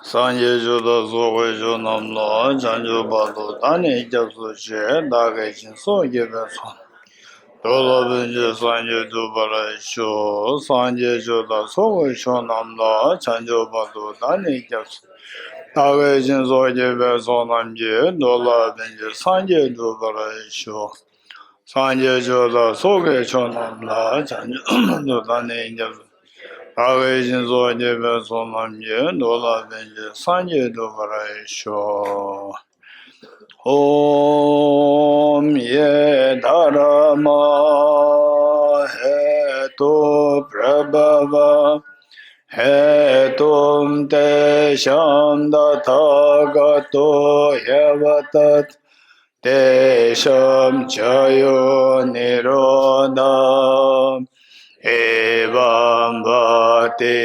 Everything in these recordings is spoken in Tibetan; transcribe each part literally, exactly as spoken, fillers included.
སངས་རྒྱས་ཆོས་དང་ཚོགས་ཀྱི་མཆོག་རྣམས་ལ། བྱང་ཆུབ་བར་དུ་བདག་ནི་སྐྱབས་སུ་མཆི། བདག་གིས་སྦྱིན་སོགས་བགྱིས་པའི་ཚོགས་རྣམས་ཀྱིས། འགྲོ་ལ་ཕན་ཕྱིར་སངས་རྒྱས་འགྲུབ་པར་ཤོག་སངས་རྒྱས་ཆོས་དང་ཚོགས་ཀྱི་མཆོག་རྣམས་ལ། བྱང་ཆུབ་བར་དུ་བདག་ནི་སྐྱབས་སུ། བདག་གིས་སྦྱིན་སོགས་བགྱིས་པའི་ཚོགས་རྣམས་ཀྱིས། འགྲོ་ལ་ཕན་ཕྱིར་སངས་རྒྱས་འགྲུབ་པར་ཤོག་སངས་རྒྱས་ཆོས་དང་ཚོགས་ཀྱི་མཆོག་རྣམས་ལ། བྱང་ཆུབ་བར་དུ་བདག་ནི་སྐྱབས་སུ། བདག་གིས་སྦྱིན་སོགས་བགྱིས་པའི་ཚོགས་རྣམས་ཀྱིས། འགྲོ་ལ་ཕན་ཕྱིར་སངས་རྒྱས་འགྲུབ་པར་ཤོག ॐ ये धर्मा हेतु प्रभव हेतुं तेषां तथागतो ह्यवदत्। तेषां च यो निरोध एवं वति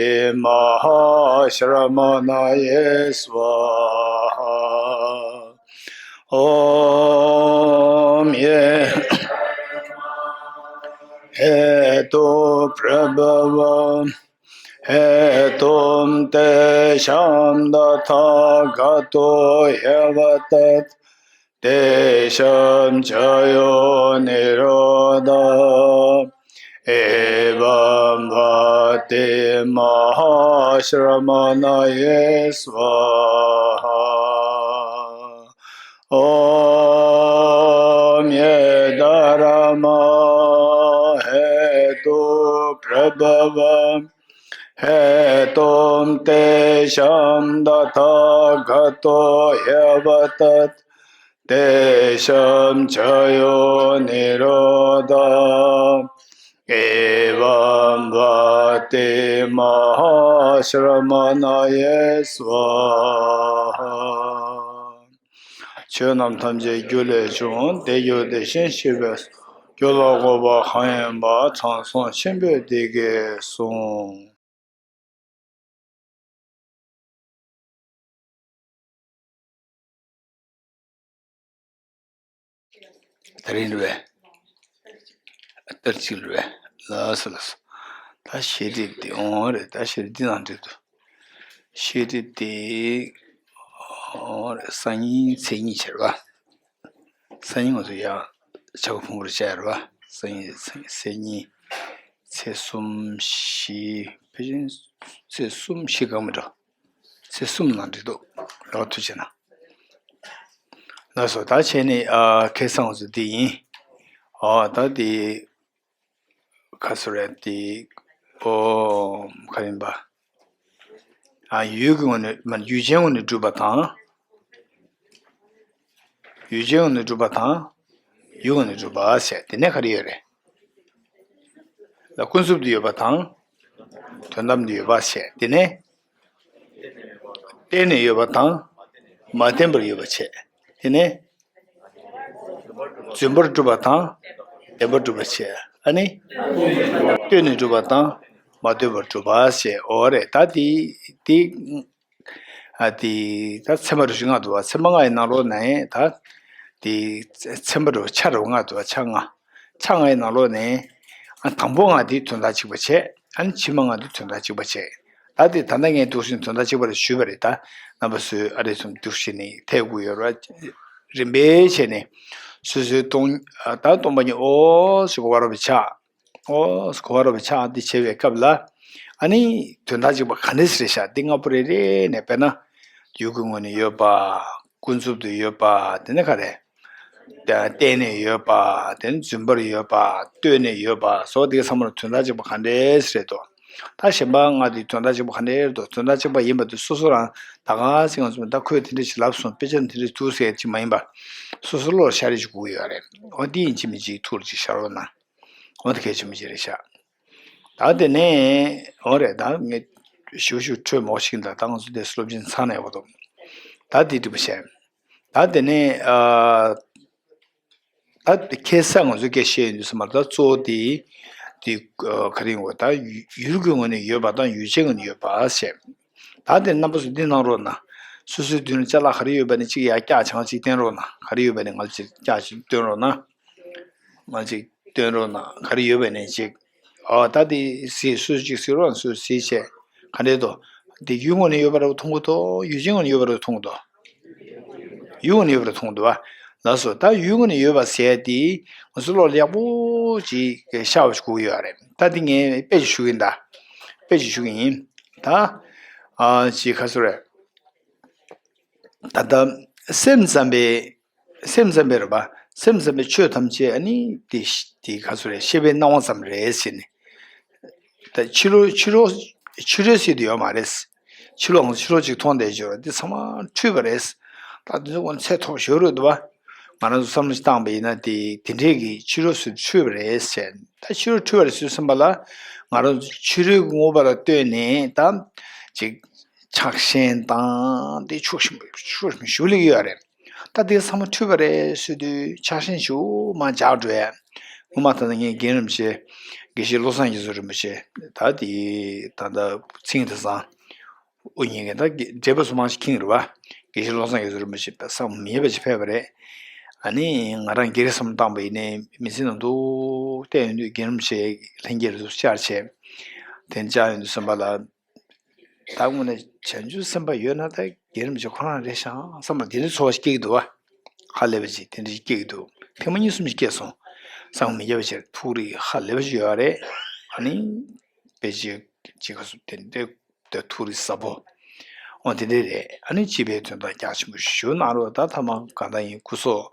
महाश्रमणये स्वाहा। ॐ ये हेतु प्रभव हेतुं तेषां तथागतो ह्यवदत्। तेषां च यो निरोध एवं वति महाश्रमणये स्वाहा। ॐ ये धर्मा हेतु प्रभव हेतुं तेषां तथागतो ह्यवदत्। तेषां च यो निरोध एवं वति महाश्रमणये स्वाहा। ཆོས་རྣམས་ཐམས་ཅད་རྒྱུ་ལས་བྱུང་། དེ་རྒྱུ་དེ་བཞིན་གཤེགས་པའི་སོ། རྒྱུ་ལ་དགོངས་པ་གང་ཡིན་པ། དྲང་སྲོང་ཆེན་པོས་འདི་སྐད་གསུངས། དེ་རིང་རེད་པས། ཏར་གཅིག་རེད་པས། ལགས་སོ་ལགས་སོ། ད་ཤེས་རིག་དེ་འོང་རེད། ད་ཤེས་རིག་འདི་ནང་འབྲེལ་འདུག་ཤེས་རིག་དེ་འོང་རེད། སང་ཉིན་ཚེས་གཉིས་བྱས་རེད་པ། སང་ཉིན་ང་ཚོ་ཡང་ཕྱག་ཕུང་པོར་བཅར་བ། སང་ཉིན་ཚེས་གཉིས། ཚེས་གསུམ་བཞི། ཕལ་ཆེར་ཚེས་གསུམ་བཞི་གང་མི་འགྲོ། ཚེས་གསུམ་ནང་འགྲིག་འདུག་ལོ་ཐུགས་ཆེ་ན། ལགས་སོ། ད་བྱས་ནས་ཨ་ཁ་སང་ང་ཚོ་འདི་ཡིན། ཨོ་ད་འདི་ག་སུ་རེད་དེ། ཨོ་ག་ཡིན་པ། ཨ་ཡུལ་གྱི་ངོས་ནས་མ་ཡུལ་ཅན་ངོས་ནས་གྲུབ་པ་དང་། ཡུལ་ཅན་ངོས་ནས་གྲུབ་པ་དང་། ཡུལ་ངོས་ནས་གྲུབ་པ་ཟེར་དེ་ནས་ག་རེ་ཡོད་རེད། ལ་ཀུན་རྫོབ་ཏུ་ཡོད་པ་དང་། དོན་དམ་དུ་ཡོད་པ་ཟེར་དེ་ནས། བརྟེན་ནས་ཡོད་པ་དང་། མ་བརྟེན་པར་ཡོད་པ་བྱས། དེ་ནས། རྫུན་པར་གྲུབ་པ་དང་། བདེན་པར་གྲུབ་པ་བྱས། ཨ་ནི། ལྟོས་ནས་གྲུབ་པ་དང་། མ་ལྟོས་པར་གྲུབ་པ་ཞེས། འོ་རེད། ད་དེ་དེ། ཨ་དེ་ད་ཚད་མ་རུ་ཞིག་ལྔ་འདུག་བ། ཚད་མ་ལྔ་ཡི་ནང་ལོགས་ནས་ད། དེ་ཚད་མ་རུ་ཆ་རུ་ལྔ་འདུག་བ། ཆ་ལྔ། ཆ་ལྔ་ཡི་ནང་ལོགས་ནས། ཨ་དང་པོ་ལྔ་དེ་དོན་དག་གཅིག་པ་བྱས། ཨ་ནི་ཕྱི་མ་ལྔ་དེ་དོན་དག་གཅིག་པ་བྱས། ད་དེ་ད་ལྟ་ངས་འདུག་བཞིན་དོན་དག་གཅིག་པ་རེད་ཞུས་པ་རེད། ད་རྣམ་པ་ཚོས་ཨ་རེ་ཚོ་འདུག་བཞིན་ནས་ཐད་དགོས་ཡོད་རེད། རིམ་པས་བྱས་ནས་སོ་སོའི་སྟོང་ད་སྟོང་པ་ཉིད་འོ་ཞེས་གོ་བ་རོ་བའི་ཆ། འོ་གོ་བ་རོ་བའི་ཆ་འདི་བྱེད་པའི་སྐབས་ལ། ཨ་ནི་དོན་དག་གཅིག་པ་ག་འདྲས་རེད་ཤག་འདི་ལྔ་པོ་རེ་རེ་ནས་དཔེར་ན། ཡུལ་གྱི་ངོས་ནས་ཡོད་པ། ཀུན་རྫོབ་ཏུ་ཡོད་པ། དེ་ནས་ག་རེ། བརྟེན་ནས་ཡོད་པ། དེ་ནི་རྫུན་པར་ཡོད་པ། ལྟོས་ནས་ཡོད་པ་སོགས་དེ་ག་ཚང་མར་དོན་དག་གཅིག་པ་ག་འདྲས་རེད་དོ། ད་གཞན་པ་ལྔ་དེ་དོན་དག་གཅིག་པ་ག་འདྲས་རེད་དོ། དོན་དག་གཅིག་པ་ཡིན་པ་དེ་སོ་སོ་རང་ད་ག་ཚིག་ང་ཚོ་ད་ཁོས་དེ་འདྲས་ཞིག་ལབ་སོང་། དཔེ་ཆ་དེ་འདྲས་འདུག་ཟེར་ཅིག་མ་ཡིན་པ། སོ་སོ་བློར་ཤར་རེ་ཞིག་དགོས་ཀྱི་ཡོད་རེད། འོ་དེ་ཡིན་གཅིག་མིན་གཅིག་ཐུགས་ལ་ཅིག་ཤར་རོགས་གནང་། འོ་དེ་གལ་ཆེན་པོ་ཅིག་རེད་ཤག་ད་དེ་ནས་འོ་རེད། ད་ངས་ཞུ་ཞུ་འཕྲོས་མོ་ཞིག་ད་ད་ང་ཚོ་དེ་སློབ་ཆེན་ཚང་ནས་འོ་དོ། ད་དེ་འགྲིག་པ་བྱས། ད་དེ་ནས་ཨ། ད་ཁ་སང་ང་ཚོས་སྐད་བཤད་ཡོང་དུས་ཙམ་པ་ལ་ད་གཙོ་བོ་དེ་དེ་ག་རེ་ཡིན་གོ། ད་ཡུལ་གྱི་ངོས་ནས་ཡོད་པ་དང་ཡུལ་ཅན་ངོས་ནས་ཡོད་པ་བཤད། ད་དེ་རྣམ་པ་ཚོ་འདི་གནང་རོགས་གནང་། སོ་སོའི་མདུན་ལ་ཅ་ལག་ག་རེ་ཡོད་པ་ནས་གཅིག་ཡར་བཀྱག་བྱང་གཅིག་བསྟན་རོགས་གནང་། ག་རེ་ཡོད་པ་ནས་ང་ཚོ་བཀྱག་གཅིག་སྟོན་རོགས་གནང་། ང་ཚོ་སྟོན་རོགས་གནང་། ག་རེ་ཡོད་པ་ནས་གཅིག་ཨོ་ད་དེ་གཟིགས། སོ་སོ་གཅིག་གཟིགས་རོགས། སོ་སོ་གཟིགས་བྱས་ག་འདྲས་འདུག་དེ་ཡུལ་ངོས་ནས་ཡོད་པ་རེད་མཐོང་གི་འདུག་ཡུལ་ཅན་ངོས་ནས་ཡོད་པ་རེད་མཐོང་གི་འདུག་ཡུལ་ངོས་ནས་ཡོད་པ་རེད་མཐོང་གི་འདུག་བ། ལགས་སོ། ད་ཡུལ་ངོས་ནས་ཡོད་པ་ཟེར་ཡ་དེ་ང་ཚོ་བློ་ལ་ཡག་པོ་ཅིག་ཤར་བ་ཞིག་དགོས་ཀྱི་ཡོད་རེད། ད་དེ་ངས་དཔེ་ཅིག་ཞུ་གི་ཡིན་ད། དཔེ་ཅིག་ཞུ་གི་ཡིན་ད། ཨ་ཅིག་ག་ཚོད་རེད། ད་ལྟ་སེམས་ཙམ་པའི་སེམས་ཙམ་པའི་རེད་པ། སེམས་ཙམ་པའི་ཆོས་ཐམས་ཅད་ཨ་ནི་དེ་དེ་ག་ཚོད་རེད། ཤེས་པའི་སྣང་བ་ཙམ་རེད་ཟེར་ནས། ད་ཕྱི་རོལ་ཕྱི་རོལ་ཕྱི་རོལ་ཟེར་དུ་ཡོད་མ་རེད། ཕྱི་ལོགས་ཕྱི་རོལ་ཅིག་མཐོང་བསྡད་ཡོད་རེད། འདི་ཚང་མ་འཁྲུལ་པ་རེད། ད་འདི་ཚོ་ཚད་མཐོ་ཤོས་རེད་འདུག་བ། ང་རང་ཚོ་བསམ་བློ་ཞིག་བཏང་པ་ཡིན་ན་དེ་དེ་འདྲས་ཀྱི་ཕྱི་རོལ་ཟེར་འཁྲུལ་པ་རེད་ཟེར། ད་ཕྱི་རོལ་འཁྲུལ་པ་རེད་ཟེར་བསམ་པ་ལ་ང་རང་ཚོ་ཕྱི་རོལ་གྱི་དངོས་པོ་ལ་ལྟོས་ནས་ད་ཅིག་ཆགས་ཞེན་དང་དེ་ཕྱོགས་ཞིག་ཕྱོགས་ཞིག་ཞུ་ལེགས་ཡོད་རེད། ད་དེ་ཚང་མ་འཁྲུལ་པ་རེད་ཟེར་དུས་ཆགས་ཞེན་ཞུ་མ་འཇགས་འགྲོ་ཡ། སྔོན་མ་ད་ལྟ་ངས་རྒན་རིན་པོ་ཆེ་དགེ་བཤེས་བློ་བཟང་རྒྱ་མཚོ་རིན་པོ་ཆེ་ད་དེ་ད་ལྟ་ཚིག་ངན་དེ་བཟང་། དབུ་བརྙེས་མཁན་ད་དགེ་འབྲས་བུ་སུ་མང་ཞིག་ཁེངས་རེད་བ། དགེ་བཤེས་བློ་བཟང་རྒྱ་མཚོ་རིན་པོ་ཆེ་དཔེ་བསམ་མི་ཡས་པ་ཅིག་ཕེབས་པ་རེད། ཨ་ནི་ང་རང་སྒེར་བསམ་བློ་བཏང་པ་ཡིན་ནའི་མི་ཚེ་ནང་དུ་བལྟས་ཡོང་དུས་རྒན་རིན་པོ་ཆེ་ལྷན་རྒྱས་རུ་བཅར་བྱས། དེ་བཅར་ཡོང་དུས་བསམ་པ་ལ། ད་དངོས་གནས་བྱང་ཆུབ་སེམས་དཔའ་ཡོད་ན་ད་རྒན་རིན་པོ་ཆེ་ཁོ་རང་རེད་ཤག་བསམ་པ་དེ་འདྲའི་ཚོར་བ་ཞིག་སྐྱེ་གི་འདུག་བ། ཧ་ལས་པ་ཅིག་དེ་འདྲ་ཞིག་སྐྱེ་གི་འདུག་ཐེངས་མ་གཉིས་གསུམ་ཞིག་སྐྱེས་སོང་། བསམ་མི་ཁྱབ་པ་ཅིག་ཐུགས་རིག་ཧ་ལས་པ་ཅིག་ཡོད་རེད། ཨ་ནི། དཔེ་ཅིག་ཅིག་ག་སུ་དེ་འདྲའི་ཐུགས་རིག་ཟབ་པོ། འོ་དེ་འདྲ་རེད། ཨ་ནི་སྤྱི་པའི་དོན་དག་རྒྱ་ཆེན་པོ་ཞུ་གནང་རོགས། ད་ཐ་མ་གང་ལྟར་ཡིན་སྐུ་སྲོག་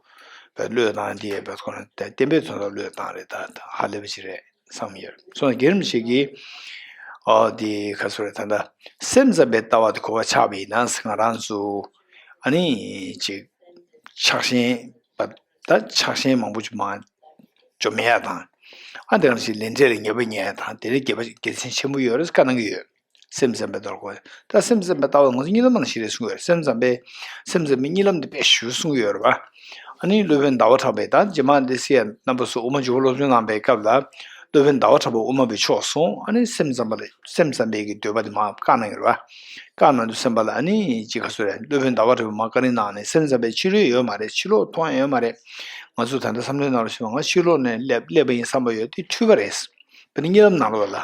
བློས་བཏང་དེ་བས་ཁོ་རང་བསྟན་པའི་དོན་དག་བློས་བཏང་རེད། ད་ཧ་ལས་པ་ཅིག་རེད། བསམ་ཡོད། སོང་རྒན་རིན་པོ་ཆེ་གིས། ཨོ་དེ་ག་ཚོད་རེད། ད་ལྟ་སེམས་ཙམ་པའི་ལྟ་བ་དེ་གོ་བ་ཆགས་པ་ཡིན་ན་ང་རང་ཚོ་ཨ་ནི་ཅིག་ཆགས་ཞེན་པ་ད་ཆགས་ཞེན་མང་པོ་ཅིག་མ་འཇོམས་ཡ་དང་། ཨ་དེ་ག་ནང་བཞིན་ལས་འབྲས་ལ་ངེས་པ་རྙེད་ཡ་དང་དེ་ལས་དགེ་བ་དགེ་མཚན་ཆེན་པོ་ཡོད་རེད་བཀའ་གནང་གི་ཡོད། སེམས་ཙམ་པའི་ལྟ་བ་གོ། ད་སེམས་ཙམ་པའི་ལྟ་བ་ང་ཚོ་གཉིད་ལམ་ནང་བཞིན་རེད་གསུངས་ཡོད་རེད། སེམས་ཙམ་པའི་སེམས་ཙམ་པའི་གཉིད་ལམ་འདི་དཔེ་ཞིབ་གསུངས་ཡོད་རེད་བ། ཨ་ནི་སློབ་དཔོན་ཟླ་བ་གྲགས་པས་ད་རྗེས་མ་འདི་སི་ཡ་རྣམ་པ་སུ་དབུ་མ་འཇུག་པ་སློབ་སྦྱོང་གནང་པའི་སྐབས་ལ་སློབ་དཔོན་ཟླ་བ་གྲགས་པ་དབུ་མ་པའི་ཕྱོགས་སོང་། ཨ་ནི་སེམས་ཙམ་པ་ལ་སེམས་ཙམ་པའི་གི་འདོད་པ་དེ་མ་བཀའ་གནང་ཡོད་རེད་བ། བཀའ་གནང་དུས་སེམས་པ་ལ་ཨ་ནི་ཅི་ག་ཚོད་རེད། སློབ་དཔོན་ཟླ་བ་གྲགས་པས་མ་བཀའ་དྲིན་གནང་ནས་སེམས་ཙམ་པའི་ཕྱི་རོལ་ཡོད་མ་རེད། ཕྱི་ལོགས་མཐོང་ཡ་ཡོད་མ་རེད། ང་ཚོ་ད་ལྟ་བསམ་བློའི་ནང་ལ་ཞུས་པ་ང་ཕྱི་ལོགས་ནས་སླེབས་སླེབས་པ་ཡིན་བསམ་པ་ཡོད་དེ་འཁྲུལ་པ་རེད། དཔེར་ན་གཉིད་ལམ་ནང་ལོགས་ལ།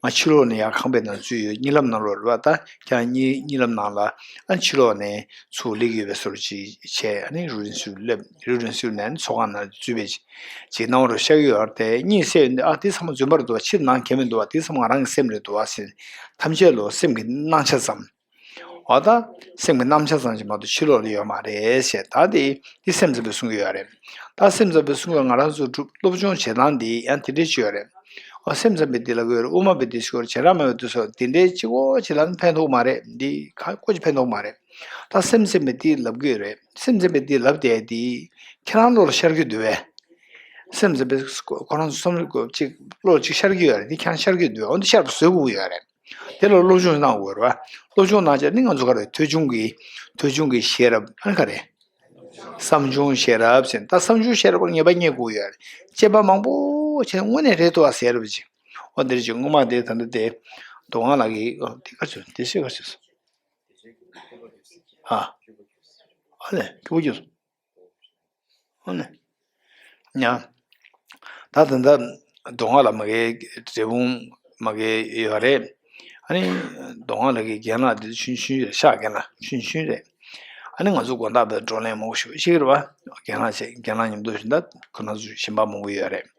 ང་ཕྱི་ལོགས་ནས་ཡར་ཁང་པའི་ནང་འཛུལ་ཡོད། གཉིད་ལམ་ནང་ལོགས་རེད་བ། ད་ཁྱེད་རང་གཉིད་གཉིད་ལམ་ནང་ལ་ཨ་ཕྱི་ལོགས་ནས་ཚུར་སླེབས་ཡོད་པའི་བཟོ་འདྲ་ཅིག་བྱས། ཨ་ནི་རུ་རིང་སུ་སླེབས་རུ་རིང་སུ་ནས་ཨ་ནི་ཚོགས་ཁང་ནང་འཛུལ་བའི་ཅིག་སྣང་བ་རུ་ཤར་གྱི་ཡོད་རེད་དེ། གཉིད་སད་ཡོང་དུས་ཨ་དེ་ཚང་མ་རྫུན་པ་རེད་འདུག་བ། ཕྱིར་ནང་གས་མི་འདུག་བ། དེ་ཚང་མ་ང་རང་གི་སེམས་རེད་འདུག་བ་ཟེར། ཐམས་ཅད་ལོ་སེམས་ཀྱི་སྣང་ཆ་ཙམ། འོ་ད། སེམས་ཀྱི་རྣམ་གཞག་ཙམ་ཞིག་མ་གཏོགས་ཕྱི་ལོགས་ལ་ཡོད་མ་རེད་ཞེས། ད་དེ་འདི་སེམས་ཙམ་པས་གསུང་གི་ཡོད་རེད། ད་སེམས་ཙམ་པས་གསུང་གི་ཡོད། ང་རང་ཚོ་སྒྲུབ་སློབ་སྦྱོང་བྱེད་སྟངས་འདི་ཡང་དེ་འདྲས་ཅིག་ཡོད་རེད། འོ་སེམས་ཙམ་པས་འདི་ལབ་ཀྱི་ཡོད་རེད། དབུ་མ་པས་འདི་ཞུ་གི་ཡོད་རེད། བྱེ་བྲག་སྨྲ་བས་འདི་སོགས་དེ་འདྲས་གཅིག་པོ་བྱེད་ལ་ནི་ཕན་ཐོགས་མ་རེད། འདི་ག་ཀོ་ཅིག་ཕན་ཐོགས་མ་རེད། ད་སེམས་ཙམ་པས་འདི་ལབ་ཀྱི་ཡོད་རེད། སེམས་ཙམ་པས་འདི་ལབ་བསྡད་འདི་ཁྱེད་རང་བློ་ལ་ཤར་གྱི་འདུག་བས། སེམས་ཙམ་པས་ཁོ་རང་ཚོ་བསམ་བློ་ཅིག་བློ་ཅིག་ཤར་གྱི་ཡོད་རེད། འདི་ཁྱེད་རང་ཤར་གྱི་འདུག་བས། འོ་འདི་ཤར་བ་བཟོ་དགོས་ཀྱི་ཡོད་རེད། དེ་ལ་སློབ་སྦྱོང་གནང་དགོས་རེད་བ། སློབ་སྦྱོང་གནང་བྱས་ནི་ང་ཚོ་ག་རེ་ཐོས་བྱུང་གི་ཐོས་བྱུང་གི་ཤེས་རབ་ཨ་ནི་ག་རེ། བསམ་བྱུང་ཤེས་རབ་ཟེར། ད་བསམ་བྱུང་ཤེས་རབ་ལ་ངེས་པ་རྙེད་དགོས་ཡོད་རེད། དཔྱད་པ་མང་པོ་བྱས་དངོས་གནས་རེད་འདུག་བ་ཟེར་རབ་ཅིག་འོ་འདིར་ཅིག་སྔོན་མ་དེ་ད་ལྟ་དེ་མདོ་སྔགས་ལགས་ཀྱི་འོ་དེ་ག་ཚོད་དེ་ཤེས་ག་ཚོད་སོང་། ཨ། ཨ་ལས་ཁྱོད་པོ་ཁྱོད་སོང་། ཨ་ནི། ཡང་། ད་ད་ལྟ་མདོ་སྔགས་ལ་མ་གི་འབྲས་སྤུངས་མ་གི་ཡོད་རེད། ཨ་ནི་མདོ་སྔགས་ལ་གི་རྒན་ལགས་དེ་ཆུང་ཆུང་རེད། ཤག་རྒན་ལགས་ཆུང་ཆུང་རེད། ཨ་ནི་ང་ཚོ་དགོན་བདག་པའི་བགྲོ་གླེང་མང་པོ་ཞུ་ཞིག་རེད་བ། རྒན་ལགས་བྱས་རྒན་ལགས་མཉམ་དུ་བཞིན་ད་ཁོ་ན་ཚོ་གཞན་པ་མང་པོ་ཡོད་རེད།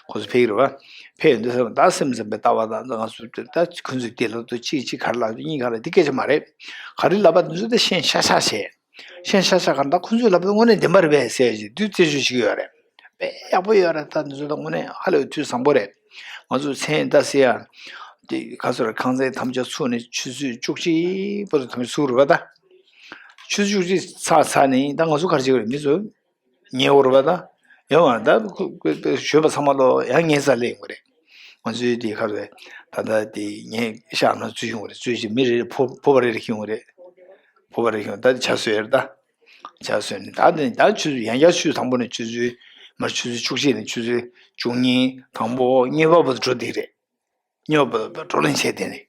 ཁོ་ཚོ་ཕེབས་ཀྱི་རེད་བ། ཕེབས་ཡོང་དུས་ད་སེམས་ཙམ་པའི་ལྟ་བ་དང་ང་ཚོ་ད་ཁོ་ཚོས་དེ་ལབ་འདུག་གཅིག་གཅིག་ག་རེ་ལབ་འདུག་གཉིས་ཀ་ལ་དེ་སྐད་ཆ་མ་རེད། ག་རེ་ལབ་པ་དེ་ཚོ་ད་ཤེས་ཤག་ཤག་བྱས། ཤེས་ཤག་ཤག་ག་ད་ཁོ་ཚོས་ལབ་པ་དངོས་གནས་བདེན་པ་རེད་པས་ཟེར་ཞིག་དུས་རྩད་གཅོད་བྱེད་ཀྱི་ཡོད་རེད། དཔེ་ཡག་པོ་ཡོད་རེད། ད་འདི་ཚོ་ད་དངོས་གནས་ཧ་ལས་དུས་བཟང་པོ་རེད། ང་ཚོ་མཚན་ད་ཟེར་ཡ། དེ་ག་ཚོད་རེད། ཁང་ཚན་ཐམས་ཅད་ཚུགས་ནས་ཆུ་ཚོད་བཅུ་གཅིག་བར་དུ་ཐམས་ཅད་ཚུགས་རེད་པ་ད། ཆུ་ཚོད་བཅུ་གཅིག་ཚར་ཚར་ནས་ད་ང་ཚོ་ག་རེ་བྱེད་ཀྱི་རེད། མི་ཚོ་ཉལ་འོ་རེད་པ་ད། ཡོད་མ་རེད། ད་ཁོ་ཁོ་ཁོ་ཞོན་པ་ཚང་མ་ལོ་ཡང་ཉལ་ས་སླེབས་ཡོང་གི་རེད། ང་ཚོའི་དེ་ག་རེད། ད་ལྟ་དེ་ངས་ཤག་ན་འཛུལ་ཡོང་གི་རེད། འཛུལ་ཞིག་མི་རེ་རེ་ཕོ་ཕོ་བ་རེ་རེ་ཁྱེར་ཡོང་གི་རེད། ཕོ་བ་རེ་ཁྱེར་ཡོང་ད་དེ་ཇ་བཟོས་ཡོད་རེད་ད། ཇ་བཟོས་ནས་ད་དེ་ད་ཆུ་ཚོད་ཡང་བསྐྱར་ཆུ་ཚོད་དང་པོ་ནས་ཆུ་ཚོད་མར་ཆུ་ཚོད་བཅུ་གཅིག་ནས་ཆུ་ཚོད་བཅུ་གཉིས་དང་པོ་གཉིས་པ་བར་དུ་འགྲོ་བསྡད་རེད། གཉིས་པ་བར་དུ་བགྲོ་གླེང་བྱས་བསྡད་ནས།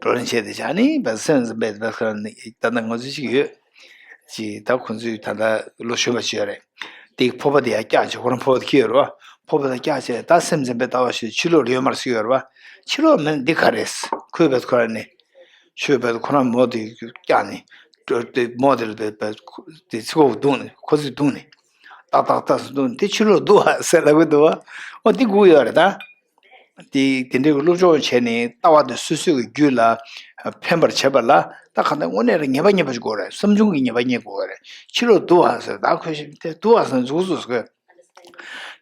བགྲོ་གླེང་བྱས་བསྡད་བྱས་ནས་བས་སེམས་སུ་འབད་བས་ཁ་ནས་ད་ལྟ་ང་ཚོ་ཞིག་ཡོད། ཅིག་ད་ཁོང་ཚོས་ད་ལྟ་ལོ་གཞོན་པ་ཞིག་ཡོད་རེད། དེ་ཕོར་པ་དེ་ཡར་བཀྱགས་བྱས། ཁོ་རང་ཕོར་པ་དེ་འཁྱེར་ཡོད་རེད་བ། ཕོར་པ་དེ་བཀྱགས་བྱས་ད་སེམས་ཙམ་པའི་ལྟ་བ་ཞིག་ཕྱི་ལོགས་ལ་ཡོད་མ་རེད་ཟེར་ཡོད་རེད་བ། ཕྱི་ལོགས་མིན་འདི་ག་རེད། ཁོས་བས་ཁོ་རང་ནས། ཆོས་བལ་ཁོ་རང་མོ་དེ་བཀྱགས་ནས་དེ་མོ་དེ་ལ་བལ་བལ་དེ་ཚིག་གོ་བརྡུངས་ནས་ཁོ་ཚིག་བརྡུངས་ནས་ཏག་ཏག་ཏག་སུ་བརྡུངས་ནས་དེ་ཕྱི་ལོགས་འདུག་ཨ་ཟེར་ལབ་གི་འདུག་བ། འོ་འདི་སྒུག་ཡོད་རེད་ད། དེ་དེ་འདྲའི་སློབ་སྦྱོང་བྱས་ནས་ལྟ་བ་དེ་སོ་སོའི་རྒྱུད་ལ་ཕན་པར་བྱེད་པ་ལ་ད་ག་ནས་དངོས་གནས་རང་ངེས་པ་རྙེད་པ་ཞིག་དགོས་རེད། བསམ་བྱུང་གི་ངེས་པ་རྙེད་དགོས་རེད། ཕྱི་ལོགས་འདུག་ཨ་ཟེར་ད་ཁོས་ཤི་དེ་འདུག་ཨ་ཟེར་འཛུགས་འཛུགས་ཟེར།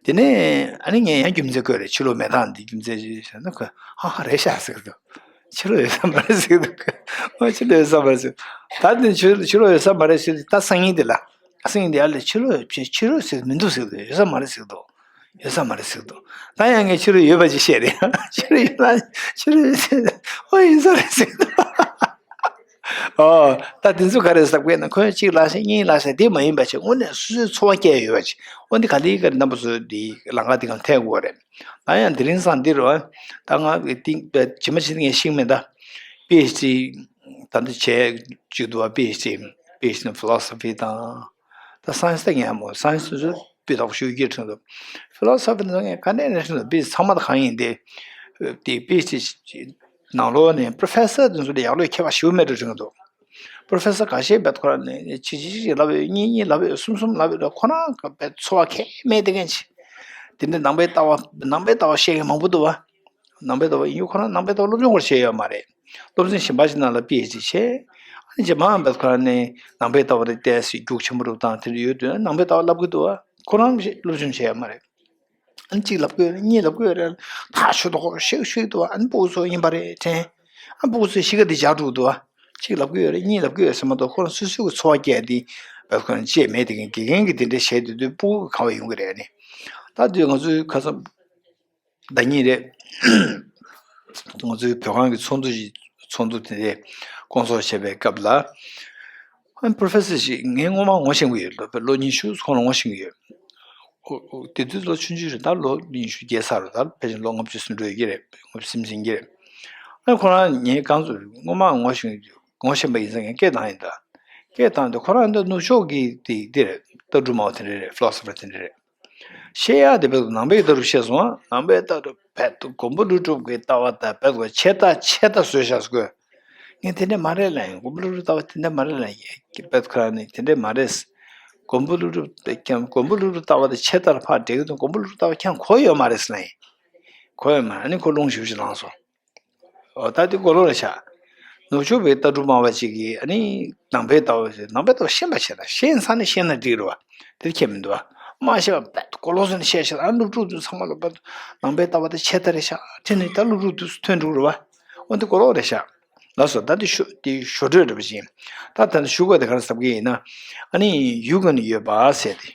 དེ་ནས་ཨ་ནི་ངས་ཡང་རྒྱུ་མཚན་བཀོད་རེད། ཕྱི་ལོགས་མེད་སྟངས་འདི་རྒྱུ་མཚན་ཅིག་བཤད་ན་ཁོས་ཧ་ཧ་རེད་ཤག་ཟེར་གི་འདུག་ཕྱི་ལོགས་ཡོད་ས་མ་རེད་ཟེར་གི་འདུག་ཨ་ཕྱི་ལོགས་ཡོད་ས་མ་རེད་ཟེར། ད་དེ་ཕྱི་ཕྱི་ལོགས་ཡོད་ས་མ་རེད་ཟེར་དུས་ད་སང་ཉིན་དེ་ལ་སང་ཉིན་དེ་ཨ་ལས་ཕྱི་ལོགས་ཕྱི་ཕྱི་ལོགས་ཟེར་མི་འདུག་ཟེར་གི་འདུག་ཡོད་ས་མ་རེད་ཟེར་གི་འདུག་ཡོད་ས་མ་རེད་ཟེར་གི་འདུག་ད་ཡང་ངས་ཕྱི་ལོགས་ཡོད་པ་ཅིག་བཤད་རེད། ཕྱི་ལོགས་ཡོད་ན་ཕྱི་ལོགས་ཡོད་ཟེར་ཨོ་ཡིན་ས་རེད་ཟེར་གི་འདུག་ཨོ། ད་དེ་ཚོ་ག་རེ་ཟེར་དགོས་ན་ཁོས་གཅིག་ལབ་ཤག་གཉིས་ལབ་ཤག་དེ་མ་ཡིན་པ་ཅིག་དངོས་གནས་སོ་སོའི་འཚོ་བ་སྐྱེལ་ཡོད་པ་ཅིག་འོ་འདི་ག་ལེ་ག་རེ་རྣམ་པ་ཚོ་འདི་ལམ་ཁ་འདི་གང་ཐད་དགོས་རེད། ད་ཡང་དེ་རིང་སང་འདི་རུ་ད་ང་གི་ཏིང་ཇི་མ་ཇི་ནས་ངས་ཤེས་མེད་ད། པི་ཨེཆ་ཌི་ད་འདི་བྱས་བཅུག་འདུག་བ། པི་ཨེཆ་ཌི་པི་ཨེཆ་ཌི་ཕི་ལོ་སོ་ཕི་དང་ད་སའེན་སི་ད་ངས་མོ་སའེན་སི་ཚོ་སྤུས་དག་པོ་ཞུ་རྒྱུ་དྲན་འདུག་ཕི་ལོ་སོ་ཕི་ནང་ངས་ག་ནས་ནས་དྲན་འདུག་པི་ཨེཆ་ཌི་ཚང་མ་ད་གང་ཡིན་ཏེ། དེ་པི་ཨེཆ་ཌི་ནང་ལོགས་ནས་པོ་རོ་ཕེ་སར་དེ་ཚོ་ལ་ཡག་ལོས་མཁས་པ་ཞེ་པོ་མེད་འགྲོ་དྲན་འདུག་པོ་རོ་ཕེ་སར་འགའ་ཤས་བེད་ཁོ་རང་ནས་གཅིག་གཅིག་གཅིག་ལབ་ཡོད། གཉིས་གཉིས་ལབ་ཡོད། གསུམ་གསུམ་ལབ་ཡོད། ཁོ་རང་གི་བེད་འཚོ་བ་ཁེ་མེད་དེ་གན་ཆེ། དེ་འདྲ་ནང་པའི་ལྟ་བ་ནང་པའི་ལྟ་བ་བཤད་མཁན་མང་པོ་འདུག་བ། ནང་པའི་ལྟ་བ་ཡིན་རྒྱུ་ཁོ་རང་ནང་པའི་ལྟ་བ་སློབ་སྦྱོང་སྐོར་བྱས་ཡོད་མ་རེད། སློབ་ཚན་གཞན་པ་ཞིག་ནང་ལ་པི་ཨེཆ་ཌི་བྱས། ཨ་ནི་རྗེས་མ་བེད་ཁོ་རང་ནས་ནང་པའི་ལྟ་བ་དེ་ཏོག་ཙམ་རྒྱུགས་ཆེན་པོ་རུ་བཏང་དེ་འདྲ་ཡོད་དུས་ནང་པའི་ལྟ་བ་ལབ་གི་འདུག་བ། ཁོ་རང་སློབ་སྦྱོང་བྱས་ཡོད་མ་རེད། ཨ་ནི་གཅིག་ལབ་དགོས་རེད། གཉིས་ལབ་དགོས་རེད། ཐག་ཆོད་དོ་ཤིག་ཤིག་འདུག་ཨ་ནི་སྤུ་གུ་ཚོ་ཡིན་པ་རེད་དྲན། ཨ་སྤུ་གུ་ཚོའི་གཤིས་ཀ་འདི་འཇགས་འགྲོ་གི་འདུག་ཨ། གཅིག་ལབ་དགོས་རེད། གཉིས་ལབ་དགོས་རེད་ཟེར་མ་གཏོགས་ཁོ་རང་སོ་སོའི་གི་འཚོ་བ་སྐྱེལ་འདི་བས་ཁོ་རང་བཅད་མེད་དེ་གན་དགེ་རྒན་གྱི་དེ་འདྲ་བྱས་དུས་དུས་སྤུ་གུ་ག་བ་ཡོང་གི་རེད་ཨ་ནི། ད་དུས་ང་ཚོའི་ཁ་སང་ཟླ་གཉིས་རེད། ང་ཚོའི་བོད་ཁང་གི་ཚོགས་འདུ་ཞིག་ཚོགས་འདུ་དེ་འདྲའི་སྐོང་ཚོགས་བྱས་པའི་སྐབས་ལ། ཨ་པོ་རོ་ཕེ་སར་ཞིག་ངས་སྔོན་མ་ངོ་ཤེས་ཀྱི་ཡོད། ལོ་ལོ་ཉི་ཤུ་ཁོང་ལ་ངོ་ཤེས་ཀྱི་ཡོད། ཨོ་ཨོ་དེ་དུས་ལོ་ཆུང་ཆུང་རེད། ད་ལོ་ཉི་ཤུ་བརྒལ་ཚར་རེད། ད་ཕལ་ཆེར་ལོ་ལྔ་བཅུ་ཟིན་འགྲོ་ཡོད་ཀྱི་རེད། ལྔ་བཅུ་ཟིན་ཟིན་གྱི་རེད། ཨ་ཁོ་རང་ངས་གང་ཚོད་སྔོན་མ་ངོ་ཤེས་ངོ་ཤེས་པ་ཡིན་ཙང་ངས་སྐད་བཏང་ཡིན་ད། སྐད་བཏང་དུས་ཁོ་རང་འདི་ནུབ་ཕྱོགས་ཀྱི་དེ་དེ་རེད། ལྟ་གྲུབ་སྨྲ་བ་དེ་འདྲ་རེད། ཕི་ལོ་སོ་ཕར་དེ་འདྲ་རེད། བཤད་ཡག་དེ་བས་ནང་པའི་ལྟ་གྲུབ་བཤད་སོང་ཨ། ནང་པའི་ལྟ་གྲུབ་བས་མགོན་པོ་ཀླུ་སྒྲུབ་ཀྱི་ལྟ་བ་དང་བས་ཆད་ལྟ་ཆད་ལྟ་བཟོས་བཞག་སྐོས། ངས་དེ་འདྲ་མ་རེད་ལབ་ཡིན། མགོན་པོ་ཀླུ་སྒྲུབ་ལྟ་བ་དེ་འདྲ་མ་རེད་ལབ་ཡིན། བས་ཁོ་རང་ནི་དེ་འདྲ་མ་རེད། མགོན་པོ་ཀླུ་སྒྲུབ་ཀྱང་མགོན་པོ་ཀླུ་སྒྲུབ་ལྟ་བ་དེ་ཆད་ལྟར་ཕར་འགྲེལ་གྱི་འདུག་མགོན་པོ་ཀླུ་སྒྲུབ་ལྟ་བ་ཁྱེད་རང་གོ་ཡོད་མ་རེད་ལབ་ཡིན། གོ་ཡོད་མ་རེད། ཨ་ནི་ཁོ་རླུང་ཞེ་པོ་ཅིག་ལངས་སོང་། ཨོ་ད་དེ་གོ་ལོག་རེད་ཤག་ནུབ་ཕྱོགས་པའི་ལྟ་གྲུབ་སྨྲ་བ་ཅིག་གིས་ཨ་ནི་ནང་པའི་ལྟ་བ་ནང་པའི་ལྟ་བ་ཤེས་པ་བྱས་ན་ཤེས་ས་ནས་ཤེས་ན་འགྲིག་རེད་བ། དེ་ཁྱད་མི་འདུག་བ། མ་ཤེས་པ་བས་གོ་ལོག་ཟེར་ནས་བཤད་ཤག་ཨ་སློབ་ཕྲུག་ཚོ་ཚང་མ་ལ་བས་ནང་པའི་ལྟ་བ་དེ་ཆད་ལྟ་རེད་ཤག་དེ་ནི་ད་སློབ་ཕྲུག་དུས་སུ་ཐོན་འགྲོ་རེད་བ། ཨོ་འདི་གོ་ལོག་རེད་ཤག་ལགས་སོ། ད་འདི་ཞོ་འདི་ཞོ་འགྲོས་འདྲ་པོ་ཞིག་ཡིན། ད་ད་འདི་ཞུ་དགོས་དེ་ག་རེ་ཟེར་གི་ཡིན་ན། ཨ་ནི་ཡུལ་ག་ནས་ཡོད་པ་ཟེར་ཏེ།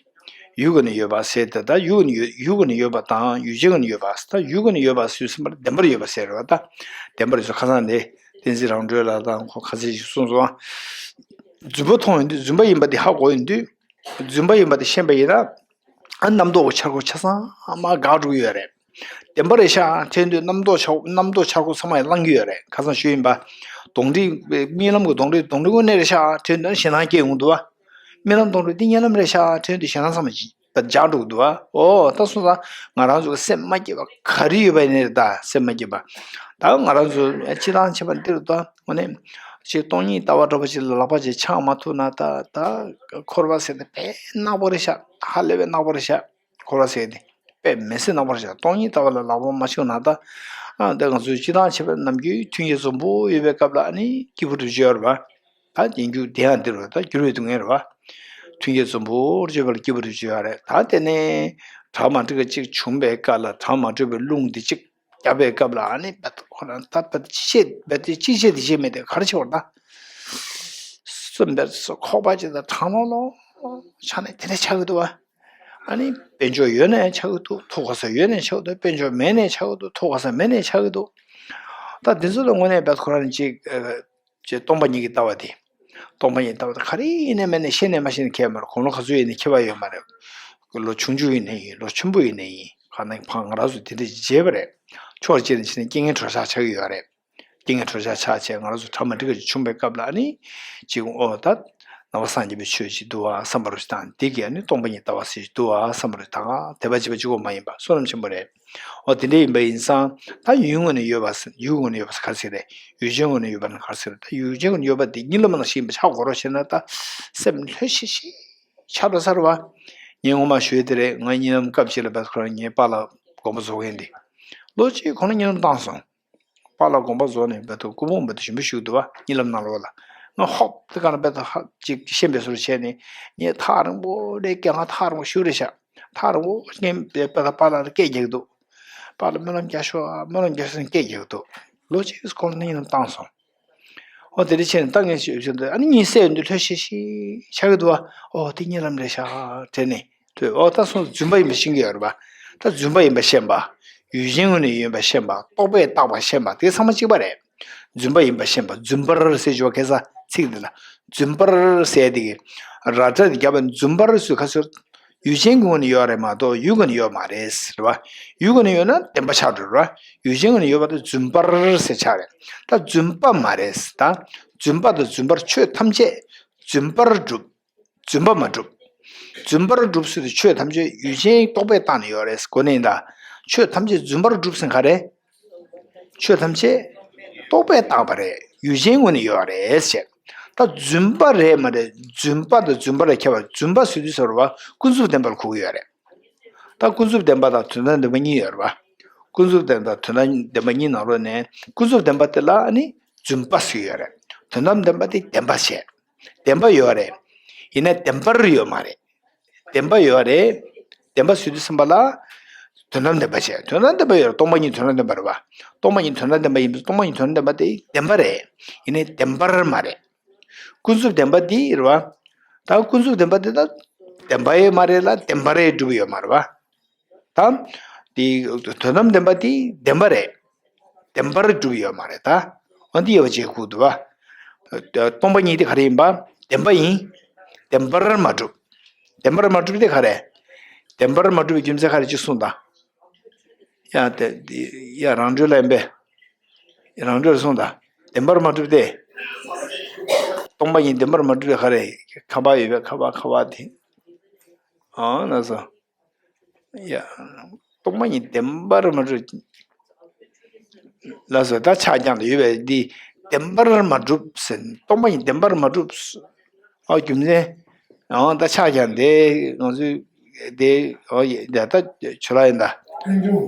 ཡུལ་ག་ནས་ཡོད་པ་ཟེར་ཏེ་ད་ཡུལ་ག་ནས་ཡོད་ཡུལ་ག་ནས་ཡོད་པ་དང་ཡུལ་ཅན་ག་ནས་ཡོད་པ་ད་ཡུལ་ག་ནས་ཡོད་པ་ཟེར་སེམས་པར་བདེན་པར་ཡོད་པ་ཟེར་རེད་བ། ད་བདེན་པར་ཡོད་ས་ཁ་སང་ནས་བསྟན་འཛིན་རང་གྲོལ་ལགས་དང་ཁོ་ཁ་ཤས་ཤིག་གསུངས་སོང་ཨ། རྫུན་པ་མཐོང་ཡོང་དུས་རྫུན་པ་ཡིན་པ་དེ་ཧ་གོ་ཡོང་དུས། རྫུན་པ་ཡིན་པ་དེ་ཤེས་པ་ཡིན་ན། ཨ་རྣམ་རྟོག་གི་འཆར་སྒོ་ཆ་ཚང་མ་འགག་འགྲོ་གི་ཡོད་རེད། བདེན་པ་རེད་ཤག་དྲན་དུས་རྣམ་རྟོག་འཆར་རྣམ་རྟོག་འཆར་སྒོ་ཚང་མ་ཡང་ལངས་ཀྱི་ཡོད་རེད། ཁ་སང་ཞུས་ཡིན་པ། གདོན་འདྲེ་རྨི་ལམ་གྱི་གདོན་འདྲེ་གདོན་འདྲེ་དངོས་གནས་རེད་ཤག་དྲན་དུས་ཞེད་སྣང་སྐྱེ་ཡོང་གི་འདུག་བ། རྨི་ལམ་གདོན་འདྲེ་འདི་རྨི་ལམ་རེད་ཤག་དྲན་དུས་ཞེད་སྣང་ཚང་མ་ཇི་འཇགས་འགྲོ་གི་འདུག་བ། ཨོ་ད་སོང་ཙང་ང་རང་ཚོ་གི་སེམས་མ་སྐྱིད་པ་ག་རེ་ཡོད་པ་ཡིན་ནའི་རེད། ད་སེམས་མ་སྐྱིད་པ། ད་ང་རང་ཚོ་སྤྱི་བཏང་བྱས་པ་འདི་རུ་ད་དངོས་གནས་ཅིག་སྟོང་ཉིད་ལྟ་བ་འདྲ་པོ་ཅིག་ལ་ལག་པ་ཅིག་འཆང་མ་ཐུབ་ན་ད་ད་འཁོར་བ་ཟེར་ནས་དཔེ་ནག་པོ་རེད་ཤག་ཧ་ལས་པའི་ནག་པོ་རེད་ཤག་འཁོར་བ་ཟེར་ནས་དཔེ་མི་སྲིད་ནག་པོ་རེད་ཤག་སྟོང་ཉིད་ལྟ་བ་ལ་ལག་པ་མ་འཆང་ན་ད་ཨ་ད་ང་ཚོའི་སྤྱི་བཏང་བྱས་པ་ནམ་རྒྱུན་མཐུན་རྐྱེན་འཛོམས་པོ་ཡོད་པའི་སྐབས་ལ་ཨ་ནི་སྐྱིད་པོ་འགྲུབ་ཀྱི་ཡོད་རེད་པ། ད་རྒྱན་རྒྱུ་དེ་ཡང་འདིར་བ་ད་འགྱུར་བའི་སྡུག་བསྔལ་རེད་བ། མཐུན་རྐྱེན་འཛོམས་པོར་སྤྱོད་པ་ལ་སྐྱིད་པོ་རེ་སྤྱོད་ཡ་རེད། ད་དེ་ནས་གྲ་མ་འགྲིག་པ་གཅིག་བྱུང་བའི་སྐབས་ལ་གྲ་མ་འགྲིག་པའི་རླུང་འདི་གཅིག་བརྒྱབ་པའི་སྐབས་ལ་ཨ་ནི་བད་ཁོ་རང་ད་བད་ཅི་བྱེད་བད་དེ་ཅི་བྱེད་དེ་བྱེད་མེད་དེ་ག་རེ་བྱེད་བར་ད། སུ་འབད་སུ་ཁོག་པ་ཅིག་དང་གྲང་ལོག་ལོག་ཆགས་ནས་དེ་འདྲ་ཆགས་ཀྱི་འདུག་བ། ཨ་ནི་དཔལ་འབྱོར་ཡོད་ནའི་ཆགས་ཀྱི་འདུག་ཐུགས་དགའ་ས་ཡོད་ནའི་ཆགས་ཀྱི་འདུག་དཔལ་འབྱོར་མེད་ནའི་ཆགས་ཀྱི་འདུག་ཐུགས་དགའ་ས་མེད་ནའི་ཆགས་ཀྱི་འདུག་ད་དེ་ཚོ་ལ་དངོས་གནས་བད་ཁོ་རང་ཅིག་ཅེས་སྟོང་པ་ཉིད་ཀྱི་ལྟ་བ་དེ། སྟོང་པ་ཉིད་ལྟ་བ་དེ་ག་རེ་ཡིན་ནའི་མིན་ནའི་ཤེས་ནའི་མ་ཤེས་ནའི་ཁྱད་མ་རེད། དགུང་ལོ་ག་ཚོད་ཡིན་ནའི་ཁྱད་པར་ཡོད་མ་རེད། ལོ་ཆུང་ཆུང་ཡིན་ནའི་ཡིན། ལོ་ཆེན་པོ་ཡིན་ནའི་ཡིན། གང་ན་ཕ་ང་རང་ཚོ་དེ་འདྲ་བརྗེད་པ་རེད། ཕྱོགས་གཅིག་ནས་བྱས་ནས་རྐྱེན་ངན་གྲོགས་ཤག་ཆགས་ཀྱི་ཡོད་རེད། རྐྱེན་ངན་གྲོགས་ཤག་ཆགས་བྱས་ང་རང་ཚོ་གྲ་མ་འགྲིག་པ་ཅིག་བྱུང་བའི་སྐབས་ལ་ཨ་ནི། ཅིག་ཨོ་ད། ནང་པ་སངས་རྒྱས་པའི་ཆོས་ཅིག་འདུག་བ་བསམ་པ་རུ་ཞིག་དང་། དེ་གས་ནི་སྟོང་པ་ཉིད་ལྟ་བ་ཟེར་ཞིག་འདུག་བ་བསམ་པ་རུ་ཞིག་དང་། དད་པ་བྱེད་པ་གཅིག་པོ་མ་ཡིན་པ་བསོད་ནམས་ཆེན་པོ་རེད། འོ་དེ་འདྲ་ཡིན་པ་ཡིན་ཙང་ད་ཡུལ་ངོས་ནས་ཡོད་པ་ཟེར། ཡུལ་ངོས་ནས་ཡོད་པ་ཟེར་ག་རེ་ཟེར་རེད། ཡུལ་ཅན་ངོས་ནས་ཡོད་པ་ན་ག་རེ་ཟེར་རེད། ད་ཡུལ་ཅན་ངོས་ནས་ཡོད་པ་དེ་གཉིད་ལམ་ནང་བཞིན་པ་ཆགས་དགོས་རོགས་བྱས་ན་ད་སེམས་ལྷོད་ཤིག་ཤིག་ཆགས་འགྲོ་ས་རེད་བ། ངས་སྔོན་མ་ཞུས་དེ་རེད། ང་གཉིད་ལམ་སྐབས་གཅིག་ལ་བས་ཁོ་རང་ངའི་པཱ་ལགས་དགོངས་པ་རྫོགས་མཁན་དེ་ལོ་གཅིག་གོང་ལ་གཉིད་ལམ་བཏང་སོང་། པཱ་ལགས་དགོངས་པ་རྫོགས་ནས་བས་ཐོག་སྐུ་ཕུང་བས་ཐོག་ཞིམ་པོ་བཞུགས་འདུག་བ། གཉིད་ལམ་ནང་ལོགས་ལ་ང་ཧོབ་དེ་ག་ན་བས་ཐོག་ཧ་ཅིག་ཤེས་པའི་བཟོ་འདྲ་བྱས་ནས། ངས་ཐག་རིང་པོ་རེད། སྐད་ང་ཐག་རིང་པོ་ཞུ་རེད་ཤག་ཐག་རིང་པོ་ངས་བས་ཐོག་པཱ་ལགས་ལ་སྐད་རྒྱག་གི་འདུག་པཱ་ལགས་སྨོན་ལམ་རྒྱག་ཤོག་སྨོན་ལམ་རྒྱག་ཤོག་སྐད་རྒྱག་གི་འདུག་ལོ་གཅིག་གོང་ལ་གཉིད་ལམ་བཏང་སོང་། ཨོ་དེ་འདྲ་བྱས་ནས་ད་ངས་ཞུས་ཞུས་འདུག་ཨ་ནི་གཉིད་སད་ཡོང་དུས་ལྷོད་ཤིག་ཤིག་ཆགས་ཀྱི་འདུག་བ། ཨོ་དེ་གཉིད་ལམ་རེད་ཤག་དྲན་ནས་ལྷོད། ཨོ་ད་སོང་རྫུན་པ་ཡིན་པ་ཤེས་ཀྱི་ཡོད་རེད་པ། ད་རྫུན་པ་ཡིན་པ་ཤེས་པ། ཡུལ་ཅན་ངོས་ནས་ཡིན་པ་ཤེས་པ། རྟོག་པས་བཏགས་པ་ཤེས་པ། དེ་ཚང་མ་གཅིག་པ་རེད། རྫུན་པ་ཡིན་པ་ཤེས་པ། རྫུན་པར་ཟེར་ཞུ་བ་ཁ་སང་ཚིག་འདི་ལ་རྫུན་པར་ཟེར་དེ་གི་ར་སྒྲ་དེ་བརྒྱབ་པ་རྫུན་པར་ཟེར་ག་ཚོད། ཡུལ་ཅན་གྱི་ངོས་ནས་ཡོད་རེད་མ་གཏོགས་ཡུལ་ངོས་ནས་ཡོད་མ་རེད་ཟེར་བ། ཡུལ་ངོས་ནས་ཡོད་ན་བདེན་པ་ཆགས་འགྲོ་ར། ཡུལ་ཅན་ངོས་ནས་ཡོད་པ་དེ་རྫུན་པར་ཟེར་ཆགས་རེད། ད་རྫུན་པ་མ་རེད་ཟེར། ད་རྫུན་པ་དང་རྫུན་པར་ཆོས་ཐམས་ཅད་རྫུན་པར་གྲུབ། རྫུན་པ་མ་གྲུབ། རྫུན་པར་གྲུབ་ཟེར་དུས་ཆོས་ཐམས་ཅད་ཡུལ་ཅན་རྟོག་པས་བཏགས་ནས་ཡོད་རེད་ཟེར་གོ་ནས་ཡིན་ད། ཆོས་ཐམས་ཅད་རྫུན་པར་གྲུབ་ཟེར་ག་རེད། ཆོས་ཐམས་ཅད་རྟོག་པས་བཏགས་པ་རེད། ཡུལ་ཅན་ངོས་ནས་ཡོད་རེད་ཟེར། ད་རྫུན་པ་རེད་མ་རེད། རྫུན་པ་དང་རྫུན་པ་ལ་ཁྱད་པར། རྫུན་པ་ཟེར་དུས་ཟེར་བ་ཀུན་རྫོབ་བདེན་པ་ལ་གོ་གི་ཡོད་རེད། ད་ཀུན་རྫོབ་བདེན་པ་དང་དོན་དམ་བདེན་པ་གཉིས་ཡོད་རེད་བ། ཀུན་རྫོབ་བདེན་པ་དང་དོན་དམ་བདེན་པ་གཉིས་ནང་ལོགས་ནས་ཀུན་རྫོབ་བདེན་པ་དེ་ལ་ནི་རྫུན་པ་ཟེར་གྱི་ཡོད་རེད། དོན་དམ་བདེན་པ་དེ་བདེན་པ་བྱས། བདེན་པ་ཡོད་རེད། ཡིན་ན་བདེན་པར་ཡོད་མ་རེད། བདེན་པ་ཡོད་རེད། བདེན་པ་ཟེར་དུས་ཙམ་པ་ལ་དོན་དམ་བདེན་པ་བྱས། དོན་དམ་བདེན་པ་ཡོད་རེད། སྟོང་པ་ཉིད་དོན་དམ་བདེན་པ་རེད་བ། སྟོང་པ་ཉིད་དོན་དམ་བདེན་པ་ཡིན་པས་སྟོང་པ་ཉིད་དོན་དམ་བདེན་པ་དེ་བདེན་པ་རེད། ཡིན་ནའི་བདེན་པར་མ་རེད། ཀུན་རྫོབ་བདེན་པ་འདི་རེད་བ། ད་ཀུན་རྫོབ་བདེན་པ་འདི་ད་བདེན་པ་ཡོད་མ་རེད་ལ་བདེན་པ་རེད་སྒྲུབ་ཡོད་མ་རེད་བ། ད་འདི་དོན་དམ་བདེན་པ་འདི་བདེན་པ་རེད། བདེན་པར་སྒྲུབ་ཡོད་མ་རེད་ད། འོ་འདི་ཡོད་པ་ཅིག་ཁུག་འདུག་བ། སྟོང་པ་ཉིད་དེ་ག་རེ་ཡིན་པ། བདེན་པ་ཡིན། བདེན་པར་མ་གྲུབ། བདེན་པར་མ་གྲུབ་དེ་ག་རེ། བདེན་པར་མ་གྲུབ་པའི་རྒྱུ་མཚན་ག་རེ་ཅིག་གསུངས་དང་། ཡ་དེ་ཡ་རང་གྲོལ་ལ་ཡིན་པས། རང་གྲོལ་གསུངས་དང་། བདེན་པར་མ་གྲུབ་སྟེ། སྟོང་པ་ཉིད་བདེན་པར་མ་གྲུབ་པའི་ག་རེ། ཁ་པར་ཡོད་པས་ཁ་པར་ཁ་པར་དེ། ཨང་ན་སོ། ཡ། སྟོང་པ་ཉིད་བདེན་པར་མ་གྲུབ། ལགས་སོ། ད་ཆགས་ཀྱང་ཡོད་པས་འདི་བདེན་པར་མ་གྲུབ་ཟེར། སྟོང་པ་ཉིད་བདེན་པར་མ་གྲུབ། ཨ་རྒྱུ་མཚན། ཨང་ད་ཆགས་ཀྱང་དེ་ང་ཚོས་དེ་ཨོ་ཡ་ད་ཇོ་ལགས་ཡིན་ད།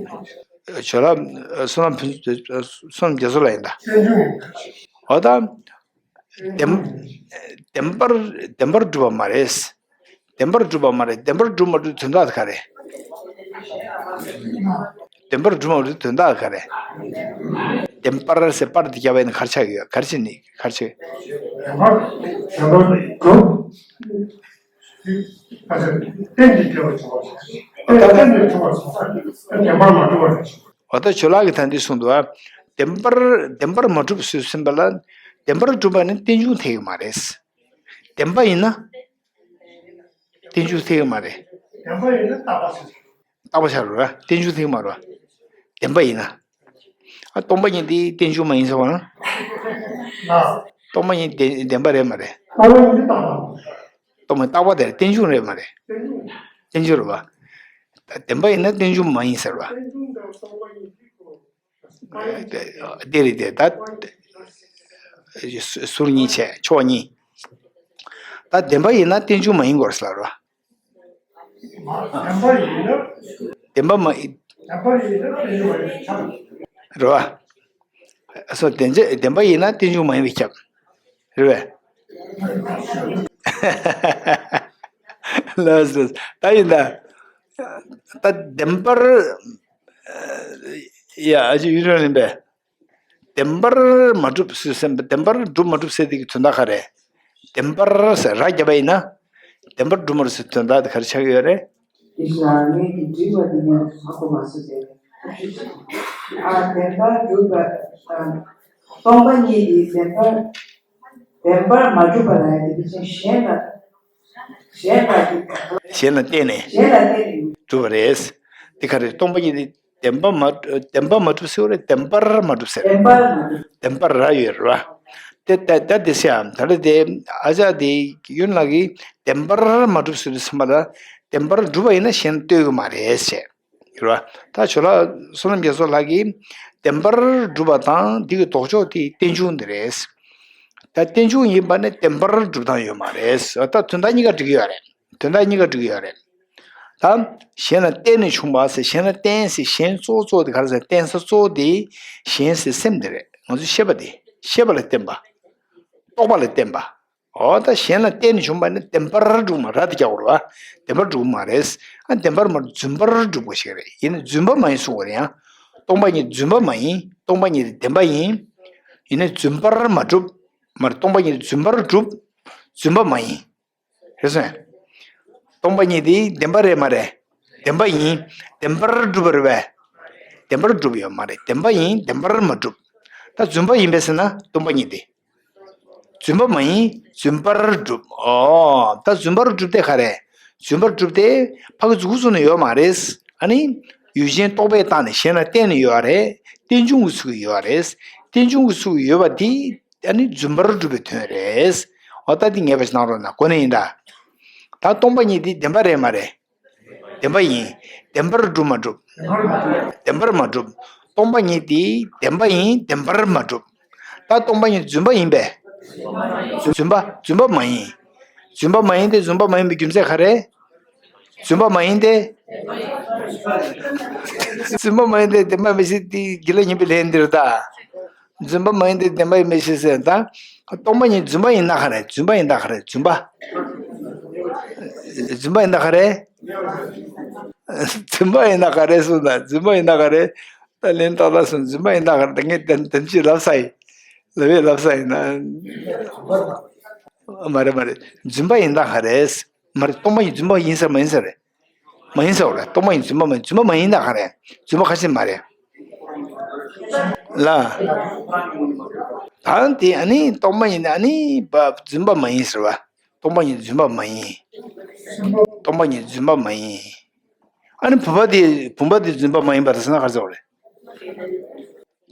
ཇོ་ལགས་བསོད་ནམས་ཕུན་བསོད་ནམས་རྒྱ་མཚོ་ལགས་ཡིན་ད། ཨོ་ད། བདེན་བདེན་པར་བདེན་པར་གྲུབ་པ་མ་རེད། བདེན་པར་གྲུབ་པ་མ་རེད། བདེན་པར་གྲུབ་མ་གྲུབ་དོན་དག་ག་རེ། བདེན་པར་གྲུབ་མ་གྲུབ་དོན་དག་ག་རེ། བདེན་པར་ཟེར་པར་དེ་རྒྱབ་པ་ཡིན་ན་ག་རེ་ཆགས་ཀྱི་ཡོད། ག་རེ་བྱེད་ནི་ག་རེ་བྱེད། བདེན་པར་བདེན་པར་གྲུབ། ཨ་ཙི། རྟེན་གྱི་དགེ་བ་བྱུང་བ་ཞིག་རྟེན་ལྡན་གྱི་བྱུང་བ་ཞིག་བདེན་པར་མ་གྲུབ་པ་རེད། འོ་ད་ཇོ་ལགས་ཀྱིས་ད་འདི་གསུངས་འདུག་ཨ། བདེན་པར་བདེན་པར་མ་གྲུབ་ཟེར་ཟིན་པ་ལ། བདེན་པར་གྲུབ་པ་ནི་རྟེན་འབྱུང་འཐད་ཀྱི་མ་རེད། བདེན་པ་ཡིན་ན། རྟེན་འབྱུང་འཐད་ཀྱི་མ་རེད། བདེན་པ་ཡིན་ན་རྟག་པ་ཆགས། རྟག་པ་ཆགས་རེད་བ། རྟེན་འབྱུང་འཐད་ཀྱི་མ་རེད་བ། བདེན་པ་ཡིན་ན། ཨ་སྟོང་པ་ཉིད་དེ་རྟེན་འབྱུང་མ་ཡིན་ཟེར་བ་ན། ལགས། སྟོང་པ་ཉིད་བདེན་བདེན་པ་རེད་མ་རེད། སྟོང་པ་ཉིད་རྟག་པ། སྟོང་པ་རྟག་པ་དེ་རྟེན་འབྱུང་རེད་མ་རེད། རྟེན་འབྱུང་རེད་བ། ད་བདེན་པ་ཡིན་ན་རྟེན་འབྱུང་མ་ཡིན་ཟེར་བ། དེ་རེད་དེ་ད། ཟུར་གཉིས་བྱས་ཕྱོགས་གཉིས། ད་བདེན་པ་ཡིན་ན་རྟེན་འབྱུང་མ་ཡིན་དགོས་ཟེར་བ། བདེན་པ་ཡིན་ན། བདེན་པ་མ་ཡིན། བདེན་པ་ཡིན་ན་རྟེན་འབྱུང་མ་ཡིན་ཆགས། རེད་བ། སོ་བདེན་བྱ་བདེན་པ་ཡིན་ན་རྟེན་འབྱུང་མ་ཡིན་པས་ཁྱབ། རེད་བས། ལགས་སོ། ད་ཡིན་ད། ད་བདེན་པར། ཡ་ཨ་ཅེ་ཡུལ་རང་ཡིན་པས། བདེན་པར་མ་གྲུབ་ཟེར་སེམས་བདེན་པར་གྲུབ་མ་གྲུབ་ཟེར་དེ་གི་དོན་དག་ག་རེ། བདེན་པར་ཟེར་ར་བརྒྱབ་པ་ཡིན་ན། བདེན་པར་གྲུབ་མ་གྲུབ་ཟེར་དོན་དག་དེ་ག་རེ་ཆགས་ཀྱི་ཡོད་རེད། ཨིན་ཤ་ལ་ངས་ཀྱི་དྲི་བ་འདི་ཉན་མ་གོ་མ་སོང་ཟེར། ཨ་བདེན་པར་གྲུབ་པ་དང་སྟོང་པ་ཉིད་ཀྱི་བདེན་པར་བདེན་པར་མ་གྲུབ་པ་ལ་ཡང་དེ་བཞིན་གཞན་ལ་གཞན་ལ་གཞན་ལ་བརྟེན་ནས་གཞན་ལ་བརྟེན་ནས་གྲུབ་པ་རེད། དེ་ག་རེ་སྟོང་པ་ཉིད་དེ། བདེན་པ་མ་བདེན་པ་མ་གྲུབ་ཟེར་བ་རེད། བདེན་པར་མ་གྲུབ་ཟེར། བདེན་པར་མ་གྲུབ། བདེན་པར་ར་ཡོད་རེད་བ། དེ་ད་ད་དེ་སེ་ཡང་ད་ལྟ་དེ་ཨ་ཅག་དེ་ཡོན་ལགས་ཀྱིས་བདེན་པར་མ་གྲུབ་ཟེར་དུས་ཙམ་པ་ལ་བདེན་པར་གྲུབ་པ་ཡིན་ན་གཞན་ལ་ལྟོས་ཀྱི་མ་རེད་ཟེར། རེད་བ། ད་ཇོ་ལགས་བསོད་ནམས་རྒྱ་མཚོ་ལགས་ཀྱིས་བདེན་པར་གྲུབ་པ་དང་འདི་གི་ལྡོག་ཕྱོགས་དེ་རྟེན་འབྱུང་དེ་རེད། ད་རྟེན་འབྱུང་ཡིན་པ་ནི་བདེན་པར་གྲུབ་སྟངས་ཡོད་མ་རེད། ད་དོན་དག་གཉིས་ཀ་འགྲིག་གི་ཡོད་རེད། དོན་དག་གཉིས་ཀ་འགྲིག་གི་ཡོད་རེད། ད་གཞན་ལ་བརྟེན་ནས་བྱུང་བ་ཟེར། གཞན་ལ་བརྟེན་ཟེར། གཞན་གཙོ་བོ་གཙོ་བོ་དེ་ག་རེ་ཟེར། བརྟེན་ས་གཙོ་བོ་དེ་གཞན་ཟེར་སེམས་དེ་རེད། ང་ཚོས་ཤེས་པ་དེ། ཤེས་པ་ལ་བརྟེན་པ། རྟོག་པ་ལ་བརྟེན་པ། འོ་ད་གཞན་ལ་བརྟེན་ནས་བྱུང་བ་ནི་བདེན་པར་གྲུབ་མ་རེད། དེ་རྒྱག་དགོས་རེད་བ། བདེན་པར་གྲུབ་མ་རེད། ཨ་བདེན་པར་མ་རྫུན་པར་གྲུབ་པ་ཞིག་རེད། ཡིན་ན་རྫུན་པ་མ་ཡིན་གསུང་བ་རེད་ཡང་། སྟོང་པ་ཉིད་རྫུན་པ་མ་ཡིན། སྟོང་པ་ཉིད་བདེན་པ་ཡིན། ཡིན་ན་རྫུན་པར་མ་གྲུབ། མ་རེད། སྟོང་པ་ཉིད་རྫུན་པར་གྲུབ། རྫུན་པ་མ་ཡིན། རེད་སོང་། སྟོང་པ་ཉིད་དེ་བདེན་པ་རེད་མ་རེད། བདེན་པ་ཡིན། བདེན་པར་གྲུབ་པ་རེད་པས། བདེན་པར་གྲུབ་ཡོད་མ་རེད། བདེན་པ་ཡིན། བདེན་པར་མ་གྲུབ། ད་རྫུན་པ་ཡིན་པས་ཟེར་ན་སྟོང་པ་ཉིད་དེ། རྫུན་པ་མ་ཡིན། རྫུན་པར་གྲུབ། ཨོ། ད་རྫུན་པར་གྲུབ་དེ་ག་རེད། རྫུན་པར་གྲུབ་དེ་ཕ་གི་མཛུ་གུ་བཙུགས་ནས་ཡོད་མ་རེད། ཨ་ནི། ཡུལ་ཅན་རྟོག་པས་བཏགས་ནས་གཞན་ལ་བརྟེན་ནས་ཡོད་རེད། རྟེན་འབྱུང་གི་ཚུལ་གྱིས་ཡོད་རེད། རྟེན་འབྱུང་གི་ཚུལ་གྱིས་ཡོད་པ་དེ་ཨ་ནི་རྫུན་པར་གྲུབ་པའི་དོན་རེད། འོ་ད་འདི་ངེས་པ་ཞིག་གནང་རོགས་གནང་། གོ་ནི་ཡིན་ད། ད་སྟོང་པ་ཉིད་དེ་བདེན་པ་རེད་མ་རེད། བདེན་པ་ཡིན། བདེན་པར་གྲུབ་མ་གྲུབ། བདེན་པར་མ་གྲུབ། སྟོང་པ་ཉིད་དེ་བདེན་པ་ཡིན། བདེན་པར་མ་གྲུབ། ད་སྟོང་པ་ཉིད་རྫུན་པ་ཡིན་པས། རྫུན་པ་རྫུན་པ་མ་ཡིན། རྫུན་པ་མ་ཡིན་ཏེ། རྫུན་པ་མ་ཡིན་པའི་རྒྱུ་མཚན་ག་རེ། རྫུན་པ་མ་ཡིན་ཏེ། རྫུན་པ་མ་ཡིན་ཏེ་བདེན་པ་མི་སྲིད་དེ་དགེ་ལེགས་ཉན་པའི་ལན་འདིར་ད། རྫུན་པ་མ་ཡིན་ཏེ་བདེན་པ་ཡིན་པའི་ཕྱིར་ཟེར་ད། སྟོང་པ་ཉིད་རྫུན་པ་ཡིན་ན་ག་རེ། རྫུན་པ་ཡིན་ན་ག་རེ། རྫུན་པ། རྫུན་པ་ཡིན་ན་ག་རེ། རྫུན་པ་ཡིན་ན་ག་རེ་གསུངས་ད། རྫུན་པ་ཡིན་ན་ག་རེ། ད་ལན་ཏག་ཏག་སོང་། རྫུན་པ་ཡིན་ན་ག་རེ། ད་ངས་དོན་དོན་ཅི་ལབ་ས་ཡིན། ལབ་ཡས་ལབ་ས་ཡིན་ན། མ་རེད་མ་རེད། རྫུན་པ་ཡིན་ན་ག་རེ། མ་རེད། སྟོང་པ་ཉིད་རྫུན་པ་ཡིན་ས་མ་ཡིན་ས་རེད། མ་ཡིན་ས་རེད། སྟོང་པ་ཉིད་རྫུན་པ་མ་ཡིན། རྫུན་པ་མ་ཡིན་ན་ག་རེ། རྫུན་པ་ཁ་ཤས་མ་རེད། ལ། ད་དེ་ཨ་ནི་སྟོང་པ་ཉིད་ཨ་ནི་བ་རྫུན་པ་མ་ཡིན་ཟེར་བ། སྟོང་པ་ཉིད་རྫུན་པ་མ་ཡིན། སྟོང་པ་ཉིད་རྫུན་པ་མ་ཡིན། ཨ་ནི་བུམ་པ་དེ་བུམ་པ་དེ་རྫུན་པ་མ་ཡིན་པ་རེད་ཟེར་ན་ག་རེ་ཟེར་བ་རེད།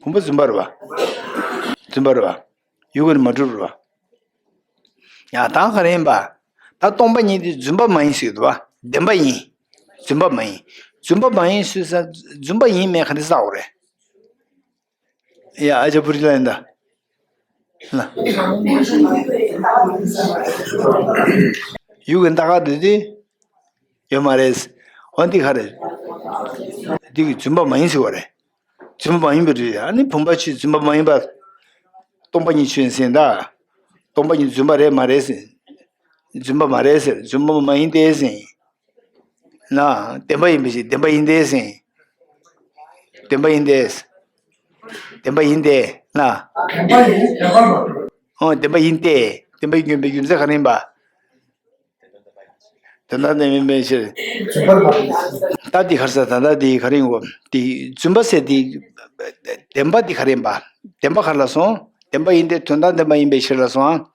བུམ་པ་རྫུན་པ་རེད་བ། རྫུན་པ་རེད་བ། ཡུལ་ཀུན་ནས་མ་གྲུབ་རེད་བ། ཡ་ད་ག་རེ་ཡིན་པ། ད་སྟོང་པ་ཉིད་དེ་རྫུན་པ་མ་ཡིན་ཟེར་གྱི་འདུག་བ། བདེན་པ་ཡིན། རྫུན་པ་མ་ཡིན། རྫུན་པ་མ་ཡིན་ཟེར་ས། རྫུན་པ་ཡིན་མེད་ག་འདྲ་བསགས་དགོས་རེད། ཡ་ཨ་ཅག་བུ་རི་ལ་ཡིན་ད། ལ། ཡུལ་གྱི་རྟ་ཁ་འདི་དེ་ཡོད་མ་རེད། འོ་འདི་ག་རེད། འདི་གི་རྫུན་པ་མ་ཡིན་ཟེར་བ་རེད། རྫུན་པ་མ་ཡིན་པའི་རིགས། ཨ་ནི་བུམ་པ་ཆོས་རྫུན་པ་མ་ཡིན་པ། སྟོང་པ་ཉིད་ཆོས་ཡིན་ཟེར་ད། སྟོང་པ་ཉིད་རྫུན་པ་རེད་མ་རེད་ཟེར། རྫུན་པ་མ་རེད་ཟེར། རྫུན་པ་མ་ཡིན་ཏེ་ཟེར། ན། བདེན་པ་ཡིན་པའི་ཕྱིར། བདེན་པ་ཡིན་ཏེ་ཟེར། བདེན་པ་ཡིན་ཏེ། བདེན་པ་ཡིན་ཏེ། ན། བདེན་པ་ཡིན། བདེན་པ་མ་གྲུབ། ཨོ་བདེན་པ་ཡིན་ཏེ། བདེན་པ་ཡིན་པའི་རྒྱུ་མཚན་ག་རེ་ཡིན་པ། དོན་དམ་བདེན་པ་ཡིན་པའི་ཕྱིར། རྫུན་པ་མ་གྲུབ། ད་འདི་ག་རེ་ཟེར། ད་ལྟ་འདི་ག་རེ་ཡིན་གོ། འདི་རྫུན་པ་ཟེར་འདི། བདེན་པ་འདི་ག་རེ་ཡིན་པ། བདེན་པ་ག་རེ་ལ་སོང་། བདེན་པ་ཡིན་ཏེ། དོན་དམ་བདེན་པ་ཡིན་པའི་ཕྱིར་ལ་སོང་ཨ།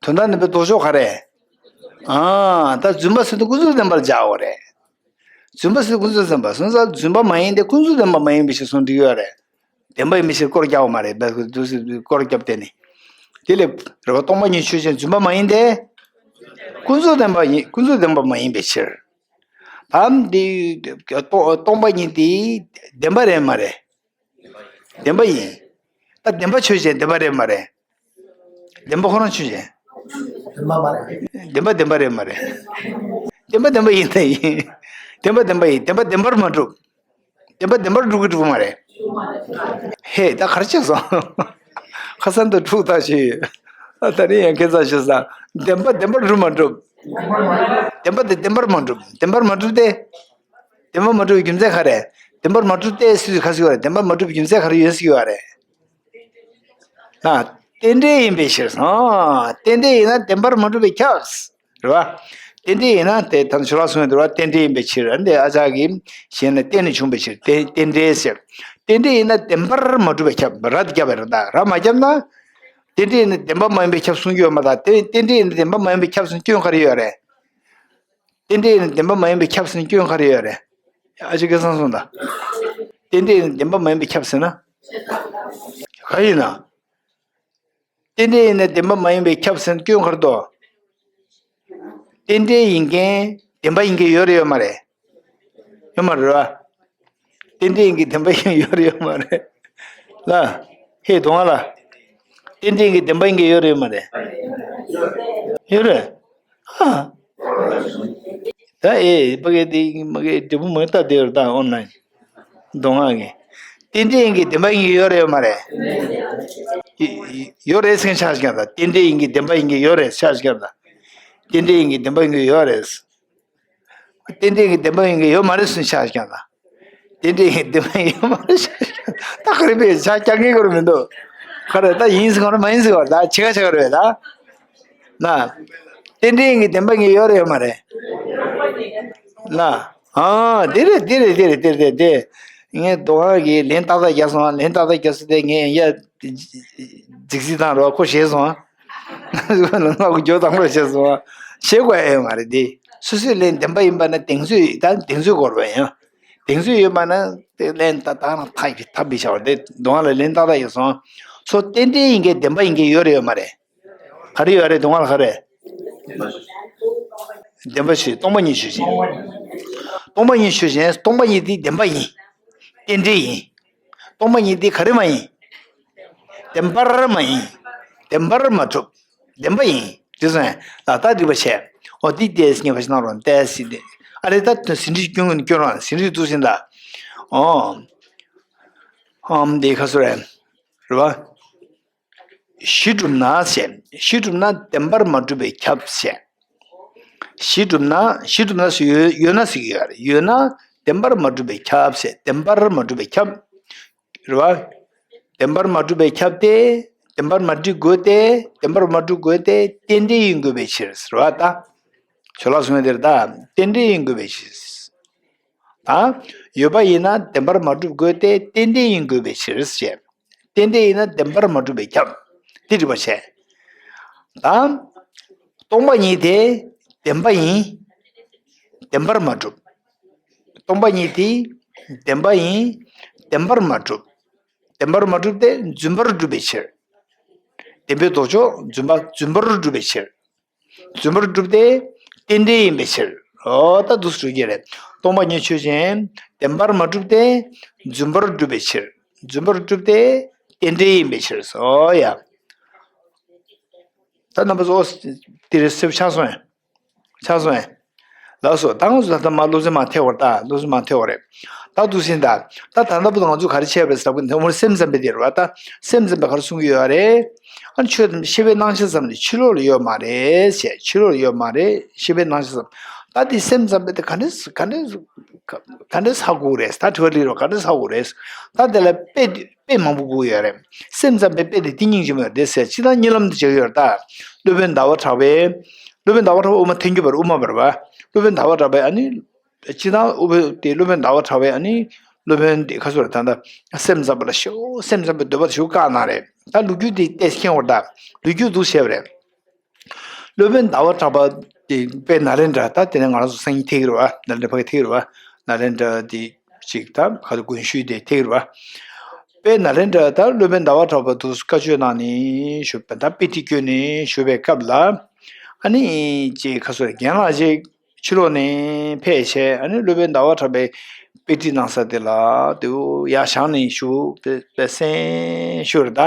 དོན་དམ་བདེན་པའི་ལྡོག་ཕྱོགས་ག་རེ། ཨ། ད་རྫུན་པ་ཟེར་དུས་ཀུན་རྫོབ་བདེན་པར་སྦྱར་བ་རེད། རྫུན་པ་ཟེར་དུས་ཀུན་རྫོབ་བདེན་པ་སོང་ཙང་། རྫུན་པ་མ་ཡིན་ཏེ། ཀུན་རྫོབ་བདེན་པ་མ་ཡིན་པའི་ཕྱིར་གསུངས་འགྲིག་ཡོད་རེད། བདེན་པ་ཡིན་པའི་ཕྱིར་སྐོར་རྒྱག་པ་མ་རེད། བདེན་པ་ཡིན་པའི་ཕྱིར་སྐོར་རྒྱབ་བསྡད་ནས། དེ་ལས་རེད་བ། སྟོང་པ་ཉིད་ཆོས་ཅན། རྫུན་པ་མ་ཡིན་ཏེ། ཀུན་རྫོབ་བདེན་པ་ཡིན། ཀུན་རྫོབ་བདེན་པ་མ་ཡིན་པའི་ཕྱིར། ད་འདི་སྟོང་སྟོང་པ་ཉིད་དེ་བདེན་པ་རེད་མ་རེད། བདེན་པ་ཡིན། ད་བདེན་པ་ཆོས་ཅན། བདེན་པ་རེད་མ་རེད། བདེན་པ་ཁོ་རང་ཆོས་ཅན། བདེན་པ་མ་རེད། བདེན་པ་བདེན་པ་རེད་མ་རེད། བདེན་པ་བདེན་པ་ཡིན་ད་ཡིན། བདེན་པ་བདེན་པ་ཡིན། བདེན་པ་བདེན་པར་མ་གྲུབ། བདེན་པ་བདེན་པར་གྲུབ་ཀྱི་གྲུབ་མ་རེད། ཧེ་ད་ག་རེ་བྱས་སོང་། ཁ་སང་དུ་འཁྲུག་ཐག་ཆོད་ཡོད། ད་རིང་ཡང་ཁྱེད་ཚ་ཤོད་ས། བདེན་པ་བདེན་པར་གྲུབ་མ་གྲུབ། བདེན་པ་དེ་བདེན་པར་མ་གྲུབ། བདེན་པར་མ་གྲུབ་སྟེ། བདེན་པར་མ་གྲུབ་པའི་རྒྱུ་མཚན་ག་རེ། བདེན་པར་མ་གྲུབ་སྟེ་སུས་ག་ཟེར་གྱི་ཡོད་རེད། བདེན་པར་མ་གྲུབ་པའི་རྒྱུ་མཚན་ག་རེ་ཡོད་ཟེར་གྱི་ཡོད་རེད། ན། རྟེན་འབྲེལ་ཡིན་པའི་ཕྱིར། ཨ། རྟེན་འབྲེལ་ཡིན་ན་བདེན་པར་མ་གྲུབ་པས་ཁྱབ། རེད་བ། རྟེན་འབྲེལ་ཡིན་ན་དེ་ད་ཆོས་ལ་གསུངས་ཡོད་རེད་བ། རྟེན་འབྲེལ་ཡིན་པའི་ཕྱིར། འདི་ཨ་ཅག་གིས་གཞན་ལ་བརྟེན་ནས་བྱུང་བའི་ཕྱིར། རྟེན་རྟེན་འབྲེལ་ཟེར། རྟེན་འབྲེལ་ཡིན་ན་བདེན་པར་མ་གྲུབ་པས་ཁྱབ། ར་དེ་བརྒྱབ་པ་རེད་ད། ར་མ་བརྒྱབ་ན། རྟེན་འབྲེལ་ཡིན་ན་བདེན་པ་མ་ཡིན་པས་ཁྱབ་གསུང་རྒྱུ་ཡོད་མ་རེད་ད། རྟེན་རྟེན་འབྲེལ་ཡིན་ན་བདེན་པ་མ་ཡིན་པས་ཁྱབ་གསུང་སྐྱོན་ག་རེ་ཡོད་རེད། རྟེན་འབྲེལ་ཡིན་ན་བདེན་པ་མ་ཡིན་པས་ཁྱབ་ཟེར་ན་སྐྱོན་ག་རེ་ཡོད་རེད། ཨ་ཅག་སྐལ་བཟང་གསུངས་དང་། རྟེན་འབྲེལ་ཡིན་ན་བདེན་པ་མ་ཡིན་པས་ཁྱབ་ཟེར་ན། ག་ཡིན་ན། རྟེན་འབྲེལ་ཡིན་ན་བདེན་པ་མ་ཡིན་པས་ཁྱབ་ཟེར་ན་སྐྱོན་ག་རེ་འདུག་རྟེན་འབྲེལ་ཡིན་མཁན་བདེན་པ་ཡིན་མཁན་ཡོད་རེད་ཡོད་མ་རེད། ཡོད་མ་རེད་བ། རྟེན་འབྲེལ་ཡིན་མཁན་བདེན་པ་ཡིན་མཁན་ཡོད་རེད་ཡོད་མ་རེད། ལ། ཧེ་གདོང་ལ། རྟེན་འབྲེལ་ཡིན་མཁན་བདེན་པ་ཡིན་མཁན་ཡོད་རེད་ཡོད་མ་རེད། ཡོད་རེད། ཨ། ད་ཨེ་ཕ་གི་དེ་མ་གི་འབྲས་བུ་མ་ལྟ་དེ་ཡོད་རེད་ད་ཨོན་ལན། མདོ་སྔགས་ཀྱི། རྟེན་འབྲེལ་ཡིན་མཁན་བདེན་པ་ཡིན་མཁན་ཡོད་རེད་ཡོད་མ་རེད། ཡོད་རེད་ཟེར་མཁན་ཆགས་ཀྱང་ད། རྟེན་འབྲེལ་ཡིན་མཁན་བདེན་པ་ཡིན་མཁན་ཡོད་རེད་ཆགས་ཀྱང་ད། རྟེན་འབྲེལ་ཡིན་མཁན་བདེན་པ་ཡིན་མཁན་ཡོད་རེད། རྟེན་འབྲེལ་ཡིན་མཁན་བདེན་པ་ཡིན་མཁན་ཡོད་མ་རེད་ཟེར་མཁན་ཆགས་ཀྱང་ད། རྟེན་འབྲེལ་ཡིན་མཁན་བདེན་པ་ཡིན་མཁན་ཡོད་མ་རེད་ཟེར་མཁན་ཆགས་ཀྱང་ངེས་ཁོ་ར་མི་འདུག་ག་རེ་ད་ཡིན་ཟེར་ག་རེ་མ་ཡིན་ཟེར་ག་རེ་ད་ཆེ་ག་ཆེ་ག་རེད་ད། ན། རྟེན་འབྲེལ་ཡིན་མཁན་བདེན་པ་ཡིན་མཁན་ཡོད་རེད་ཡོད་མ་རེད། ལ། ཨ། དེ་རེད་དེ་རེད་དེ་རེད་དེ་རེད་དེ། ངས་མདོ་སྔགས་ཀྱི་ལན་ཏག་ཏག་རྒྱབ་སོང་ལན་ཏག་ཏག་རྒྱབ་སོང་དེ་ངས་ཡ། རྫིག་རྫིག་བཏང་རོགས་ཁོ་ཞེད་སོང་། ང་གི་རྒྱོ་བཏང་རོགས་ཞེད་སོང་། ཞེད་དགོས་ཡ་ཡོད་མ་རེད་དེ། སོ་སོའི་ལན་བདེན་པ་ཡིན་པ་ན་གདེང་ཚོད་ད་གདེང་ཚོད་དགོས་རེད་ཡང་། གདེང་ཚོད་ཡོད་པ་ན་དེ་ལན་ཏག་ཏག་རང་ཐག་གི་ཐག་པའི་བྱ་བ་དེ་མདོ་སྔགས་ལ་ལན་ཏག་ཏག་ཡོད་སོང་། སོ་རྟེན་འབྲེལ་ཡིན་མཁན་བདེན་པ་ཡིན་མཁན་ཡོད་རེད་ཡོད་མ་རེད། ག་རེ་ཡོད་རེད་དུང་བ་ལ་ག་རེ། བདེན་པ་ཆོས་སྟོང་པ་ཉིད་ཆོས་ཅན། སྟོང་པ་ཉིད་ཆོས་ཅན་སྟོང་པ་ཉིད་དེ་བདེན་པ་ཡིན། རྟེན་འབྲེལ་ཡིན། སྟོང་པ་ཉིད་དེ་ག་རེ་མ་ཡིན། བདེན་པར་མ་ཡིན། བདེན་པར་མ་གྲུབ། བདེན་པ་ཡིན། དེ་སོང་ལ་ད་འགྲིག་པ་བྱས། འོ་དེ་ལྟས་ངེས་པ་ཞིག་གནང་རོགས་ལྟས་སྲིད་དེ། ཨ་རེ་ད་ཟིན་བྲིས་སྐྱོན་ཀུན་སྐྱོན་རོགས་ཟིན་བྲིས་འདུག་ཟིན་ད། ཨོ། ཨམ་དེ་ཁ་སོ་རེད། རེད་བ། གཞི་གྲུབ་ན་ཞེས། གཞི་གྲུབ་ན་བདེན་པར་མ་གྲུབ་པས་ཁྱབ་ཞེས། གཞི་གྲུབ་ན་གཞི་གྲུབ་ན་ཞེས་ཡོད་ཡོད་ན་ཟེར་གྱི་ཡོད་རེད་ཡོད་ན་བདེན་པར་མ་གྲུབ་པས་ཁྱབ་ཞེས་བདེན་པར་མ་གྲུབ་པས་ཁྱབ། རེད་བ། བདེན་པར་མ་གྲུབ་པས་ཁྱབ་སྟེ། བདེན་པར་མ་གྲུབ་དགོས་ཏེ། བདེན་པར་མ་གྲུབ་དགོས་ཏེ་རྟེན་འབྲེལ་ཡིན་དགོས་པའི་ཕྱིར་ཟེར་བ་ད། ཇོ་ལགས་གསུངས་ཡ་དེ་རེད་ད། རྟེན་འབྲེལ་ཡིན་དགོས་པའི་ཕྱིར། ད། ཡོད་པ་ཡིན་ན་བདེན་པར་མ་གྲུབ་དགོས་ཏེ་རྟེན་འབྲེལ་ཡིན་དགོས་པའི་ཕྱིར་ཞེས། རྟེན་འབྲེལ་ཡིན་ན་བདེན་པར་མ་གྲུབ་པས་ཁྱབ། འདི་འགྲིག་པ་བྱས། ད། སྟོང་པ་ཉིད་དེ་བདེན་པ་ཡིན། བདེན་པར་མ་གྲུབ། སྟོང་པ་ཉིད་དེ་བདེན་པ་ཡིན། བདེན་པར་མ་གྲུབ། བདེན་པར་མ་གྲུབ་སྟེ་རྫུན་པར་གྲུབ་པའི་ཕྱིར། བདེན་པའི་ལྡོག་ཕྱོགས་རྫུན་པ་རྫུན་པར་གྲུབ་པའི་ཕྱིར། རྫུན་པར་གྲུབ་སྟེ་རྟེན་འབྲེལ་ཡིན་པའི་ཕྱིར། འོ་ད་འདུག་སེ་འགྲོ་གི་རེད། སྟོང་པ་ཉིད་ཆོས་ཅན། བདེན་པར་མ་གྲུབ་སྟེ། རྫུན་པར་གྲུབ་པའི་ཕྱིར། རྫུན་པར་གྲུབ་སྟེ། རྟེན་འབྲེལ་ཡིན་པའི་ཕྱིར། འོ་ཡ། ད་རྣམ་པ་ཚོ། དེ་རེད་སེམས་ཆགས་སོང་ཡ། ཆགས་སོང་ཡ། ལགས་སོ། ད་ང་ཚོ་ད་ལྟ་མ་སློབ་ཚན་མ་ཐེག་བར་ད་སློབ་ཚན་མ་ཐེག་བ་རེད། ད་འདུག་སེ་ད། ད་ད་ལྟ་བུ་ང་ཚོ་ག་རེ་བྱས་པ་རེད་ཟེར་བ་དེ་འོ་སེམས་ཙམ་པའི་དེ་རེད་བ་ད། སེམས་ཙམ་པས་ག་རེ་གསུང་གི་ཡོད་རེད། ཨ་ནི་ཆོས་དང་ཤེས་པའི་སྣང་ཆ་ཙམ་ལས་ཕྱི་ལོགས་ལ་ཡོད་མ་རེད་ཞེས་ཕྱི་ལོགས་ལ་ཡོད་མ་རེད་ཤེས་པའི་སྣང་ཆ་ཙམ། ད་དེ་སེམས་ཙམ་པས་དེ་ག་འདྲས་ག་འདྲས་ག་འདྲས་ཧ་གོ་རེད་ད་དྲི་བ་སླེབས་རོགས་ག་འདྲས་ཧ་གོ་རེད། ད་དེ་ལ་དཔེ་དཔེ་མང་པོ་དགོས་ཡོད་རེད། སེམས་ཙམ་པའི་དཔེ་དེ་དེ་སྙིང་རྗེ་མོ་ཡོད་རེད་ཟེར་སྤྱི་དང་གཉིད་ལམ་དུ་བྱེད་ཀྱི་ཡོད་རེད་ད། སློབ་དཔོན་ཟླ་བ་གྲགས་པས། སློབ་དཔོན་ཟླ་བ་གྲགས་པ་དབུ་མ་ཐལ་འགྱུར་བར་དབུ་མ་པར་བ། སློབ་དཔོན་ཟླ་བ་གྲགས་པས་ཨ་ནི། སྤྱི་དང་དབུ་མ་དེ་སློབ་དཔོན་ཟླ་བ་གྲགས་པས་ཨ་ནི། སློབ་དཔོན་དེ་ཁ་སོར་ད་ལྟ་སེམས་ཙམ་པ་ལ་ཞུ་སེམས་ཙམ་པའི་འདོད་པ་ཞུ་བཀག་གནང་རེད་ད་ལོ་རྒྱུས་དེ་ལྟས་མཁྱེན་བར་ད་ལོ་རྒྱུས་འདུག་བཤད་པ་རེད། སློབ་དཔོན་ཟླ་བ་གྲགས་པ་དེ་དཔལ་ནཱ་ལེནྡྲ་ད་དེ་ནས་ང་རང་ཚོ་སང་ཉིན་ཐེག་རེད་བ་ནཱ་ལེནྡྲ་ཕ་གི་ཐེག་རེད་བ་ནཱ་ལེནྡྲ་དེ་ཅིག་ད་ཁ་ཐུག་དགོན་ཤུལ་དེ་ཐེག་རེད་བ། དཔལ་ནཱ་ལེནྡྲ་ད་སློབ་དཔོན་ཟླ་བ་གྲགས་པ་དུ་བཀའ་ཆོས་གནང་ནས་བཞུགས་པ་ད་དཔེ་ཁྲིད་བསྐྱོན་ནས་བཞུགས་པའི་སྐབས་ལ་ཨ་ནི་ཅིག་ཁ་སོར་རྒན་ལགས་ཅིག་ཕྱི་ལོགས་ནས་ཕེབས་བྱས་ཨ་ནི་སློབ་དཔོན་ཟླ་བ་གྲགས་པའི་དཔེ་ཁྲིད་གནང་ས་དེ་ལ་དེ་བོ་ཡར་བཞེངས་ནས་བཞུགས་པའི་གསན་ཞུ་རེད་ད།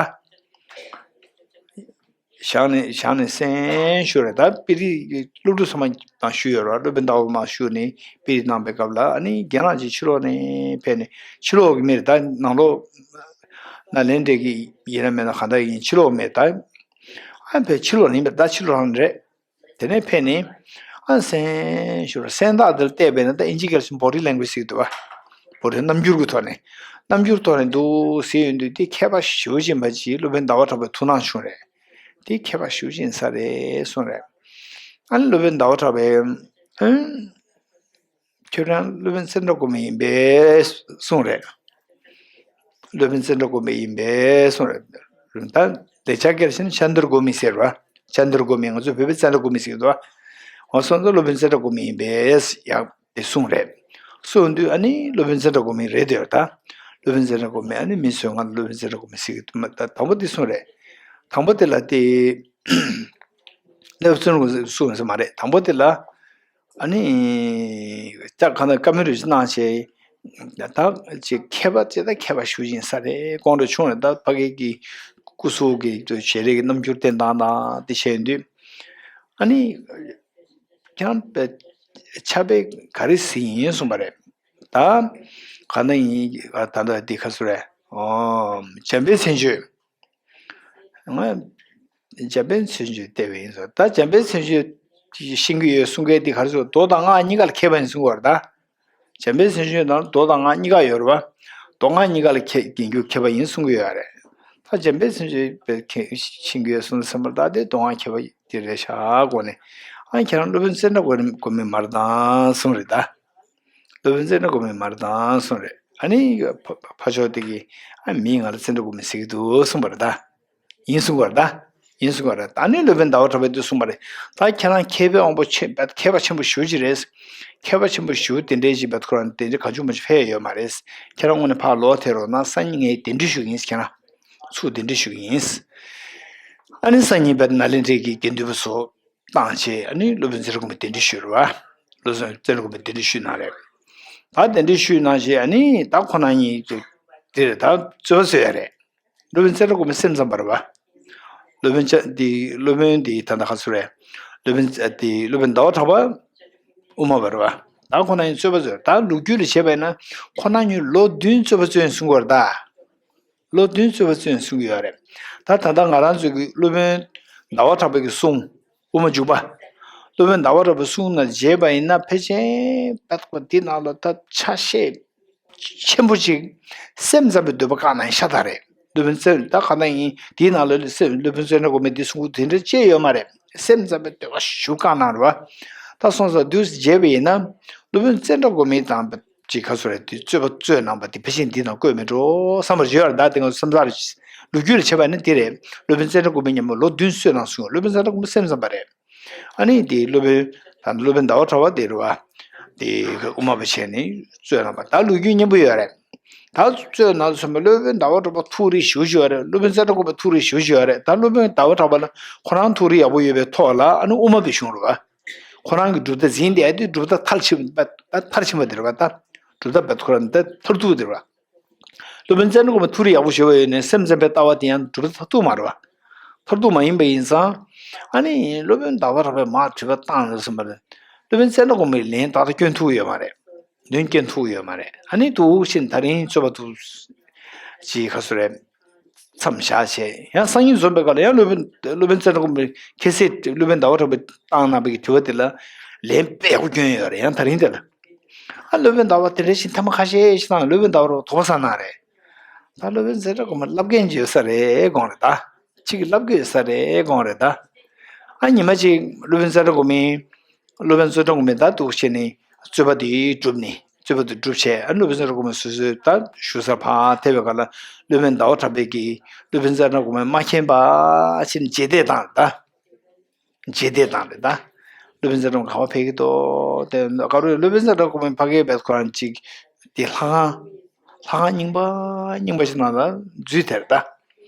བཞེངས་ནས་བཞེངས་ནས་གསན་ཞུ་རེད་ད་དཔེ་ཁྲིད་སློབ་ཕྲུག་ཚང་མ་དང་ཞུ་ཡོད་རེད་བ་སློབ་དཔོན་ཟླ་བ་མར་བཞུགས་ནས་དཔེ་ཁྲིད་གནང་པའི་སྐབས་ལ་ཨ་ནི་རྒན་ལགས་ཀྱིས་ཕྱི་ལོགས་ནས་ཕེབས་ནས་ཕྱི་ལོགས་ཀྱི་མི་རེད་ད་ནང་ལོགས་ནཱ་ལེནྡྲ་གི་ཡིན་ན་མིན་ན་གང་ལྟར་ཡིན་ཕྱི་ལོགས་མི་རེད་ད། ཨ་ཕེབས་ཕྱི་ལོགས་ནས་ཡིན་པ་རེད་ད་ཕྱི་ལོགས་རང་རེད། དེ་ནས་ཕེབས་ནས་ཨ་གསན་ཞུ་ར་གསན་སྟངས་དེར་བལྟས་པས་ན་ད་ཨིན་ཇི་སྐད་ལ་body language ཟེར་གྱི་འདུག་བ། body རྣམ་འགྱུར་གྱི་ཐོག་ནས་རྣམ་འགྱུར་ཐོག་ནས་འདུག་ཟེར་ཡོང་དུས་དེ་མཁས་པ་ཞེ་པོ་ཅིག་ཡིན་པ་ཅིག་སློབ་དཔོན་ཟླ་བ་གྲགས་པའི་ཐུགས་སྣང་བྱུང་རེད། དེ་མཁས་པ་ཞེ་པོ་ཅིག་ཡིན་ས་རེད་གསུངས་རེད། ཨ་ནི་སློབ་དཔོན་ཟླ་བ་གྲགས་པས་ཨ། ཁྱོད་རང་སློབ་དཔོན་ཙནྡྲ་གོ་མི་ཡིན་པས་གསུངས་རེད། སློབ་དཔོན་ཙནྡྲ་གོ་མི་ཡིན་པས་གསུངས་རེད། ད་ལེགས་སྦྱར་སྐད་ལ་བྱས་ན་ཙནྡྲ་གོ་མི་ཟེར་བ། ཙནྡྲ་གོ་མི་ང་ཚོ་བོད་པས་ཙནྡྲ་གོ་མི་ཟེར་གྱི་འདུག་བ། འོ་སོང་ཙང་སློབ་དཔོན་ཙནྡྲ་གོ་མི་ཡིན་པས་ཡག་དེ་གསུངས་རེད། གསུངས་དུས་ཨ་ནི་སློབ་དཔོན་ཙནྡྲ་གོ་མི་རེད་འདོད་ད། སློབ་དཔོན་ཙནྡྲ་གོ་མི་ཨ་ནི་མི་ཚོས་ང་ལ་སློབ་དཔོན་ཙནྡྲ་གོ་མི་ཟེར་གྱི་འདུག་མ་ད་དང་པོ་དེ་གསུངས་རེད། དང་པོ་དེ་ལ་དེ་སློབ་དཔོན་གསུངས་ཡོད་ས་མ་རེད། དང་པོ་དེ་ལ་ཨ་ནི་ལྕགས་གང་ལྟར་བཀའ་མོལ་རེ་ཞིག་གནང་བྱས། ད་ཅིག་མཁས་པ་ཅིག་ད་མཁས་པ་ཞུ་བཞིན་ས་རེད། དགོངས་འགྲོ་ཆུང་རེད། ད་ཕ་གི་གི་སྐུ་གཟུགས་ཀྱི་ཞལ་རས་ཀྱི་རྣམ་འགྱུར་བསྟན་སྟངས་དང་དེ་བྱས་ཡོང་དུས། ཨ་ནི་ཁྱེད་རང་དཔེ་ཕྱག་དཔེ་ག་རེ་གཟིགས་ཡིན་གསུངས་པ་རེད། ད་གང་ལྟར་ཡིན། ད་ལྟ་འདི་ག་ཚོད་རེད། ཨོ། འཇམ་དཔལ་མཚན་བརྗོད། ང་འཇམ་དཔལ་མཚན་བརྗོད་བལྟས་པ་ཡིན་ཟེར། ད་འཇམ་དཔལ་མཚན་བརྗོད་ཤེས་ཀྱི་ཡོད་གསུང་མཁན་འདི་ག་རེ་ཟེར། མདོ་དང་སྔགས་གཉིས་ཀ་ལ་མཁས་པ་ཡིན་གསུང་གི་ཡོད་རེད་ད། འཇམ་དཔལ་མཚན་བརྗོད་ནང་མདོ་དང་སྔགས་གཉིས་ཀ་ཡོད་རེད་བ། མདོ་སྔགས་གཉིས་ཀ་ལ་མཁས་རྒན་རྒྱུགས་མཁས་པ་ཡིན་གསུང་གི་ཡོད་རེད། ད་འཇམ་དཔལ་མཚན་བརྗོད་པའི་མཁས་ཤེས་ཀྱི་ཡོད་གསུང་ཟེར་བ་ད་དེ་མདོ་སྔགས་མཁས་པ་དེ་རེད་ཤག་གོ་ནས། ཨ་ཁྱེད་རང་སློབ་དཔོན་ཙནྡྲ་གོ་མི་མ་རེད་དང་གསུང་རེད་ད། སློབ་དཔོན་ཙནྡྲ་གོ་མི་མ་རེད་དང་གསུང་རེད། ཨ་ནི་ཕ་ཕ་ཕ་ཕྱོགས་དེ་གིས་ཨ་མིས་ང་ལ་ཙནྡྲ་གོ་མི་ཟེར་གྱི་འདུག་གསུངས་པ་རེད་ད། ཡིན་གསུང་བ་རེད་ད། ཡིན་གསུང་བ་རེད། ད་ནི་སློབ་དཔོན་ཟླ་བ་གྲགས་པས་འདི་གསུངས་པ་རེད། ད་ཁྱེད་རང་མཁས་པའི་དབང་པོ་ཆེ་བས་མཁས་པ་ཆེན་པོ་ཞེ་པོ་ཅིག་རེད། མཁས་པ་ཆེན་པོ་ཞེ་པོ་དེ་འདྲའི་ཅིག་བས་ཁོ་རང་དེ་འདྲའི་གང་བྱུང་མང་བྱུང་ཕེབས་ཡོད་མ་རེད། ཁྱེད་རང་དངོས་གནས་ཕར་ལོག་ཐེ་རོགས་གནང་། སང་ཉིན་ངས་གདན་འདྲེན་ཞུ་གི་ཡིན། ཁྱེད་རང་ཚུར་གདན་འདྲེན་ཞུ་གི་ཡིན། ཨ་ནི་སང་ཉིན་བས་ནཱ་ལེནྡྲའི་གི་དགེ་འདུན་པ་ཚོ་བཏང་བྱས། ཨ་ནི་སློབ་དཔོན་ཙནྡྲ་གོ་མི་གདན་འདྲེན་ཞུས་རེད་བ། སློབ་དཔོན་ཙནྡྲ་གོ་མི་གདན་འདྲེན་ཞུས་གནང་རེད། ད་གདན་འདྲེན་ཞུས་གནང་བྱས། ཨ་ནི་ད་ཁོ་རང་གཉིས་དེ་དེ་རེད་ད་རྩོད་པ་རྩོད་ཡ་རེད། སློབ་དཔོན་ཙནྡྲ་གོ་མི་སེམས་ཙམ་པ་རེད་བ། སློབ་དཔོན་ཙ་དེ་སློབ་དཔོན་དེ་ད་ལྟ་ག་ཚོད་རེད། སློབ་དཔོན་ཙ་དེ་སློབ་དཔོན་ཟླ་བ་གྲགས་པ་དབུ་མ་པ་རེད་བ། ད་ཁོ་རང་གཉིས་རྩོད་པ་རྩོད། ད་ལོ་རྒྱུས་ལ་བྱས་པ་ཡིན་ན་ཁོ་རང་གཉིས་ལོ་བདུན་རྩོད་པ་རྩོད་ཡིན་གསུང་གི་ཡོད་རེད་ད། ལོ་བདུན་རྩོད་པ་རྩོད་ཡིན་གསུང་གི་ཡོད་རེད། ད་ད་ལྟ་ང་རང་ཚོ་གི་སློབ་དཔོན་ཟླ་བ་གྲགས་པའི་གི་གསུང་དབུ་མ་འཇུག་པ། སློབ་དཔོན་ཟླ་བ་གྲགས་པའི་གསུང་ནང་བྱས་པ་ཡིན་ན་ཕལ་ཆེར་པད་ཀོ་འདི་ནང་ལ་ད་ཆ་ཤས་ཆེན་པོ་ཅིག་སེམས་ཙམ་པའི་འདོད་པ་བསྐང་གནང་ཤ་སྟག་རེད། སློབ་དཔོན་ཙེ་ད་ག་ན་ཡིན་དེའི་ནང་ལ་སློབ་དཔོན་ཙནྡྲ་གོ་མི་འདི་གསུང་གི་དེ་འདྲ་ཅི་ཡོད་མ་རེད། སེམས་ཙམ་པའི་འདོད་པ་ཞུ་བསྐང་གནང་རེད་བ། ད་སོང་ཙང་དུས་སུ་བྱས་པ་ཡིན་ན་སློབ་དཔོན་ཙནྡྲ་གོ་མི་དང་ཅིག་ག་ཚོད་རེད། དེ་རྩོད་པ་རྩོད་གནང་པ་དེ་ཕལ་ཆེར་འདི་ནང་བཀོད་མེད་འགྲོ་བསམ་པར་བརྗོད་ཡོད་རེད། ད་དེ་ང་ཚོ་བསམ་ཚར་རེད། ལོ་རྒྱུས་ལ་བྱས་པ་ནི་དེ་རེད། སློབ་དཔོན་ཙནྡྲ་གོ་མི་མཉམ་པོ་ལོ་བདུན་རྩོད་གནང་གསུང་། སློབ་དཔོན་ཙནྡྲ་གོ་མི་སེམས་ཙམ་པ་རེད། ཨ་ནི་དེ་སློབ་དཔོན་ད་སློབ་དཔོན་ཟླ་བ་གྲགས་པ་དེ་རེད་བ། དེ་དབུ་མ་པ་བྱས་ནས་རྩོད་གནང་པ་ད་ལོ་རྒྱུས་སྙན་པོ་ཡོད་རེད། ད་རྩོད་གནང་དུས་ཙམ་པ་སློབ་དཔོན་ཟླ་བ་གྲགས་པ་ཐུགས་རིག་ཞེ་པོ་ཅིག་ཡོད་རེད། སློབ་དཔོན་ཙནྡྲ་གོ་མི་ཐུགས་རིག་ཞེ་པོ་ཅིག་ཡོད་རེད། ད་སློབ་དཔོན་ཟླ་བ་གྲགས་པ་ལ་ཁོ་རང་ཐུགས་རིག་ཡག་པོ་ཡོད་པའི་ཐོག་ལ་ཨ་ནི་དབུ་མ་པའི་གཞུང་རེད་བ། ཁོ་རང་གི་གྲུབ་མཐའ་འཛིན་བསྡད་དེ་གྲུབ་མཐའ་མཐར་ཕྱིན་པ་མཐར་ཕྱིན་པ་དེ་རེད་བ། ད་གྲུབ་མཐའ་བས་ཁོ་རང་ད་མཐར་ཐུག་དེ་རེད་བ། སློབ་དཔོན་ཙནྡྲ་གོ་མི་ཐུགས་རིག་ཡག་པོ་ཞེ་པོ་ཡོད་ནས་སེམས་ཙམ་པའི་ལྟ་བ་དེ་ཡང་གྲུབ་མཐའ་མཐར་ཐུག་མ་རེད་བ། མཐར་ཐུག་མ་ཡིན་པ་ཡིན་ཙང་། ཨ་ནི་སློབ་དཔོན་ཟླ་བ་གྲགས་པས་མར་དྲི་བ་བཏང་ནས་གསུངས་པ་རེད། སློབ་དཔོན་ཙནྡྲ་གོ་མིས་ལན་ཏག་ཏག་སྐྱོན་ཐུབ་ཡོད་མ་རེད། ལན་སྐྱོན་ཐུབ་ཡོད་མ་རེད། ཨ་ནི་འདུག་བྱས་ནས་ད་རིང་རྩོད་པ་འདུག་ཅིག་ག་ཚོད་རེད། མཚམས་བཞག་བྱས་ཡང་སང་ཉིན་འཛོམས་པའི་སྐབས་ལ་ཡང་སློབ་དཔོན་སློབ་དཔོན་ཙནྡྲ་གོ་མི་ཁ་སང་སློབ་དཔོན་ཟླ་བ་གྲགས་པས་བཏང་གནང་བའི་དྲི་བ་དེ་ལ་ལན་དཔེ་ཡག་པོ་སྐྱོན་ཡོད་རེད། ཡང་ད་རིང་དེ་ལ། ཨ་སློབ་དཔོན་ཟླ་བ་དེ་འདྲ་ཞིག་ཐེངས་མ་ཁ་ཤས་ཤིག་བཏང་། སློབ་དཔོན་ཟླ་བ་གྲགས་པ་དོགས་པ་ཟ་གནང་རེད། ད་སློབ་དཔོན་ཙནྡྲ་གོ་མི་ལབ་མཁན་ཅིག་ཡོད་ས་རེད་དགོངས་རེད་ད། གཅིག་གིས་ལབ་ཀྱི་ཡོད་ས་རེད་དགོངས་རེད་ད། ཨ་ཉི་མ་གཅིག་སློབ་དཔོན་ཙནྡྲ་གོ་མི་སློབ་དཔོན་ཙནྡྲ་གོ་མི་ད་འདུག་བྱས་ནས་རྩོད་པ་དེ་གྲུབ་ནས་རྩོད་པ་དེ་གྲུབ་བྱས། ཨ་སློབ་དཔོན་ཙནྡྲ་གོ་མི་སོ་སོའི་ད་བཞུགས་སར་ཕར་ཐེབས་པའི་སྐབས་ལ་སློབ་དཔོན་ཟླ་བ་གྲགས་པས་ཀྱིས་སློབ་དཔོན་ཙནྡྲ་གོ་མི་མ་མཁྱེན་པ་བྱས་ནས་རྗེས་འདེད་བཏང་རེད་ད། རྗེས་འདེད་བཏང་རེད་ད། སློབ་དཔོན་ཙནྡྲ་གོ་མི་ག་པར་ཕེབས་ཀྱི་འདུག་དེ་ག་རུ་སློབ་དཔོན་ཙནྡྲ་གོ་མི་ཕ་གིར་བས་ཁོ་རང་གཅིག་དེ་ལྷ་ཁང་ལྷ་ཁང་རྙིང་པ་རྙིང་པ་ཞིག་ནང་ལ་འཛུལ་ཐལ་རེད་ད།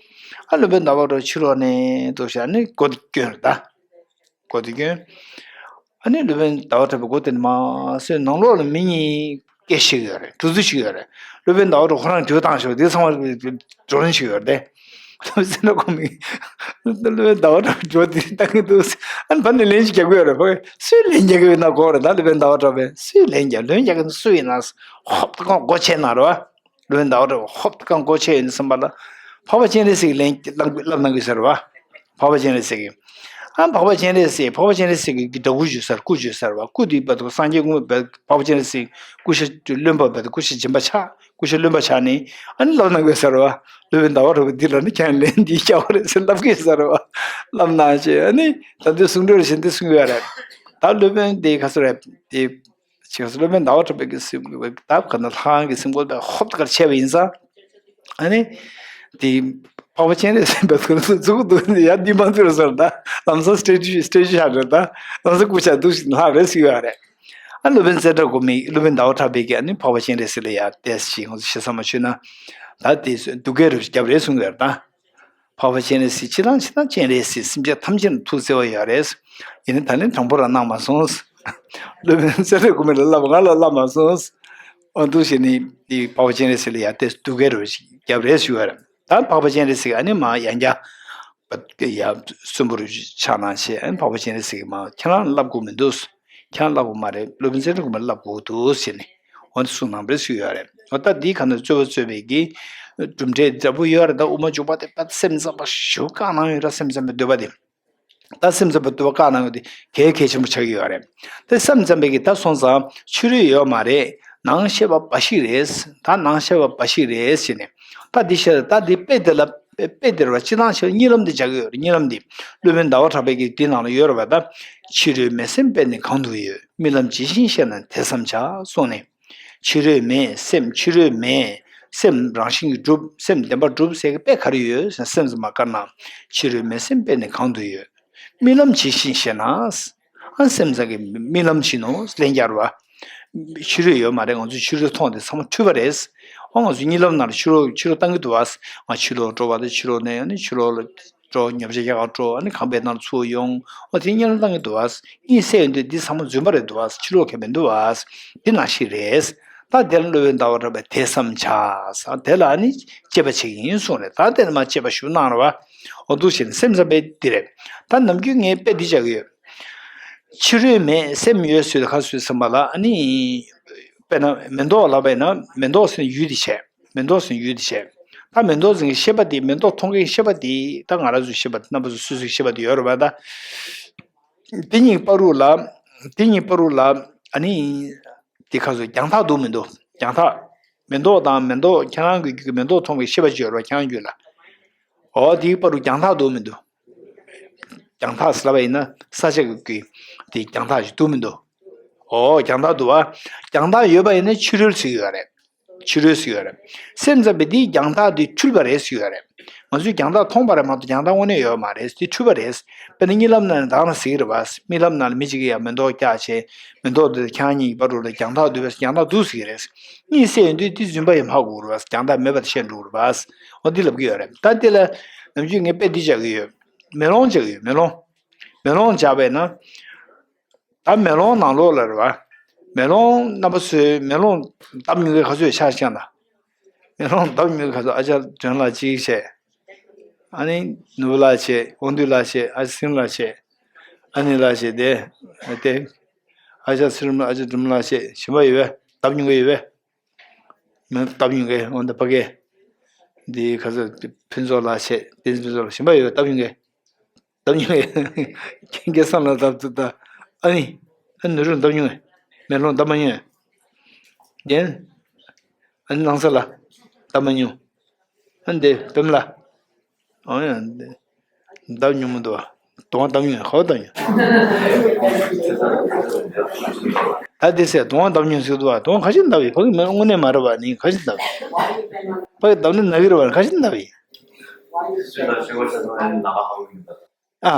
ཨ་སློབ་དཔོན་ཟླ་བ་གྲགས་པ་ཕྱི་ལོགས་ནས་འདུག་བྱས་ནས་སྒོ་དེ་བསྐྱོན་རེད་ད། སྒོ་དེ་བསྐྱོན། ཨ་ནི་སློབ་དཔོན་ཟླ་བ་གྲགས་པས་སྒོ་དེ་ནས་མར་སོང་། ནང་ལོགས་ལ་མི་གཉིས་སྐད་ཆ་བཤད་ཀྱི་ཡོད་རེད། འགྲོ་དུས་བཤད་ཀྱི་ཡོད་རེད། སློབ་དཔོན་ཟླ་བ་གྲགས་པ་ཁོ་རང་དྲི་བ་བཏང་ཤོག་དེ་ཚང་མ་བགྲོ་གླེང་བྱེད་ཀྱི་ཡོད་རེད་དེ། སློབ་དཔོན་ཙནྡྲ་གོ་མི་སློབ་དཔོན་ཟླ་བ་གྲགས་པས་དྲི་བ་དེ་བཏང་གི་འདུག་ཨ་ནི་ཕར་ནས་ལན་ཞིག་རྒྱག་གི་ཡོད་རེད། ཕ་གིར་སུས་ལན་རྒྱག་གི་ཡོད་ན་དགོངས་རེད་ད། སློབ་དཔོན་ཟླ་བ་གྲགས་པས་སུས་ལན་རྒྱག་ལན་རྒྱག་གི་སུ་ཡིན་ན་ཧོབ་ཏེ་ཁོང་སྒོ་ཕྱེ་གནང་རེད་བ། སློབ་དཔོན་ཟླ་བ་གྲགས་པས་ཧོབ་ཏེ་ཁོང་སྒོ་ཕྱེ་ཡིན་བསམ་པ་ལ། འཕགས་པ་སྤྱན་རས་གཟིགས་ལན་ལབ་ལབ་གནང་གི་ཟེར་བ། འཕགས་པ་སྤྱན་རས་གཟིགས་ཀྱིས། ཨ་འཕགས་པ་སྤྱན་རས་གཟིགས་འཕགས་པ་སྤྱན་རས་གཟིགས་ཀྱི་འདྲ་སྐུ་བརྗོད་ས་རེད། སྐུ་བརྗོད་ས་རེད་བ། སྐུ་དེ་བར་དུ་སངས་རྒྱས་དངོས་འཕགས་པ་སྤྱན་རས་གཟིགས་སྐུ་ཤ་རློན་པ་བར་དུ་སྐུ་ཤ་སྦྱིན་པ་ཆགས་སྐུ་ཤ་རློན་པ་ཆགས་ནས་ཨ་ནི་ལབ་གནང་གི་ཟེར་བ། སློབ་དཔོན་ཟླ་བ་གྲགས་པས་འདི་ལ་ནི་ཁྱེད་ལན་འདི་རྒྱག་པ་རེད་ཟེར་ལབ་གི་ཟེར་བ། ལབ་གནང་བྱས་ཨ་ནི་ད་དུང་གསུང་གྲོས་བྱེད་འདི་གསུང་གི་ཡོད་རེད། ད་སློབ་དཔོན་དེ་ག་ཚོད་རེད་དེ། ཅེས་སློབ་དཔོན་ཟླ་བ་གྲགས་པའི་གི་སེམས་ཀྱི་ད་ག་ན་ལྷ་ཁང་གི་སེམས་ཁོ་ད་ཧོབ་ཏེ་གར་ཆད་པ་ཡིན་ཙང་། ཨ་ནི། དེ་འཕགས་པ་སྤྱན་རས་གཟིགས་པའི་ཐུགས་ལ་ཚུགས་འདུག་ཡ་འདི་མ་ཚུགས་རེད་ཟེར་ད། ལམ་སང་སྟྲེ་ཅུ་སྟྲེ་ཅུ་ཤག་རེད་ད། ལམ་སང་སྐུ་ཤ་འདུག་ཤིག་ལྷག་རེད་ཟེར་གི་ཡོད་རེད། ཨ་སློབ་དཔོན་ཙནྡྲ་གོ་མི་སློབ་དཔོན་ཟླ་བ་གྲགས་པས་ཀྱི་ཨ་ནི་འཕགས་པ་སྤྱན་རས་གཟིགས་ལ་ཡ་བལྟས་ཤིག་ང་ཚོ་ཞེ་ས་མ་ཆུད་ན། ད་དེ་སྡུག་སྐད་རུ་རྒྱབ་རེད་གསུང་གི་ཡོད་རེད་ད། འཕགས་པ་སྤྱན་རས་གཟིགས་སྤྱིར་བཏང་ཕྱིར་བཏང་སྤྱན་རས་གཟིགས། སེམས་ཅན་ཐམས་ཅད་ལ་ཐུགས་བརྩེ་བ་ཡོད་རེད། ཡིན་ནའི་ད་ནི་དྲང་པོ་རང་གནང་མ་སོང་། སློབ་དཔོན་ཚེ་རིང་སྒོམ་མེད་ལ་བསླབ་པ་ང་ལ་བསླབ་མ་སོང་། འོ་འདུག་བྱས་ནས་འདི་འཕགས་པ་སྤྱན་རས་གཟིགས་ལ་ཡར་ཏོག་ཙམ་སྡུག་སྐད་རེ་བརྒྱབ་རེད་ཞུ་བ་རེད། ད་འཕགས་པ་སྤྱན་རས་གཟིགས་ཨ་ནི་མར་ཡང་བསྐྱར་ཡར་གསོན་པོར་ཕྱག་གནང་བྱས། ཨ་ནི་འཕགས་པ་སྤྱན་རས་གཟིགས་ཀྱིས་མར་ཁྱེད་རང་བསླབ་དགོས་མི་འདུག་ཁྱེད་རང་བསླབ་དགོས་མ་རེད། སློབ་དཔོན་ཚེ་རིང་སྒོམ་མེད་ལ་བསླབ་དགོས་འདུག་ཟེར་ནས་འོ་འདི་གསུངས་གནང་བ་རེད་ཞུ་ཡོད་རེད། འོ་ད་འདིའི་ཁ་ནས་རྩོད་པ་རྩོད་པའི་གི་གྲུབ་འབྲས་འདྲ་པོ་ཡོད་རེད། ད་དབུ་མ་འཇུག་པ་དེ་ད་སེམས་ཙམ་པ་ཞེ་པོ་བཀག་གནང་ཡོད་ར། སེམས་ཙམ་པའི་འདོད་པ་དེ། ད་སེམས་ཙམ་པའི་འདོད་པ་བཀག་གནང་ཡོད་དེ་གལ་གལ་ཆེན་པོ་ཆགས་ཀྱི་ཡོད་རེད། དེ་སེམས་ཙམ་པའི་གི་ད་སོང་ཙང་ཕྱི་རོལ་ཡོད་མ་རེད། ནང་ཤེས་པ་འབའ་ཞིག་རེད། ད་ནང་ཤེས་པ་འབའ་ཞིག་རེད་ཟེར་ནས། ད་འདི་བཤད། ད་འདི་དཔེ་དེ་ལ་དཔེ་དེ་རེད་བ། སྤྱིར་བཏང་བཤད་གཉིད་ལམ་འདི་སྦྱར་གྱི་ཡོད་རེད། གཉིད་ལམ་འདི་སློབ་དཔོན་ཟླ་བ་གྲགས་པའི་གི་འདི་ནང་ལ་ཡོད་རེད་བ། ད་ཕྱི་རོལ་མེད་སེམས་དཔེ་ནི་གང་དུ་ཡོད། རྨི་ལམ་ཇི་བཞིན་ཤེས་ན་དེ་བསམ་བྱ་གསུངས་ནས། ཕྱི་རོལ་མེད་སེམས། ཕྱི་རོལ་མེད་སེམས་རང་བཞིན་གྱིས་གྲུབ། སེམས་བདེན་པར་གྲུབ་ཟེར་གྱི་དཔེ་ག་རེ་ཡོད་ཟེར་ན། སེམས་ཙམ་པ་བཀའ་གནང་། ཕྱི་རོལ་མེད་སེམས་དཔེ་ནི་གང་དུ་ཡོད། རྨི་ལམ་ཇི་བཞིན་ཤེས་ན། ཨ་སེམས་ཙམ་གྱི་རྨི་ལམ་བཞིན་ནོ་ལན་རྒྱག་རེད་བ། ཕྱི་རོལ་ཡོད་མ་རེད། ང་ཚོས་ཕྱི་རོལ་མཐོང་དེ་ཚང་མ་འཁྲུལ་པ་རེད། ཨ་ང་ཚོས་གཉིད་ལམ་ནང་ལ་ཕྱི་ལོགས་ཕྱི་ལོགས་བཏང་གི་འདུག་བ། ང་ཕྱི་ལོགས་འགྲོ་བ་དང་ཕྱི་ལོགས་ནས་ཨ་ནི་ཕྱི་ལོགས་ལ་འགྲོ། ཉོ་ཆ་རྒྱག་གར་འགྲོ། ཨ་ནི་ཁང་པའི་ནང་ཚུར་ཡོང་། ཨ་དེ་གཉིད་ལམ་བཏང་གི་འདུག་བ། གཉིད་སད་ཡོང་དུས་འདི་ཚང་མ་རྫུན་པ་རེད་འདུག་བ། ཕྱི་ལོགས་གང་ཡང་མི་འདུག་བ། འདི་ནང་བཞིན་རེད། ད་དེ་ལ་སློབ་དཔོན་ཟླ་བ་གྲགས་པས་དེ་བསམ་བྱ། དེ་ལ་ཨ་ནི་དཔྱད་པ་བྱེད་ཀྱི་ཡིན་གསུངས་རེད། ད་དེ་ནས་མར་དཔྱད་པ་ཞུ་གནང་རེད་བ། འོ་འདུག་བྱས་ནས་སེམས་ཙམ་པས་འདི་རེད། ད་ནམ་རྒྱུན་ངས་དཔེ་འདི་བྱ་གི་ཡོད། ཕྱི་རོལ་མེད་སེམས་ཡོད་ཟེར་དུས་ག་ཟེར་ཟིན་པ་ལ། ཨ་ནི་དཔེར་ན་མེ་ཏོག་ལབ་པ་ཡིན་ན། མེ་ཏོག་ཟེར་ན་ཡུལ་དེ་བྱས། མེ་ཏོག་ཟེར་ན་ཡུལ་དེ་བྱས། ད་མེ་ཏོག་ཟེར་མཁན་ཤེས་པ་དེ། མེ་ཏོག་མཐོང་མཁན་ཤེས་པ་དེ། ད་ང་རང་ཚོའི་ཤེས་པ་དེ། རྣམ་པ་ཚོ་སོ་སོའི་ཤེས་པ་དེ་ཡོད་རེད་པ། ད་དེ་གཉིས་བར་དུ་ལ། དེ་གཉིས་བར་དུ་ལ། ཨ་ནི་དེ་ག་ཟེར། རྒྱང་ཐག་འདུག་མི་འདུག་རྒྱང་ཐག་མེ་ཏོག་དང་མེ་ཏོག་ཁྱེད་རང་གི་རྒྱུད་ཀྱི་མེ་ཏོག་མཐོང་བའི་ཤེས་པ་ཅིག་ཡོད་རེད་པ། ཁྱེད་རང་རྒྱུད་ལ། འོ་དེའི་བར་དུ་རྒྱང་ཐག་འདུག་མི་འདུག་རྒྱང་ཐག་ཟེར་ལབ་པ་ཡིན་ན་ས་ཆ་གི་དེ་རྒྱང་ཐག་ཅིག་འདུག་མི་འདུག་འོ་རྒྱང་ཐག་འདུག་བ། རྒྱང་ཐག་ཡོད་པ་ཡིན་ན་ཕྱི་རོལ་ཟེར་གྱི་ཡོད་རེད། ཕྱི་རོལ་ཟེར་གྱི་ཡོད་རེད། སེམས་ཙམ་པས་འདིའི་རྒྱང་ཐག་འདི་འཁྲུལ་པ་རེད་ཟེར་གྱི་ཡོད་རེད། ང་ཚོས་རྒྱང་ཐག་མཐོང་བ་རེད་མ་གཏོགས་རྒྱང་ཐག་དངོས་གནས་ཡོད་མ་རེད། འདི་འཁྲུལ་པ་རེད། དཔེར་ན་གཉིད་ལམ་ནང་ནས་ད་ག་ནང་ཟེར་གྱི་རེད་བ། རྨི་ལམ་ནང་ལ་མི་གཅིག་གིས་ཡར་མེ་ཏོག་བཀྱགས་བྱས། མེ་ཏོག་འདི་ཁྱེད་རང་གཉིས་ཀྱི་བར་དུ་ལ་རྒྱང་ཐག་འདུག་པས། རྒྱང་ཐག་འདུག་ཟེར་གྱི་རེད། གཉིད་སད་ཡོང་དུས་འདི་རྫུན་པ་ཡིན་ཧ་གོ་གི་རེད་བ། རྒྱང་ཐག་མེད་པ་དེ་ཤེས་འགྲོ་གི་རེད་བ། འོ་འདི་ལབ་ཀྱི་ཡོད་རེད། ད་འདི་ལ་ནམ་རྒྱུན་ངས་དཔེ་འདི་བྱ་གི་ཡོད། མེ་ལོང་བྱ་གི་ཡོད། མེ་ལོང་། མེ་ལོང་བྱ་བས་ན། ད་མེ་ལོང་ནང་ལོགས་ལ་རེད་བ། མེ་ལོང་རྣམ་པ་ཚོས་མེ་ལོང་བརྡབ་མྱོང་མཁན་ག་ཚོད་ཡོད་ཤག་ཤག་ན། མེ་ལོང་བརྡབ་མྱོང་མཁན་ག་ཚོད། ཨ་ཅག་དོན་ལགས་གཅིག་བྱས། ཨ་ནི་ནོར་བུ་ལགས་བྱས། དབང་འདུས་ལགས་བྱས། ཨ་ཅག་སེང་ལགས་བྱས། ཨ་ནི་ལགས་བྱས་དེ། དེ། ཨ་ཅག་ཚེ་རིང་ལགས། ཨ་ཅག་སྒྲོལ་མ་ལགས་བྱས། གཞན་པ་ཡོད་པས། བརྡབ་མྱོང་མཁན་ཡོད་པས། མི་བརྡབ་མྱོང་མཁན། འོ་ན་ཕ་གི། འདི་ག་ཚོད། ཕུན་ཚོགས་ལགས་བྱས། བསྟན་འཛིན་ཕུན་ཚོགས་ལགས། གཞན་པ་ཡོད་པས་བརྡབ་མྱོང་མཁན། བརྡབ་མྱོང་མཁན། ཁྱེད་སྐལ་བཟང་ལགས་བརྡབ་ཐུབ་ད། ཨ་ནི། ཨ་ནི་ནོར་བུ་བརྡབ་མྱོང་མཁན། མེ་ལོང་བརྡབ་མ་མྱོང་མཁན། རྒན། ཨ་ནི་སྣང་ས་ལགས་བརྡབ་མ་མྱོང་། ཨ་ནི་འདི་པདྨ་ལགས། ཨོ་ཡ། བརྡབ་མྱོང་མི་འདུག་བ། གདོང་བརྡབ་མྱོང་། ཁ་བ་བརྡབ་མྱོང་། ད་འདི་ཟེར། གདོང་བརྡབ་མྱོང་ཟེར་འདུག་བ། གདོང་ག་ཞིག་བརྡབ་ཡིན། ཕ་གི་མེ་ལོང་དངོས་གནས་མ་རེད་བ། ནི་ག་ཞིག་བརྡབ་ཡིན། ཕ་གི་བརྡབ་ན་ན་གི་རེད་བ། ག་ཞིག་བརྡབ་ཡིན། ཨ།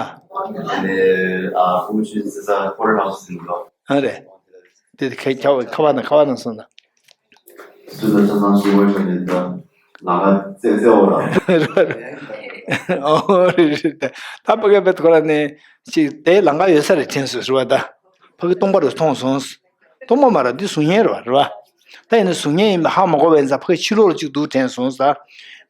ཨ་རེད། དེ་ཁ་ཁ་བ་ཁ་བ་ན་སོང་ན། སུ་ལ་ཆ་ཚང་ཞིག་བར་ཆ་ནས་ད་ལམ་ཁ་རྩེ་རྩེ་འོ་ར། ཨོ་རེད་རེད། ད་ཕ་གི་བེད་ཁོ་ར་ནས་ཅིག་དེ་ལམ་ཁ་ཡོད་ས་རེད་དྲན་སོང་ཟེར་བ། ད་ཕ་གི་སྟོང་པ་རུ་མཐོང་སོང་། སྟོང་པ་མ་རེད། འདི་གཟུགས་བརྙན་རེད་བ། རེད་བ། ད་ཡིན་ན་གཟུགས་བརྙན་ཡིན་པ་ཧ་མ་གོ་བ་ཡིན་ཙང་ཕ་གི་ཕྱི་ལོགས་ལ་ཅིག་འདུག་དྲན་སོང་ཟེར།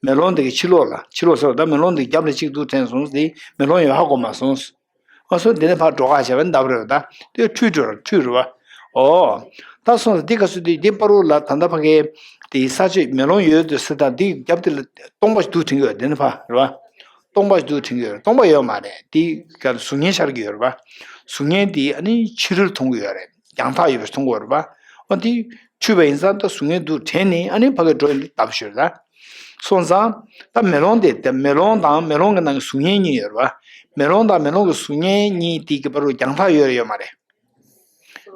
མེ་ལོང་འདི་གི་ཕྱི་ལོགས་ལ། ཕྱི་ལོགས་ཟེར་བ་ད་མེ་ལོང་འདི་རྒྱབ་ལ་ཅིག་འདུག་དྲན་སོང་ཟེར། མེ་ལོང་ཡོད་ཧ་གོ་མ་སོང་། ཨ་སོ་འདི་ནས་ཕར་འགྲོ་ཁ་བྱས་པ་འདབ་རེད་བ། ད་དེ་འཁྲུལ་འགྲོ་ར་འཁྲུལ་རེད་བ། ཨོ། ད་སོང་ཙང་འདི་ག་སུ་འདི་འདི་པ་རུ་ལ་ད་ལྟ་ཕ་གི་དེ་ས་ཆ་མེ་ལོང་ཡོད་དུ་ས། ད་འདི་རྒྱབ་དེ་ལ་སྟོང་པ་ཞིག་འདུག་དྲན་གྱི་ཡོད། འདི་ནས་ཕར་རེད་བ། སྟོང་པ་ཞིག་འདུག་དྲན་གྱི་ཡོད། སྟོང་པ་ཡོད་མ་རེད། འདི་ག་གཟུགས་བརྙན་ཤར་གྱི་ཡོད་རེད་བ། གཟུགས་བརྙན་འདི་ཨ་ནི་ཕྱི་རོལ་མཐོང་གི་ཡོད་རེད། རྒྱང་ཐག་ཡོད་པ་མཐོང་གི་ཡོད་རེད་བ། ཨ་འདི་འཁྲུལ་པ་ཡིན་ཙང་ད་གཟུགས་བརྙན་འདུག་དྲན་ནས་ཨ་ནི་ཕ་གི་འགྲོ་ཡིན་འདི་ལྟ་བུ་ཞིག་རེད་ད། སོང་ཙང་། ད་མེ་ལོང་དེ་དེ་མེ་ལོང་དང་མེ་ལོང་གི་ནང་གི་གཟུགས་བརྙན་གཉིས་ཡོད་རེད་བ། མེ་ལོང་དང་མེ་ལོང་གི་གཟུགས་བརྙན་གཉིས་དེ་གི་བར་དུ་རྒྱང་ཐག་ཡོད་རེད་ཡོད་མ་རེད།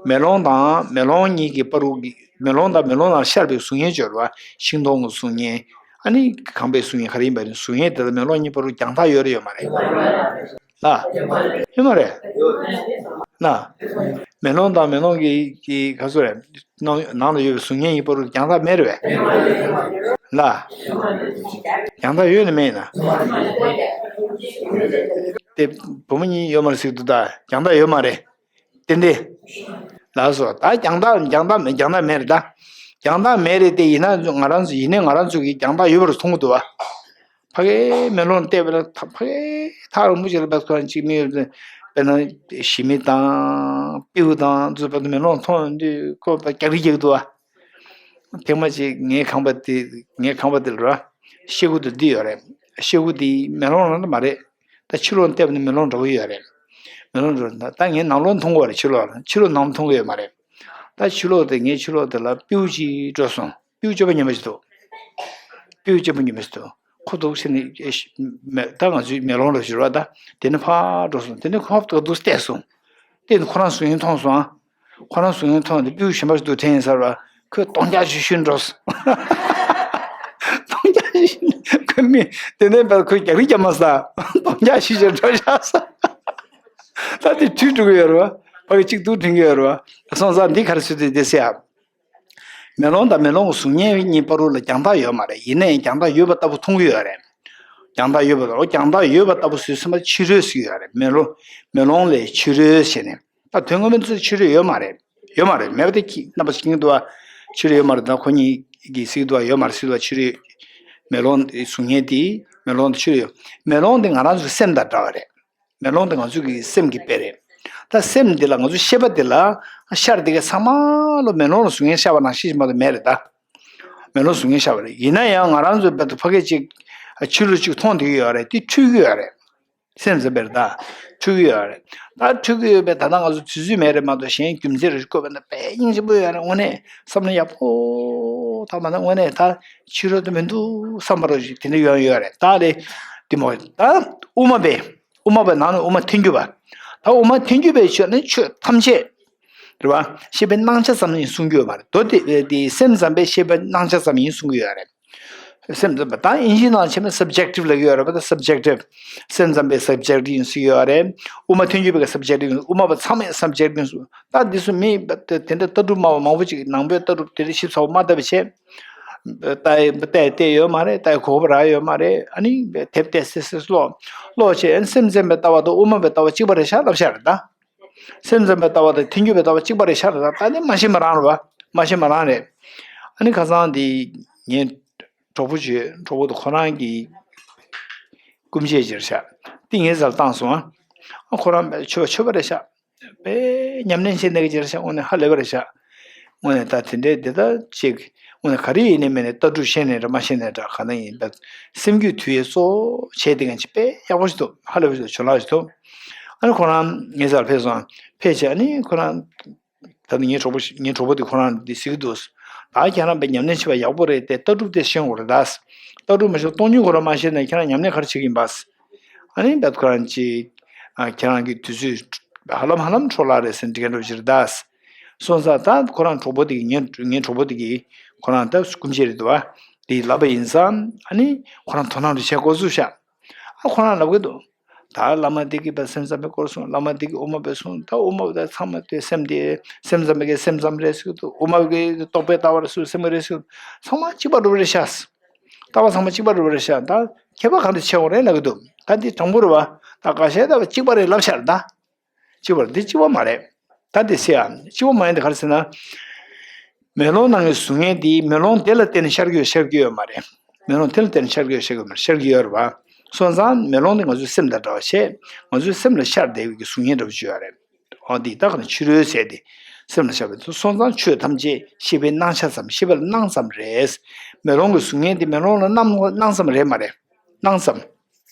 མེ་ལོང་དང་མེ་ལོང་གཉིས་ཀྱི་བར་དུ་གི་མེ་ལོང་དང་མེ་ལོང་ནང་ཤར་བའི་གཟུགས་བརྙན་ཅིག་ཡོད་རེད་བ། ཤིང་སྡོང་གི་གཟུགས་བརྙན། ཨ་ནི་ཁང་པའི་གཟུགས་བརྙན་ག་རེ་ཡིན་པ་ཡིན། གཟུགས་བརྙན་དེ་དང་མེ་ལོང་གཉིས་བར་དུ་རྒྱང་ཐག་ཡོད་རེད་ཡོད་མ་རེད། ལ། ཡོད་མ་རེད། ལ། མེ་ལོང་དང་མེ་ལོང་གི་གི་ག་ཚོད་རེད། ནང་ནང་ལ་ཡོད་པའི་གཟུགས་བརྙན་གཉིས་བར་དུ་རྒྱང་ཐག་མེད་རེད་པས། ལ། རྒྱང་ཐག་ཡོད་ནི་མེད་ན། དེ་བུ་མོ་གཉིས་ཡོད་མ་རེད་ཟེར་གྱི་འདུག་ད་རྒྱང་ཐག་ཡོད་མ་རེད། ཏན་ཏན། ལགས་སོ། ད་རྒྱང་ཐག་རྒྱང་ཐག་མེད་རྒྱང་ཐག་མེད་རེད་ད། རྒྱང་ཐག་མེད་རེད་དེ་ཡིན་ན་ང་རང་ཚོ་ཡིན་ནའི་ང་རང་ཚོ་གིས་རྒྱང་ཐག་ཡོད་པར་མཐོང་གི་འདུག་བ། ཕ་གིའི་མེ་ལོང་བལྟས་པ་ན་ད་ཕ་གིའི་ཐག་རིང་པོ་ཞིག་ལ་བབས་ཁོ་རང་གཅིག་མི་ཡོད་དཔེར་ན་ཞི་མི་དང་སྤྲེའུ་དང་ཚོ་བབས་མེ་ལོང་མཐོང་ཡོང་དུས་ཁོ་རྒྱག་རེས་རྒྱག་གི་འདུག་བ། ཐེངས་མ་གཅིག་ངའི་ཁང་པ་དེ་ངའི་ཁང་པ་དེ་ལ་ར་ཤེལ་སྒོ་དེ་འདི་ཡོད་རེད། ཤེལ་སྒོ་དེ་མེ་ལོང་རང་མ་རེད། ད་ཕྱི་ལོགས་བལྟས་པ་ནི་མེ་ལོང་འདྲ་པོ་ཡོད་རེད། མེ་ལོང་འདྲ་པོ་ད་ད་ངས་ནང་ལོགས་མཐོང་གི་ཡོད་རེད། ཕྱི་ལོགས་ལ་ཕྱི་ལོགས་ནང་མཐོང་གི་ཡོད་མ་རེད། ད་ཕྱི་ལོགས་དེ་ངའི་ཕྱི་ལོགས་དེ་ལ་སྤྲེའུ་གཅིག་འགྲོ་སོང་། སྤྲེའུ་སྐྱོ་པོ་ཉི་མ་ཞིག་འདུག་སྤྲེའུ་སྐྱོ་པོ་ཉི་མ་ཞིག་འདུག་ཁོ་འདུག་ཕྱིན་ནས་ཨེ་ཤ་མེ་ད་ང་ཚོའི་མེ་ལོང་ལ་བཞུར་བ་ད་དེ་ནས་ཕར་འགྲོ་སོང་། དེ་ནས་ཁོ་ཧོབ་ཏེ་འདུག་བལྟས་སོང་། བལྟས་ནས་ཁོ་རང་གཟུགས་བརྙན་མཐོང་སོང་ཨ། ཁོ་རང་གཟུགས་བརྙན་མཐོང་དེ་སྤྲེའུ་གཞན་པ་ཞིག་འདུག་དྲན་ཡིན་ཟེར་བ། ཁོས་སྟོང་རྐྱང་ཞིག་ཤོད་འགྲོ་སོང་། སྟོང་རྐྱང་ཞིག་ཤོད་ཁོས་མི་དེ་ནས་བལ་ཁོས་རྒྱག་རེས་རྒྱག་མ་ས་སྟོང་རྐྱང་ཞིག་ཤོད་འགྲོ་ཤག་ས། ད་དེ་དུས་འགྲོ་གི་ཡོད་རེད་བ། ཕ་གི་གཅིག་ཏུ་དྲན་གི་ཡོད་རེད་བ། སོང་ཙང་འདི་ག་རེ་ཟེར་དུས་དེ་ཟེར་ཡ། མེ་ལོང་དང་མེ་ལོང་གི་གཟུགས་བརྙན་གཉིས་བར་དུ་ལ་རྒྱང་ཐག་ཡོད་མ་རེད། ཡིན་ནའི་རྒྱང་ཐག་ཡོད་པ་ལྟ་བུ་མཐོང་གི་ཡོད་རེད། རྒྱང་ཐག་ཡོད་པ་ལ་རྒྱང་ཐག་ཡོད་པ་ལྟ་བུ་བཟོས་ཟིན་པ་ཕྱི་རོལ་ཟེར་གྱི་ཡོད་རེད། མེ་ལོང་མེ་ལོང་ལས་ཕྱི་རོལ་ཟེར་ནས། ད་དོན་ངོ་མའི་ཚུལ་ཕྱི་རོལ་ཡོད་མ་རེད། ཡོད་མ་རེད། མེད་པ་དེ་ཁྱི་རྣམ་པ་ཤེས་ཀྱི་འདུག་བ། ཕྱི་རོལ་ཡོད་མ་རེད། ད་ཁོ་གཉིས་ཀྱིས་ཟེར་གྱི་འདུག་བ། ཡོད་མ་རེད་ཟེར་གྱི་འདུག་བ། ཕྱི་རོལ་མེ་ལོང་གཟུགས་བརྙན་དེ་མེ་ལོང་དེ་ཕྱི་རོལ་ཡོད། མེ་ལོང་དེ་ང་རང་ཚོའི་སེམས་དང་འདྲ་བ་རེད། མེ་ལོང་དེ་ང་ཚོ་གི་སེམས་ཀྱི་དཔེ་རེད། ད་སེམས་འདི་ལ་ང་ཚོ་ཤེས་པ་འདི་ལ་ཤར་འདི་ག་ཚང་མ་ལོ་མེ་ལོང་ལ་གཟུགས་བརྙན་ཤར་བ་ནང་བཞིན་ཞིག་མ་གཏོགས་མེད་རེད་ད། མེ་ལོང་གཟུགས་བརྙན་ཤར་བ་རེད། ཡིན་ན་ཡང་ང་རང་ཚོ་བལ་དུ་ཕ་གི་གཅིག་ཕྱི་ལོ་གཅིག་མཐོང་བསྡད་ཀྱི་ཡོད་རེད། དེ་འཁྲུལ་གྱི་ཡོད་རེད། སེམས་ཙམ་པས་ད་འཁྲུལ་གྱི་ཡོད་རེད། ད་འཁྲུལ་གྱི་ཡོད་པས་ད་ལྟ་ང་ཚོ་དུས་ཚོད་མེད་རེད་མ་གཏོགས་གཞན་རྒྱུ་མཚན་རེ་བཀོད་པ་ན་དཔེ་སྙིང་རྗེ་པོ་ཡོད་རེད། དངོས་གནས་བསམ་བློ་ཡག་པོ་ད་མ་ན་དངོས་གནས་ད་ཕྱི་ལོ་དུ་མི་འདུག་བསམ་པ་རོ་ཞིག་དེ་འདྲ་ཡོང་ཡོད་རེད། ད་ལས་དེ་མོ་ད་དབུ་མ་པས། དབུ་མ་པའི་ནང་ནས་དབུ་མ་ཐལ་འགྱུར་བ། ད་དབུ་མ་ཐལ་འགྱུར་བའི་ཆོས་ནི་ཆོས་ཐམས་ཅད་རེད་བ། ཤེས་པའི་སྣང་ཆ་ཙམ་ཡིན་གསུང་རྒྱུ་ཡོད་མ་རེད། མདོ་དེ་དེ་སེམས་ཙམ་པས་ཤེས་པའི་སྣང་ཆ་ཙམ་ཡིན་གསུང་གི་ཡོད་རེད། སེམས་ཙམ་པ་ད་ཨིན་ཇིའི་ནང་ཆེན་མོ་སབ་ཇེག་ཊིབ་ལབ་ཀྱི་ཡོད་རེད་པ། ད་སབ་ཇེག་ཊིབ། སེམས་ཙམ་པས་སབ་ཇེག་ཊིབ་ཡིན་གསུང་གི་ཡོད་རེད། དབུ་མ་ཐལ་འགྱུར་བས་སབ་ཇེག་ཊིབ་ཡིན། དབུ་མ་པ་ཚང་མས་སབ་ཇེག་ཊིབ་ཡིན་གསུང་། ད་འདི་ཚོ་མི་དེ་འདྲ་ལྟ་གྲུབ་སྨྲ་བ་མང་པོ་ཅིག་ནང་པའི་ལྟ་གྲུབ་དེ་འདྲ་ཞིབ་ཚགས་པོ་མ་ལྟ་བ་བྱས། ལྟ་ཡི་ལྟ་ཡི་བལྟས་ཡོད་མ་རེད། ལྟ་ཡི་གོ་བ་རག་ཡོད་མ་རེད། ཨ་ནི་དེབ་བལྟས་སེ་སེ་ཀློག་ཀློག་བྱས། ཨ་ནི་སེམས་ཙམ་པའི་ལྟ་བ་དང་དབུ་མ་པའི་ལྟ་བ་གཅིག་པ་རེད་ཤག་ལབ་ཤག་རེད་ད། སེམས་ཙམ་པའི་ལྟ་བ་དང་ཐལ་འགྱུར་བའི་ལྟ་བ་གཅིག་པ་རེད་ཤག་རེད་ད། ད་ནི་མ་ཤེས་མ་རང་རེད་བ། མ་ཤེས་མ་རང་རེད། ཨ་ནི་ཁ་སང་དེ་ངའི་གྲོགས་པོ་བྱོས་གྲོགས་པོ་དང་ཁོ་རང་གི་སྐུ་མཆེད་ཅིག་རེད་ཤག་དེ་ངའི་རྩར་བཏང་སོང་ཨ། ཁོ་རང་ཆོས་པ་ཆོས་པ་རེད་ཤག་དཔེ་ཉམས་ལེན་བྱེད་གནས་ཀྱི་ཅིག་རེད་ཤག་དངོས་གནས་ཧ་ལས་པ་རེད་ཤག་དངོས་གནས་ད་དེ་འདྲའི་འདི་ལྟ་ཅིག་དངོས་གནས་ག་རེ་ཡིན་ནའི་མིན་ནའི་ལྟ་གྲུབ་ཤེས་ནའི་འདྲ་མ་ཤེས་ནའི་འདྲ་ག་ན་ཡིན་པ། སེམས་རྒྱུད་དུལ་བའི་གཙོ་བོ་བྱས་དེ་ངན་ཅིག་དཔེ་ཡག་པོ་ཞིག་འདུག་ཧ་ལས་པ་ཞིག་འདུག་བྱོན་ལག་ཞིག་འདུག་ཨ་ནི་ཁོ་རང་ངའི་རྩར་ཕེབས་སོང་། ཕེབས་བྱས་ཨ་ནི་ཁོ་རང་ད་ནི་ངའི་གྲོགས་པོ་ཞིག་ངའི་གྲོགས་པོ་དེ་ཁོ་རང་འདི་ཟེར་གྱི་འདུག་ད་ཁྱེད་རང་དཔེ་ཉམས་ལེན་བྱེད་པ་ཡག་པོ་རེད་དེ་ལྟ་གྲུབ་དེ་ཤེས་དགོས་རེད་ད། ལྟ་གྲུབ་མ་ཤེས་སྟོང་ཉིད་ཁོ་རང་མ་ཤེས་ན་ཁྱེད་རང་ཉམས་ལེན་ག་རེ་བྱེད་ཀྱི་ཡིན་པ། ཨ་ནི་བེད་ཁོ་རང་ཅིག་ཨ་ཁྱེད་རང་གི་དུས་ཚོད་ཧ་ལམ་ཧ་ལམ་འཕྲོ་བརླག་རེད་ཟེར་འདྲི་མཁན་འདྲ་བོ་ཞིག་རེད་ད། སོང་ཙང་ད་ཁོ་རང་གྲོགས་པོ་དེ་གིས་ངའི་ངའི་གྲོགས་པོ་དེ་གིས་ཁོ་རང་ད་སྐུ་མཆེད་རེད་འདུག་བ། དེ་ལབ་པ་ཡིན་ཙང་ཨ་ནི་ཁོ་རང་དོ་སྣང་རེ་བྱེད་དགོས་ཚུལ་ཤག་ཨ་ཁོ་རང་ལབ་གི་འདུག་ད་བླ་མ་དེ་གིས་བ་སེམས་ཙམ་པའི་སྐོར་གསུངས། བླ་མ་དེ་གིས་དབུ་མ་པའི་གསུངས། ད་དབུ་མ་པ་ཚང་མ་དེ་སེམས་དེ་སེམས་ཙམ་པའི་གིས་སེམས་ཙམ་རེད་ཟེར་གི་འདུག་དབུ་མ་པའི་གིས་རྟོག་པའི་ལྟ་བ་རེད་ཟེར་སེམས་རེད་ཟེར་གི་འདུག་ཚང་མ་གཅིག་པ་འདྲ་བོ་རེད་ཤག་ལྟ་བ་ཚང་མ་གཅིག་པ་འདྲ་བོ་རེད་ཤག་ད་ཁྱད་པར་གང་དུ་ཕྱེ་དགོས་རེད་ལབ་གི་འདུག་ད་འདི་དྲང་པོ་རེད་བ། ད་ཁ་ཤས་ལྟ་བ་གཅིག་པ་རེད་ལབ་ཤག་རེད་ད། གཅིག་པ་རེད། འདི་གཅིག་པ་མ་རེད། ད་འདི་ཟེར་ཡ་གཅིག་པ་མ་ཡིན་དེ་ག་རེ་ཟེར་ན། མེ་ལོང་ནང་གི་གཟུགས་བརྙན་འདི་མེ་ལོང་དེ་ལ་བརྟེན་ནས་ཤར་གྱི་ཡོད་ཤར་གྱི་ཡོད་མ་རེད། མེ་ལོང་དེ་ལ་བརྟེན་ནས་ཤར་གྱི་ཡོད་ཤར་གྱི་ཡོད་མ་རེད། ཤར་གྱི་ཡོད་རེད་བ། སོང་ཙང་མེ་ལོང་དེ་ང་ཚོའི་སེམས་དང་འདྲ་བ་བྱས། ང་ཚོའི་སེམས་ལ་ཤར་བསྡད་པའི་གི་གཟུགས་བརྙན་འདྲ་བོ་ཅིག་ཡོད་རེད། འོ་འདི་ད་ག་ནས་ཕྱི་རོལ་ཟེར་ཏེ། སེམས་ལ་ཤར་བའི་ཚུལ་སོང་ཙང་ཆོས་ཐམས་ཅད་ཤེས་པའི་སྣང་ཆ་ཙམ་ཤེས་པ་ལ་སྣང་ཙམ་རེད། མེ་ལོང་གི་གཟུགས་བརྙན་དེ་མེ་ལོང་ལ་སྣང་སྣང་ཙམ་རེད་མ་རེད། སྣང་ཙམ།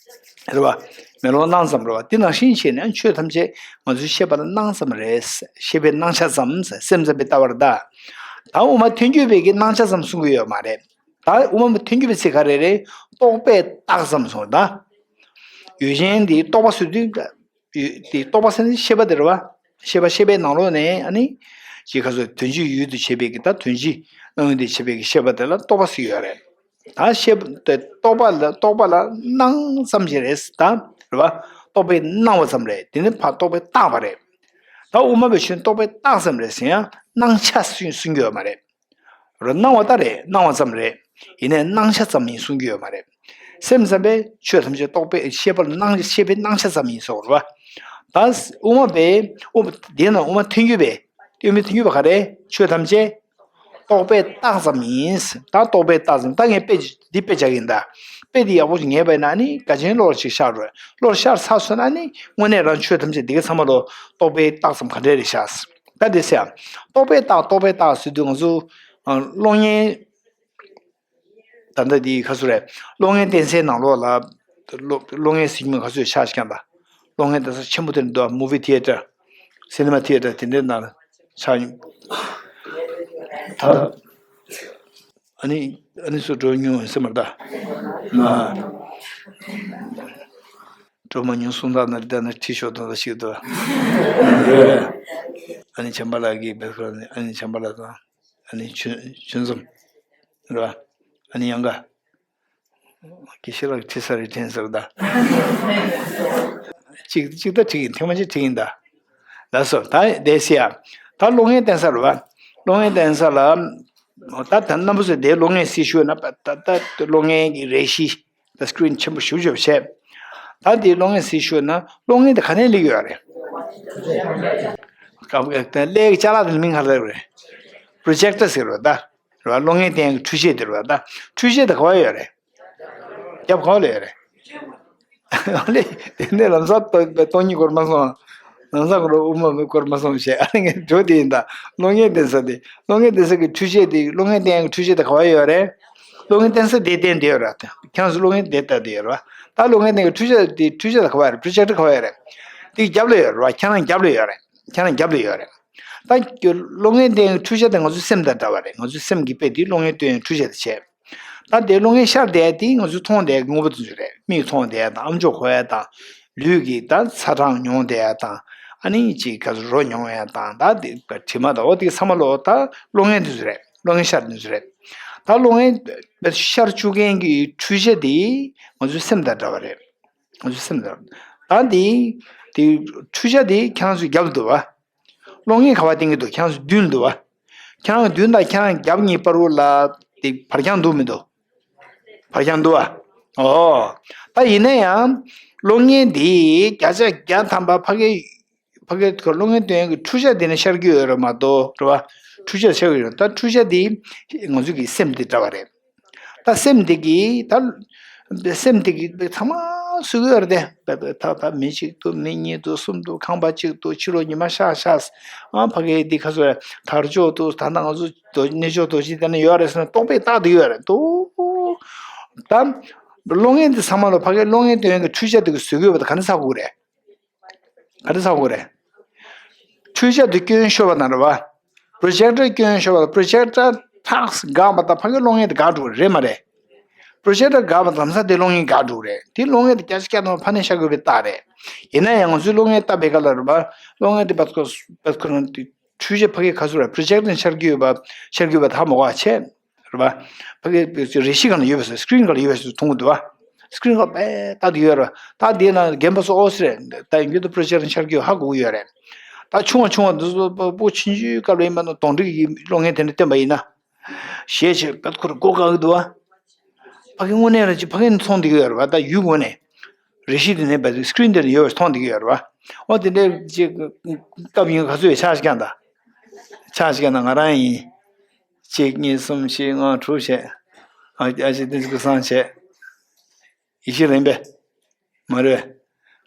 རེད་བ། མེ་ལོང་སྣང་ཙམ་རེད་བ། དེ་ནང་བཞིན་བྱས་ནས་ཆོས་ཐམས་ཅད་ང་ཚོའི་ཤེས་པ་ལ་སྣང་ཙམ་རེད། ཤེས་པའི་སྣང་ཆ་ཙམ་སེམས་ཙམ་པའི་ལྟ་བར་གདའ། ད་དབུ་མ་ཐལ་འགྱུར་བའི་གི་སྣང་ཆ་ཙམ་གསུང་གི་ཡོད་མ་རེད། ད་དབུ་མ་ཐལ་འགྱུར་བའི་ཚིག་ག་རེ་རེད། རྟོག་པས་བཏགས་ཙམ་གསུངས་ད། ཡུལ་ཅན་འདི་རྟོག་པ་ཟེར་དུས། ཡུལ་དེ་རྟོག་པ་ཟེར་ནི་ཤེས་པ་དེ་རེད་བ། ཤེས་པ་ཤེས་པའི་ནང་ལོགས་ནས་ཨ་ནི། ཅིག་ག་ཚོད་དོན་སྤྱིའི་ཡུལ་དུ་བྱེད་པའི་གི་ད་དོན་སྤྱི་སྣང་ཡུལ་དུ་བྱེད་པའི་གི་ཤེས་པ་དེ་ལ་རྟོག་པ་ཟེར་གྱི་ཡོད་རེད། ད་ཤེས་པ་དེ་རྟོག་པ་ལ་རྟོག་པ་ལ་སྣང་ཙམ་ཞིག་རེད་ད། རེད་བ། རྟོག་པས་སྣང་བ་ཙམ་རེད། དེ་ནི་ཕར་རྟོག་པས་བཏགས་པ་རེད། ད་དབུ་མ་པའི་ཆོས་རྟོག་པས་བཏགས་ཙམ་རེད་ཟེར་ཡང་སྣང་ཆ་གསུང་གསུང་གི་ཡོད་མ་རེད། རོ་སྣང་བ་ལྟ་རེད། སྣང་བ་ཙམ་རེད། ཡིན་ནའི་སྣང་ཆ་ཙམ་ཡིན་གསུང་གི་ཡོད་མ་རེད། སེམས་ཙམ་པས་ཆོས་ཐམས་ཅད་རྟོག་པས་ཤེས་པར་སྣང་ཤེས་པའི་སྣང་ཆ་ཙམ་ཡིན་གསུང་རེད་བ། ད་དབུ་མ་པས་དབུ་མ་དེ་ན་དབུ་མ་ཐལ་འགྱུར་པས་དབུ་མའི་ཐལ་འགྱུར་བ་ག་རེ། ཆོས་ཐམས་ཅད་རྟོག་པས་བཏགས་ཙམ་ཡིན། ད་རྟོག་པས་བཏགས་ཙམ། ད་ངས་དཔེ་འདི་དཔེ་བྱ་གི་ཡིན། ད་དཔེ་འདི་ཡག་པོ་ཞིག་ངེས་པ་ཡིན་ན་ནི་དགའ་ཆེན་བློ་ལ་ཞིག་ཤར་རོ། བློ་ལ་ཤར་ཚར་སོང་ན་ནི་དངོས་གནས་རང་ཆོས་ཐམས་ཅད་འདི་ག་ཚང་མ་ལོ་རྟོག་པས་བཏགས་ཙམ་ག་འདྲས་རེད་ཤག་ད་དེ་ཟེར་ཡང་རྟོག་པས་བཏགས་རྟོག་པས་བཏགས་ཟེར་དུས་ང་ཚོ་ཨ་གློག་བརྙན། ད་ལྟ་འདི་ཁ་སུ་རེད། གློག་བརྙན་བསྟན་སའི་ནང་ལོགས་ལ་གློག་གློག་བརྙན་ཟེར་གྱི་མིན་ཁ་སུ་ཆགས་ཤིག་ཀྱང་ད། གློག་བརྙན་བསྟན་ས་ཆེན་པོ་དེ་འདུག་མུ་བི་ཐི་ཡེ་ཊར། སི་ནི་མ་ཐི་ཡེ་ཊར་དེ་འདྲའི་ནང་ལ་ཆགས་ཡིན། ད་ཨ་ནི་ཨ་ནི་སུ་འགྲོ་མྱོང་ཡོད་སེམས་མ་ད། ན། འགྲོ་མ་མྱོང་གསུང་སྟངས་ན་རེ་ད་ན་ཁྲིད་ཤོག་དང་ལ་ཞིག་ཏུ། ཨ་ནི་བྱམས་པ་ལགས་ཀྱིས་བེད་ཁོ་ཨ་ནི་བྱམས་པ་ལགས་དང་། ཨ་ནི་ཆུན་ཆུན་འཛོམས། རེད་བ། ཨ་ནི་ཡང་ག་དགེ་བཤེས་ལགས་ཁྲིད་ས་རེད་དྲན་ཟེར་བ་ད། གཅིག་གཅིག་ད་ཁྲིད་ཡིན་ཐེངས་མ་གཅིག་ཁྲིད་ཡིན་ད། ལགས་སོ་ད་དེ་སི་ཡ། ད་གློག་བརྙན་བསྟན་ས་རེད་བ། གློག་བརྙན་བསྟན་ས་ལ། ད་ད་རྣམ་པ་ཚོས་དེའི་གློག་བརྙན་གཟིགས་ཞུས་ན་ད་ད་ད་གློག་བརྙན་གྱི་རེ་ཞིག་ད་སི་ཀི་རིན་ཆེན་པོ་ཞུ་ཞུ་བྱས། ད་དེའི་གློག་བརྙན་གཟིགས་ཞུས་ན་གློག་བརྙན་དེ་ག་ནས་སླེབས་ཡོད་རེད། ཀླད་ཀྱི་ཅ་ལག་དེ་མིང་ག་རེ་རེད། པྲོ་ཇེག་ཊར་ཟེར་བ་ད། རེད་བ། གློག་བརྙན་བསྟན་ཡག་གི་འཕྲུལ་ཆས་དེ་རེད་བ་ད། འཕྲུལ་ཆས་དེ་ག་བ་ཡོད་རེད། རྒྱབ་ག་བ་ལ་ཡོད་རེད། ཨ་ལེ། དེ་ནས་ལམ་སང་སྟོང་སྟོང་ཉིད་སྐོར་མ་སོང་། ལམ་སང་སྐོར་དབུ་མ་མི་སྐོར་མ་སོང་བྱས་ཨ་ནི་ངས་འགྲོ་དེ་ཡིན་ད། གློག་བརྙན་བསྟན་ས་དེ་གློག་བརྙན་བསྟན་ས་གི་འཕྲུལ་ཆས་དེ་གློག་བརྙན་བསྟན་ཡག་གི་འཕྲུལ་ཆས་དེ་ག་བ་ཡོད་རེད། གློག་བརྙན་བསྟན་ས་དེ་བསྟན་དེ་ཡོད་རེད། ཁྱེད་རང་ཚོ་གློག་བརྙན་དེ་ལྟ་དེ་ཡོད་རེད་བ། ད་གློག་བརྙན་བསྟན་གི་འཕྲུལ་ཆས་དེ་འཕྲུལ་ཆས་དེ་ག་བ་ཡོད་རེད། པྲོ་ཇེག་ཊར་ག་བ་ཡོད་རེད། དེ་རྒྱབ་ལ་ཡོད་རེད་བ། ཁྱེད་རང་རྒྱབ་ལ་ཡོད་རེད། ཁྱེད་རང་རྒྱབ་ལ་ཡོད་རེད། ད་གློག་བརྙན་བསྟན་ཡག་གི་འཕྲུལ་ཆས་དེ་ང་ཚོའི་སེམས་དང་འདྲ་བ་རེད། ང་ཚོའི་སེམས་ཀྱི་དཔེ་དེ་གློག་བརྙན་སྟོན་ཡག་འཕྲུལ་ཆས་དེ་བྱས། ད་དེ་གློག་བརྙན་ཤར་བསྡད་དེ་ང་ཚོས་མཐོང་བསྡད་དངོས་པོ་དེ་ཚོ་རེད། མིག་མཐོང་བསྡད་དང་ཨམ་ཅོག་གོ་ཡག་དང་། ལུས་ཀྱིས་ད་ཚ་གྲང་མྱོང་བསྡད་ཡག་དང་། ཨ་ནི་ཅིག་ག་ཚོད་རོ་མྱོང་ཡག་དང་ད་དེ་དྲི་མ་དང་འོ་དེ་ཚང་མ་ལོ་ད་གློག་བརྙན་དེ་ཚོ་རེད། གློག་བརྙན་ཤར་དེ་ཚོ་རེད། ད་གློག་བརྙན་ཤར་བཅུག་མཁན་གྱི་འཕྲུལ་ཆས་དེ་ང་ཚོའི་སེམས་དང་འདྲ་བ་རེད། ང་ཚོའི་སེམས་དང་། ད་དེ་དེ་འཕྲུལ་ཆས་དེ་ཁྱེད་རང་ཚོའི་རྒྱབ་ལ་འདུག་བ། གློག་བརྙན་ག་བ་བསྟན་གྱི་འདུག་ཁྱེད་རང་ཚོའི་མདུན་ལ་འདུག་བ། ཁྱེད་རང་མདུན་དང་ཁྱེད་རང་རྒྱབ་གཉིས་བར་དུ་ལ་དེ་བར་ཁྱང་འདུག་མི་འདུག་བར་ཁྱང་འདུག་བ། ཨོ། ད་ཡིན་ན་ཡང་གློག་བརྙན་འདི་བརྒྱ་ཆ་བརྒྱ་ཐམ་པ་ཕ་གི་ཕ་གི་གློག་བརྙན་སྟོན་གྱི་འཕྲུལ་ཆས་འདི་ནས་ཤར་གྱི་ཡོད་རེད་མ་གཏོགས་རེད་བ། འཕྲུལ་ཆས་ཤར་གྱི་ཡོད་རེད། ད་འཕྲུལ་ཆས་འདི་ང་ཚོ་གི་སེམས་འདི་འདྲ་བ་རེད། ད་སེམས་འདི་གིས་ད་སེམས་འདི་གིས་ཚང་མ་བཟོ་གི་ཡོད་རེད་དེ། ད་ད་མི་གཅིག་འདུག་མི་གཉིས་འདུག་གསུམ་འདུག་ཁང་པ་གཅིག་འདུག་ཕྱི་ལོགས་ཉི་མ་ཤར་ཤར། ཨ་ཕ་གི་འདི་ཁ་སོ་དར་ལྕོག་འདུག་ད་ལྟ་ང་ཚོ་རྡོ་གནས་མཆོག་རྡོ་རྗེ་གདན་ན་ཡོད་རེད་ཟེར་ན་རྟོག་པས་བཏགས་བསྡད་ཡོད་རེད་འདུག་ད་གློག་བརྙན་འདི་ཚང་མ་ལ་ཕ་གི་གློག་བརྙན་སྟོན་གྱི་འཕྲུལ་ཆས་འདི་གིས་བཟོ་གི་ཡོད་པ་ད་ག་འདྲ་ཚ་དགོས་རེད། ག་རེ་ཟེར་དགོས་རེད། འཕྲུལ་ཆས་དེ་སྐྱོན་ཤོར་བ་དང་རེད་བ། པྲོ་ཇེག་ཊར་སྐྱོན་ཤོར་བ་དང་པྲོ་ཇེག་ཊར་ཐག་འགག་པ་དང་ཕ་གི་གློག་བརྙན་དེ་འགག་འགྲོ་གི་རེད་མ་རེད། པྲོ་ཇེག་ཊར་འགག་པ་དང་ལམ་སང་དེ་གློག་བརྙན་འགག་འགྲོ་གི་རེད། དེ་གློག་བརྙན་དེ་བརྒྱ་ཆ་བརྒྱ་ཐམ་པ་ཕར་ནས་ཤར་དགོས་པའི་རྟགས་རེད། ཡིན་ན་ཡང་ང་ཚོས་གློག་བརྙན་བལྟས་པའི་སྐབས་ལ་རེད་བ། གློག་བརྙན་དེ་བ་ཁོ་བ་ཁོ་རང་དེ་འཕྲུལ་ཆས་ཕ་གི་ག་ཚོད་རེད། པྲོ་ཇེག་ཊར་ནས་ཤར་གྱི་ཡོད་པ་ཤར་གྱི་ཡོད་པ་ད་མ་གོ་བ་བྱས། རེད་པ། ཕ་གི་རེ་ཞིག་སྒང་ལ་ཡོད་པ་སོ་སི་ཀི་རིན་སྒང་ལ་ཡོད་པ་སོ་མཐོང་གི་འདུག་བ། སི་ཀི་རིན་སྒང་པས་ལྟ་དུ་ཡོད་རེད་པ། ད་འདི་ན་རྒན་པ་སོ་ཨོ་སི་རེད། ད་ཡིན་རྒྱུ་ད་པྲོ་ཇེག་ཊར་ཤར་རྒྱུ་ཧ་གོ་གི་ཡོད་རེད། ད་ཆུང་བ་ཆུང་བ་འདི་ཚོ་པོ་ཆུང་ཆུང་སྐབས་ལ་ཡིན་པ་ན་གདོན་འདྲེ་གི་གློག་བརྙན་དེ་འདྲ་སྟོན་པ་ཡིན་ན། ཞེས་བྱས་པས་ཁོ་རང་མགོ་འགག་གི་འདུག་བ། ཕ་གི་དངོས་གནས་རང་ཅིག་ཕ་གི་ནས་མཐོང་བསྡད་ཀྱི་ཡོད་རེད་པ། ད་ཡུལ་ངོས་ནས། རེ་ཞིག་དེ་ནས་པས་སི་ཀི་རིན་དེ་ལ་ཡོད་པ་མཐོང་བསྡད་ཀྱི་ཡོད་རེད་པ། ཨོ་དེ་འདྲའི་ཅིག་སྐབས་ཡིན་ག་ཚོད་ཆགས་ཤིག་ཀྱང་ད། ཆགས་ཤིག་ཀྱང་ད་ང་རང་ཡིན། གཅིག་གཉིས་གསུམ་བཞི་ལྔ་དྲུག་བྱས། ཨ་ཨ་ཅེ་བསྟན་འཛིན་ཀུན་བཟང་བྱས། ཡེ་ཤེས་རིག་པས། མ་རེད།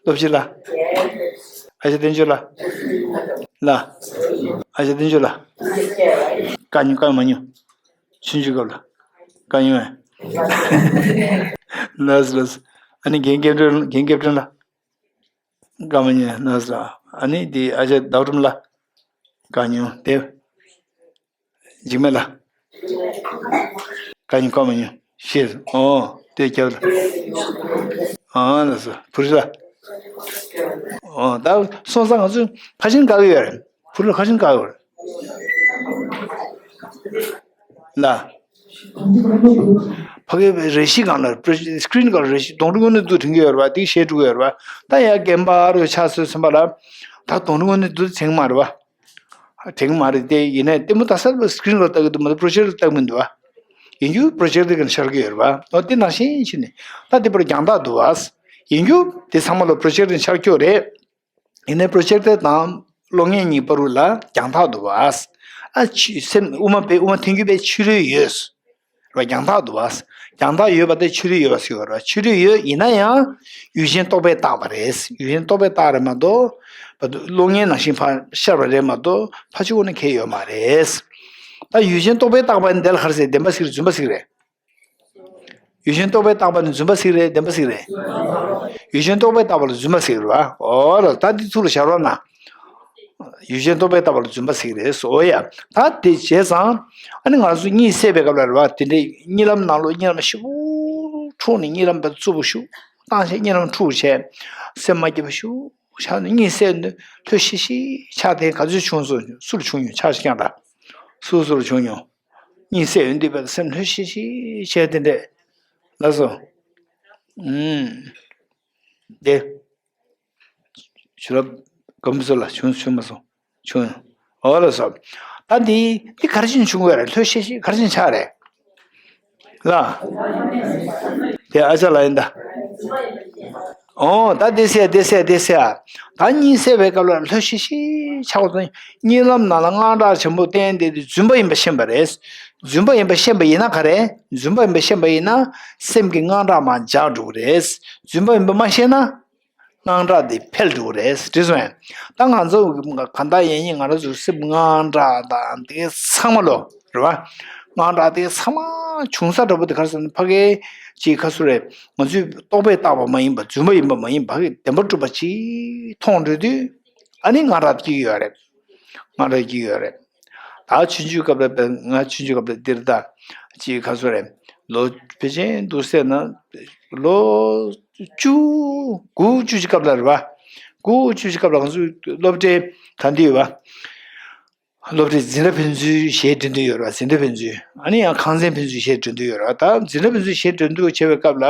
སློབ་སྤྱི་ལགས། ཨ་ཅེ་བསྟན་ཆོས་ལགས། ལགས། ཨ་ཅེ་བསྟན་ཆོས་ལགས། བཀའ་ཉོན་བཀའ་མ་ཉོན། ཆུང་ཆུང་སྐབས་ལ། བཀའ་ཉོན། ལགས་ལགས། ཨ་ནི་རྒན་སྐལ་སྒྲོན་རྒན་སྐལ་སྒྲོན་ལགས། བཀའ་མ་ཉོན་ལགས་ལགས། ཨ་ནི་དེ་ཨ་ཅེ་ཟླ་བ་སྒྲོལ་མ་ལགས། བཀའ་ཉོན་དེ། འཇིགས་མེད་ལགས། བཀའ་ཉོན་བཀའ་མ་ཉོན་ཤེས། ཨོ་དེ་རྒྱབ་ལ། ཨ་ལགས་སོ་བུ་རི་ལགས། ཨོ་ད་སོང་ཙང་ང་ཚོ་ཁ་ཆེམས་བཀག་གི་ཡོད་རེད། བུ་རི་ཁ་ཆེམས་བཀག་ཡོད་རེད། ལགས། ཕ་གི་རེ་ཞིག་སྒང་ལ་པྲོ་སི་ཀི་རིན་སྒང་ལ་རེ་ཞིག་གདོང་དྲུག་དངོས་གནས་འདུག་དྲན་གྱི་ཡོད་རེད་པ། དེ་ཤེས་འགྲོ་གི་ཡོད་རེད་པ། ད་ཡ་རྒན་པ་རུ་ཆགས་སོང་ཙམ་པ་ལ། ད་དོན་དངོས་གནས་འདུག་དྲན་མ་རེད་བ། དྲན་མ་རེད་དེ། ཡིན་ནའི་ལྟད་མོ་ལྟ་ས་ལ་སི་ཀི་རིན་ལ་ལྟ་གི་འདུག་མ་གཏོགས་པོ་རོ་ཇེག་ཊར་ལ་ལྟ་གི་མི་འདུག་བ། ཡིན་རྒྱུ་པོ་རོ་ཇེག་ཊར་གི་ནང་ཤར་གི་ཡོད་རེད་བ། འོ་དེ་ནང་བཞིན་བྱས་ནས་ད་དེ་བར་རྒྱང་ཐག་འདུག་བ། ཡིན་རྒྱུ་དེ་ཚང་མ་ལ་པོ་རོ་ཇེག་ཊར་ནས་ཤར་ཀྱོག་རེད། ཡིན་ནའི་པོ་རོ་ཇེག་ཊར་དང་གློག་བརྙན་གཉིས་བར་དུ་ལ་རྒྱང་ཐག་འདུག་བ། ཨ་ཆི་སེམས་དབུ་མ་པའི་དབུ་མ་ཐལ་འགྱུར་པའི་ཕྱི་རོལ་ཡོད་རེད་བ། རྒྱང་ཐག་འདུག་བ། རྒྱང་ཐག་ཡོད་པ་དེ་ཕྱི་རོལ་ཡོད་པ་ཟེར་བ་རེད་བ། ཕྱི་རོལ་ཡོད་ཡིན་ན་ཡང་ཡུལ་ཅན་རྟོག་པས་བཏགས་པ་རེད། ཡུལ་ཅན་རྟོག་པས་བཏགས་རེད་མ་གཏོགས་བར་དུ་གློག་བརྙན་ནང་བཞིན་ཕར་ཤར་བ་རེད་མ་གཏོགས་ཕར་ཕྱོགས་ནས་འཁེལ་ཡོད་མ་རེད། ད་ཡུལ་ཅན་རྟོག་པས་བཏགས་པ་ནི་དེ་ལ་ག་རེ་ཟེར། བདེན་པ་ཟིག་རེད། རྫུན་པ་ཟིག་རེད། ཡུལ་ཅན་རྟོག་པས་བཏགས་པ་ནི་རྫུན་པ་ཟིག་རེད། བདེན་པ་ཟིག་རེད། ཡུལ་ཅན་རྟོག་པས་བཏགས་པ་ལ་རྫུན་པ་ཟེར་གི་རེད་བ། འོ་ལ་ད་འདི་ཚུར་ལ་བཞག་རོགས་གནང་། ཡུལ་ཅན་རྟོག་པས་བཏགས་པ་ལ་རྫུན་པ་ཟེར་གི་རེད། འོ་ཡ། ད་དེ་བྱས་ཙང་། ཨ་ནི་ང་ཚོ་གཉིད་སད་པའི་སྐབས་ལ་རེད་བ། དེ་འདྲའི་གཉིད་ལམ་ནང་ལོགས་གཉིད་ལམ་ཞིབ་པོ་འཁྲུགས་ནས། གཉིད་ལམ་དེ་རྩུབ་པོ་ཞིག་བཏང་བྱས། གཉིད་ལམ་འཁྲུགས་བྱས། སེམས་མ་སྐྱིད་པ་ཞིག་ཆགས་ནས་གཉིད་སད་ནས་ལྷོད་ཤིག་ཤིག་ཆགས། དེ་ག་ཚོད་བྱུང་སོང་། སུ་ལ་བྱུང་མྱོང་། ཆགས་ཤིག་ཀྱང་ད། སུ་སུ་ལ་བྱུང་མྱོང་། གཉིད་སད་ཡོང་དུས་བར་སེམས་ལྷོད་ཤིག་ཤིག་བྱས། དེ་འདྲས། ལགས་སོ། ཨུམ། དེ། ཞུ་རབ་སྒམ་པོ་ཚོ་ལ་བྱུང་བྱུང་མ་སོང་། བྱུང་། འོ་ལགས་སོ། ད་འདི་འདི་ག་རེ་བྱས་བྱུང་བ་རེད། ལྷོད་ཤིག་ཤིག་ག་རེ་བྱས་ཆགས་རེད། ལ། དེ་ཨ་ཅག་ལ་ཡིན་ད། ཨོ་ད་དེ་སེ་དེ་སེ་དེ་སེ་ཨ། ད་གཉིད་སད་པའི་སྐབས་ལ་ལྷོད་ཤིག་ཤིག་ཆགས་པ་དང་། གཉིད་ལམ་ནང་ལ་དངངས་སྐྲག་ཆེན་པོ་བསྟན་ཏེ། དེ་རྫུན་པ་ཡིན་པ་ཤེས་པ་རེད། རྫུན་པ་ཡིན་པ་ཤེས་པ་ཡིན་ན་ག་རེ། རྫུན་པ་ཡིན་པ་ཤེས་པ་ཡིན་ན་སེམས་ཀྱི་དངངས་སྐྲག་མར་འཇགས་འགྲོ་གི་རེད། རྫུན་པ་ཡིན་པ་མ་ཤེས་ན། དངངས་སྐྲག་དེ་འཕེལ་འགྲོ་གི་རེད། འགྲིག་སོང་ངས། ད་ང་ཚོ་གང་ལྟར་ཡིན་ཡིན་ང་རང་ཚོ་སེམས་དངངས་སྐྲག་དང་དེ་ཚང་མ་ལོ་རེད་བ། དངངས་སྐྲག་དེ་ཚང་མ་བྱུང་ས་འདྲ་པོ་དེ་ག་རེ་ཟེར་ན། ཕ་གི་ཅིག་ག་ཚོད་རེད། ང་ཚོས་རྟོག་པས་བཏགས་པ་མ་ཡིན་པ། རྫུན་པ་ཡིན་པ་མ་ཡིན་པ། ཕ་གི་བདེན་པར་གྲུབ་པ་ཅིག་མཐོང་འགྲོ་དུས། ཨ་ནི་དངངས་སྐྲག་སྐྱེ་གི་ཡོད་རེད། དངངས་སྐྲག་སྐྱེ་གི་ཡོད་རེད། ད་ཆུང་ཆུང་སྐབས་ལ་དཔེ། ང་ཆུང་ཆུང་སྐབས་ལ་འདིར་ད་ཅིག་ག་ཚོད་རེད། ལོ་ཕལ་ཆེར་འདུག་ཟེར་ན་ལོ་བཅུ་དགུ་བཅུ་གཅིག་སྐབས་ལ་རེད་བ། དགུ་བཅུ་གཅིག་སྐབས་ལ་ང་ཚོས་སློབ་གྲྭའི་ག་འདི་ཡོད་བ། སློབ་གྲྭའི་འཛིན་གྲྭ་ཕན་ཚུན་གཞས་འབྲི་འདོད་ཡོད་རེད་བ། འཛིན་གྲྭ་ཕན་ཚུན། ཨ་ནི་ཡང་ཁང་ཚན་ཕན་ཚུན་གཞས་འབྲི་འདོད་ཡོད་རེད་བ། ད་འཛིན་གྲྭ་ཕན་ཚུན་གཞས་འབྲི་འདོད་བྱས་པའི་སྐབས་ལ།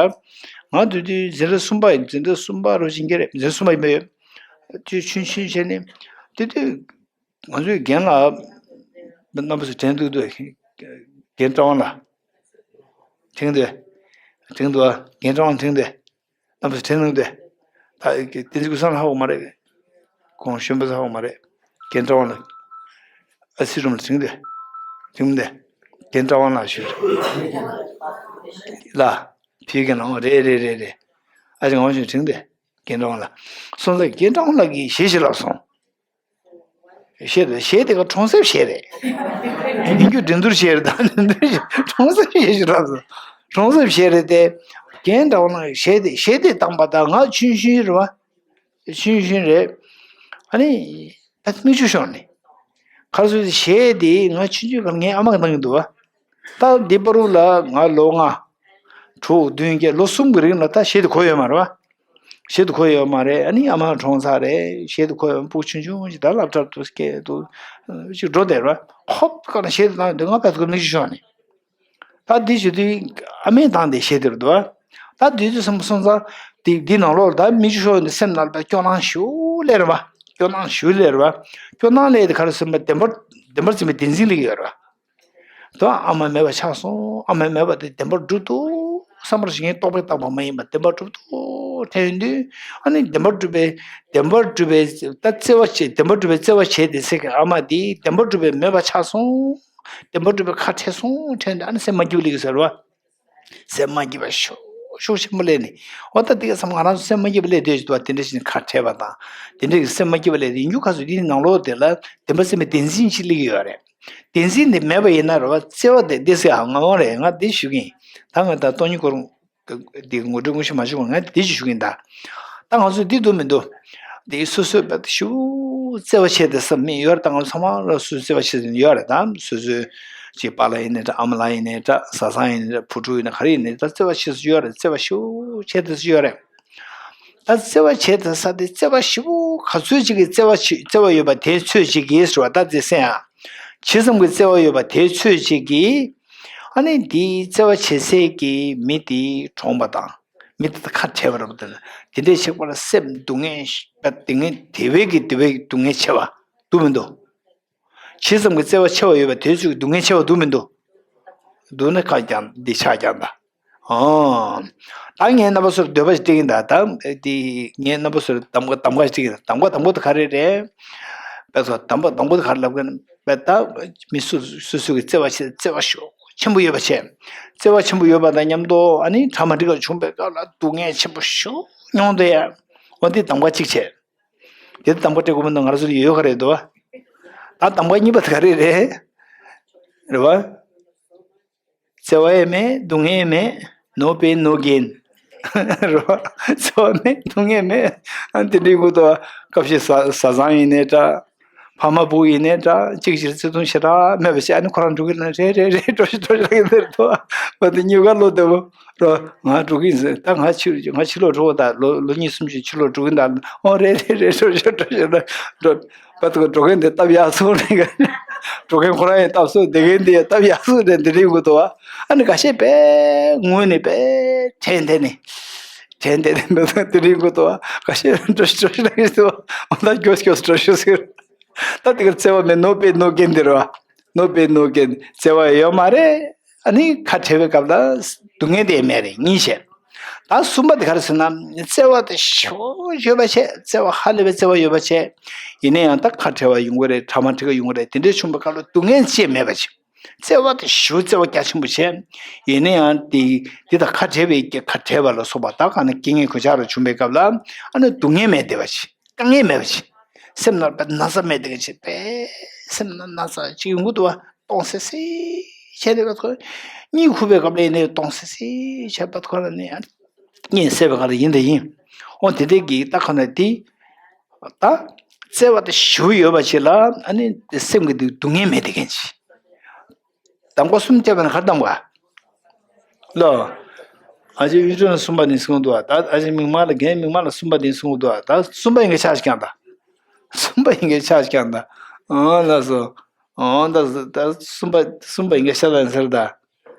ང་དུས་དུས་འཛིན་གྲྭ་གསུམ་པ་ཡིན། འཛིན་གྲྭ་གསུམ་པ་རོ་ཅིག་ཡིན་གྱི་རེད། འཛིན་གྲྭ་གསུམ་པ་ཡིན་པ་ཡོད། དུས་ཆུང་ཆུང་བྱས་ནས་དུས་དུས། ང་ཚོའི་རྒན་ལགས་རྣམ་པ་ཚོ་དྲན་འདུག་འདུག་རྒན་བཀྲ་དབང་ལགས། དྲན་འདུག་དྲན་འདུག་རྒན་བཀྲ་དབང་དྲན་འདུག་རྣམ་པ་ཚོ་དྲན་འདུག་འདུག་ད་བསྟན་འཛིན་ཀུན་བཟང་ལ་ཧ་གོ་མ་རེད། ཁོང་གཞོན་པ་ཚོ་ཧ་གོ་མ་རེད། རྒན་བཀྲ་དབང་ལགས། ཨ་སི་རུམ་ལ་དྲན་འདུག་དྲན་འདུག་རྒན་བཀྲ་དབང་ལགས་ཞུ། ལ། བོད་རྒན་ལགས། རེད་རེད་རེད་རེད། ཨ་ཅག་ངོ་ཤེས། དྲན་འདུག་རྒན་བཀྲ་དབང་ལགས། སོང་ཙང་རྒན་བཀྲ་དབང་ལགས་ཀྱིས་གཞས་ཤིག་ལབ་སོང་། གཞས་དེ། གཞས་དེ་ག་གྲོང་གསེབ་གཞས་རེད། ཡིན་རྒྱུ་འགྲན་བསྡུར་གཞས་རེད། ད་འགྲན་བསྡུར་གཞས། གྲོང་གསེབ་གཞས་ཤིག་རག་སོང་། གྲོང་གསེབ་གཞས་རེད་དེ། རྒན་བཀྲ་དབང་ལགས་གཞས་དེ། གཞས་དེ་བཏང་པ་དང་། ང་ཆུང་ཆུང་རེད་བ། ཆུང་ཆུང་རེད། ཨ་ནི་ད་མིག་ཆུ་ཤོར་ནས། ག་རེ་ཟེར། གཞས་དེ་ང་ཆུང་ཆུང་སྒང་ངའི་ཨ་མ་གིས་གཏོང་གི་འདུག་བ། ད་འདི་བར་དུ་ལ་ང་ལོ་ལྔ། དྲུག་བདུན་བརྒྱད། ལོ་གསུམ་གྱི་རིང་ལ་ད་གཞས་དེ་གོ་ཡོད་མ་རེད་བ། གཞས་དེ་གོ་ཡོད་མ་རེད། ཨ་ནི་ཨ་མ་གྲོངས་ཚར་རེད། གཞས་དེ་གོ་ཡོད། སྤུ་གུ་ཆུང་ཆུང་ཞིག་ད་སློབ་གྲྭ་དུ་སྐྱེལ་དུ་ཅིག་འགྲོ་བསྡད་རེད་བ། ཧོབ་ཀ་ནས་གཞས་དེ་བཏང་དུས་ང་ཕར་ཚུར་མིག་ཆུ་ཤོར་ནས། ད་འདི་ཞུ་དུས་ཨ་མས་བཏང་དེ་གཞས་དེ་རེད་འདུག་བ། ད་དུས་དུས་སོང་སོང་ཙང་། འདི་འདི་ནང་ལོགས་ལ་ད་མིག་ཆུ་ཤོར་ནས་སེམས་ནང་ལ་ད་སྐྱོ་སྣང་ཞེ་པོ་སླེབས་རེད་བ། སྐྱོ་སྣང་ཞེ་པོ་སླེབས་རེད་བ། སྐྱོ་སྣང་སླེབས་དེ་ག་རེ་ཟེར་ན། བདེན་པར། བདེན་པར་འཛིན་པའི་བདེན་འཛིན་སླེབས་ཀྱི་ཡོད་རེད་བ། དོ། ཨ་མ་མེད་པ་ཆགས་སོང་། ཨ་མ་མེད་པ་དེ་བདེན་པར་གྲུབ་འདུག་བསམ་པར་བྱེད་མཁན། རྟོག་པས་བཏགས་པ་མ་ཡིན་པ་བདེན་པར་གྲུབ་འདུག་དྲན་དུས། ཨ་ནི་བདེན་པར་གྲུབ་པའི། བདེན་པར་གྲུབ་པའི་ད་བརྩེ་བ་བྱེད། བདེན་པར་གྲུབ་པའི་བརྩེ་བ་བྱེད་དེ་ཟེར་མཁན་ཨ་མ་དེ་བདེན་པར་གྲུབ་པའི་མེད་པ་ཆགས་སོང་། བདེན་པར་གྲུབ་པའི་ཁ་བྲལ་སོང་དྲན་དུས། ཨ་ནི་སེམས་མ་སྐྱིད་པ་སླེབས་ཀྱི་ཟེར་བ། སེམས་མ་སྐྱིད་པ་ཤུགས་ཤུགས་ཆེན་པོ་སླེབས་ནས། འོ་ད་དེ་ག་ཙམ་ང་རང་ཚོ་སེམས་མ་སྐྱིད་པ་སླེབས་དུས་ཅིག་ད་དེ་འདྲ་ཞིག་ཁ་བྲལ་བ་དང་། དེ་འདྲ་གི་སེམས་མ་སྐྱིད་པ་སླེབས་དུས། ཡིན་རྒྱུ་ག་ཚོད་དེའི་ནང་ལོགས་དེ་ལ་བདེན་པ་འཛིན་པའི་བདེན་འཛིན་ཞིག་སླེབས་ཀྱི་ཡོད་རེད། བདེན་འཛིན་དེ་མེད་པ་ཡིན་ན་རེད་བ། བརྩེ་བ་དེ་དེ་སེ་ཨ་ང་འོང་རེད། ང་འདི་ཞུ་གི་ཡིན། ད་ང་ད་སྟོང་ཉིད་སྐོར་འདི་ངོ་སྤྲོད་དངོས་གཞི་མ་ཞུ་བར་ང་འདི་ཞིག་ཞུ་གི་ཡིན་ད། ད་ང་ཚོ་འདི་འདུག་མི་འདུག་འདི་སོ་སོའི་བ་ཞུ་བརྩེ་བ་ཆེ་དེ་ས་མི་ཡོད་རེད། ད་ང་ཚོ་ཚང་མ་ལ་སུ་བརྩེ་བ་ཆེ་ཡོད་རེད། ད་སོ་སོའི་ཅིག་པཱ་ལགས་ཡིན་ནའི་འདྲ། ཨ་མ་ལགས་ཡིན་ནའི་འདྲ། བཟའ་ཚང་ཡིན་ནའི་འདྲ། བུ་ཕྲུག་ཡིན་ན་ག་རེ་ཡིན་ནའི་ད་བརྩེ་བ་ཆེ་ས་ཡོད་རེད། བརྩེ་བ་ཞུ་ཆེ་དེ་ས་ཡོད་རེད། ད་བརྩེ་བ་བྱེད་དེ་ས་དེ། བརྩེ་བ་ཞེ་པོ་ག་ཚོད་ཅིག་གི་བརྩེ་བ་ཆེ། བརྩེ་བ་ཡོད་པ་དེ་ཚོད་ཅིག་གིས་ཟེར་བ། ད་དེ་སེ་ཨ། ཇི་ཙམ་གྱི་བརྩེ་བ་ཡོད་པ་དེ་ཚོད་ཅིག་གིས། ཨ་ནི་དེའི་བརྩེ་བ་བྱེད་སའི་གི་མི་དེ་གྲོངས་པ་དང་། མི་དེ་དང་ཁ་བྲལ་བ་རེད་པ། དེ་ལ་དེ་འདྲའི་ཆགས་པ་ལ་སེམས་སྡུག་བསྔལ་ཞིག་པ་དེ་ངས་དེ་བས་ཀྱི་དེ་བས་ཀྱི་སྡུག་བསྔལ་ཆེ་བ་འདུག་མི་འདུག་ཇི་ཙམ་གྱི་བརྩེ་བ་ཆེ་བ་ཡོད་པ་དེ་ཙམ་གྱི་སྡུག་བསྔལ་ཆེ་བ་འདུག་མི་འདུག་འདུག་ན་ཁ་རྐྱང་འདི་ཆག་རྐྱང་ད། ཨོ། ད་ངས་རྣམ་པ་ཚོར་འདོད་པ་ཞིག་སྤྲད་ཀྱིན་གདའ། ད་འདི་ངས་རྣམ་པ་ཚོར་གདམ་ག་གདམ་ག་ཞིག་སྤྲད་ཀྱིན་གདའ། གདམ་ག་དང་པོ་དེ་ག་རེ་རེད། དཔེ་ཚོ་གདམ་ག་དང་པོ་དེ་ག་རེ་ལབ་ཀྱིན་པས། ད་མི་སུ་སུ་སུ་གི་བརྩེ་བ་ཆེ་བརྩེ་བ་ཤུགས་ཆེན་པོ་ཡོད་པ་བྱས། བརྩེ་བ་ཆེན་པོ་ཡོད་པ་དང་མཉམ་དུ་ཨ་ནི་གྲ་མ་འགྲིག་པ་བྱུང་པའི་སྐབས་ལ་སྡུག་བསྔལ་ཆེན་པོ་ཤུགས་མྱོང་དེ་ཡ། འོ་འདི་གདམ་ག་གཅིག་བྱས། དེ་གདམ་ག་སྤྲད་དགོས་མི་འདུག་ང་རང་ཚོ་ལ་ཡོད་ག་རེད་འདུག་ད་གདམ་ག་གཉིས་པ་དེ་ག་རེ་རེད། རེད་བ། བརྩེ་བ་ཡང་མེད། སྡུག་བསྔལ་ཡང་མེད། No pain, no gain. རེད་བ། བརྩེ་བ་མེད། སྡུག་བསྔལ་མེད། ཨ་དེ་འདྲའི་ངུ་དོ། སྐབས་ཤིག་བཟའ་བཟའ་ཚང་ཡིན་ནའི་འདྲ། ཕ་མ་བུ་ཡིན་ནའི་འདྲ། གཅིག་གཅིག་བརྩེ་དུང་ཞེ་དྲག་མེད་པ་ཞིག་ཨ་ནི་ཁོ་རང་འགྲོ་གི་ན་རེད་རེད་རེད། འགྲོ་ཤི་འགྲོ་ཤི་ལ་གི་འདིར་དོ། བ་དེ་སྨྱུག་ཁ་བློ་བདེ་བོ། རོ། ང་འགྲོ་གི་ཡིན་ཟེར། ད་ང་ཕྱི་ང་ཕྱི་ལོགས་འགྲོ་བ་ད་ལོ་ལོ་གཉིས་གསུམ་ཅིག་ཕྱི་ལོགས་འགྲོ་གི་འདུག་ཨོ་རེད་རེད་རེད། འགྲོ་ཤི་འགྲོ་ཤི་ལ་འགྲོ། བ་དེ་འགྲོ་མཁན་དེ་སྟབས་ཡག་སོང་རེད། འགྲོ་མཁན་ཁོ་རང་ཡང་སྟབས་སོང་། བསྡད་མཁན་དེ་ཡང་སྟབས་ཡག་སོང་རེད། འདི་རིང་གུ་དོ་བ། ཨ་ནི་ཁ་ཤས་དཔེ་ངུས་ནས་དཔེ་དྲན་དྲན་ནས། དྲན་དྲན་ནས་འདི་རིང་གུ་དོ་བ། ཁ་ཤས་འགྲོ་ཤི་འགྲོ་ཤི་ལ་གི་དོ་བ། ཨ་ད་མགྱོགས་མགྱོགས་འགྲོ་ཤི་ཟེར། ད་དེ་གར་བརྩེ་བ་མེད། No pain, no gain འདི་རེད་བ། No pain, no gain བརྩེ་བ་ཡོད་མ་རེད། ཨ་ནི་ཁ་བྲལ་བའི་སྐབས་ལ་སྡུག་བསྔལ་དེ་མེད་རེད། གཉིས་བཤད། ད་གསུམ་པ་དེ་ག་རེ་ཟེར་ན། བརྩེ་བ་དེ་ཞེ་པོ་ཡོད་པ་བྱས། བརྩེ་བ་ཧ་ལས་པའི་བརྩེ་བ་ཡོད་པ་བྱས། ཡིན་ན་ཡང་ད་ཁ་བྲལ་བ་ཡོང་གི་རེད། གྲ་མ་འགྲིག་པ་ཡོང་གི་རེད། དེ་འདྲའི་བྱུང་བའི་སྐབས་ལ་སྡུག་བསྔལ་ཅི་ཡང་མེད་པ་བྱས། བརྩེ་བ་དེ་ཞེ་པོ་བརྩེ་བ་རྒྱ་ཆེན་པོ་བྱས། ཡིན་ན་ཡང་དེ་དེ་དང་ཁ་བྲལ་བའི་ཁ་བྲལ་བ་ལ་སོགས་པ་ད་ག་ན་རྐྱེན་ངན་གོད་ཆག་རེ་བྱུང་བའི་སྐབས་ལ་ཨ་ནི་སྡུག་བསྔལ་མེད་བསྡད་པ་བྱས། དཀའ་ངལ་མེད་པ་བྱས། སེམས་ནང་དཔེ་ན་ཚ་མེད་དེ་ག་བྱས། དཔེ་སེམས་ནང་ན་ཚ་ཅིག་ཡོང་གི་འདུག་བ། གཏོང་སེ་སེ་བྱས་ནས་བ་ཁོ། གཉིད་ཁུག་པའི་སྐབས་ལ་ཡིན་ནའི་གཏོང་སེ་སེ་བྱས་བ་ཁོ་ལ་ནི་གཉིད་སད་པའི་སྐབས་ལ་ཡིན་དང་ཡིན། འོ་དེ་འདྲའི་གི་ད་ཁོ་ན་དེ། ད་བརྩེ་བ་དེ་ཞེ་པོ་ཡོད་པ་ཞིག་ལ་ཨ་ནི་སེམས་ཀྱི་སྡུག་བསྔལ་མེད་དེ་ག་བྱས། གདམ་ག་གསུམ་བརྒྱབ་པ་ན་ག་རེ་གདམ་ག་ལོ། ཨ་ཅེ་གཡུ་སྒྲོན་གསུམ་པ་ནས་གསུངས་འདུག་ད་ཨ་ཅེ་མིག་དམར་ལ་རྒན་མིག་དམར་ལ་གསུམ་པ་ནས་གསུངས་འདུག་ད་གསུམ་པ་ཡིན་གྱི་ཆགས་ཤིག་ཀྱང་ད། གསུམ་པ་ཡིན་གྱི་ཆགས་ཤིག་ཀྱང་ད། ཨང་ལགས་སོ། ཨང་ད་ད་གསུམ་པ་གསུམ་པ་ཡིན་གྱི་ཤ་ལ་ཟེར་ད།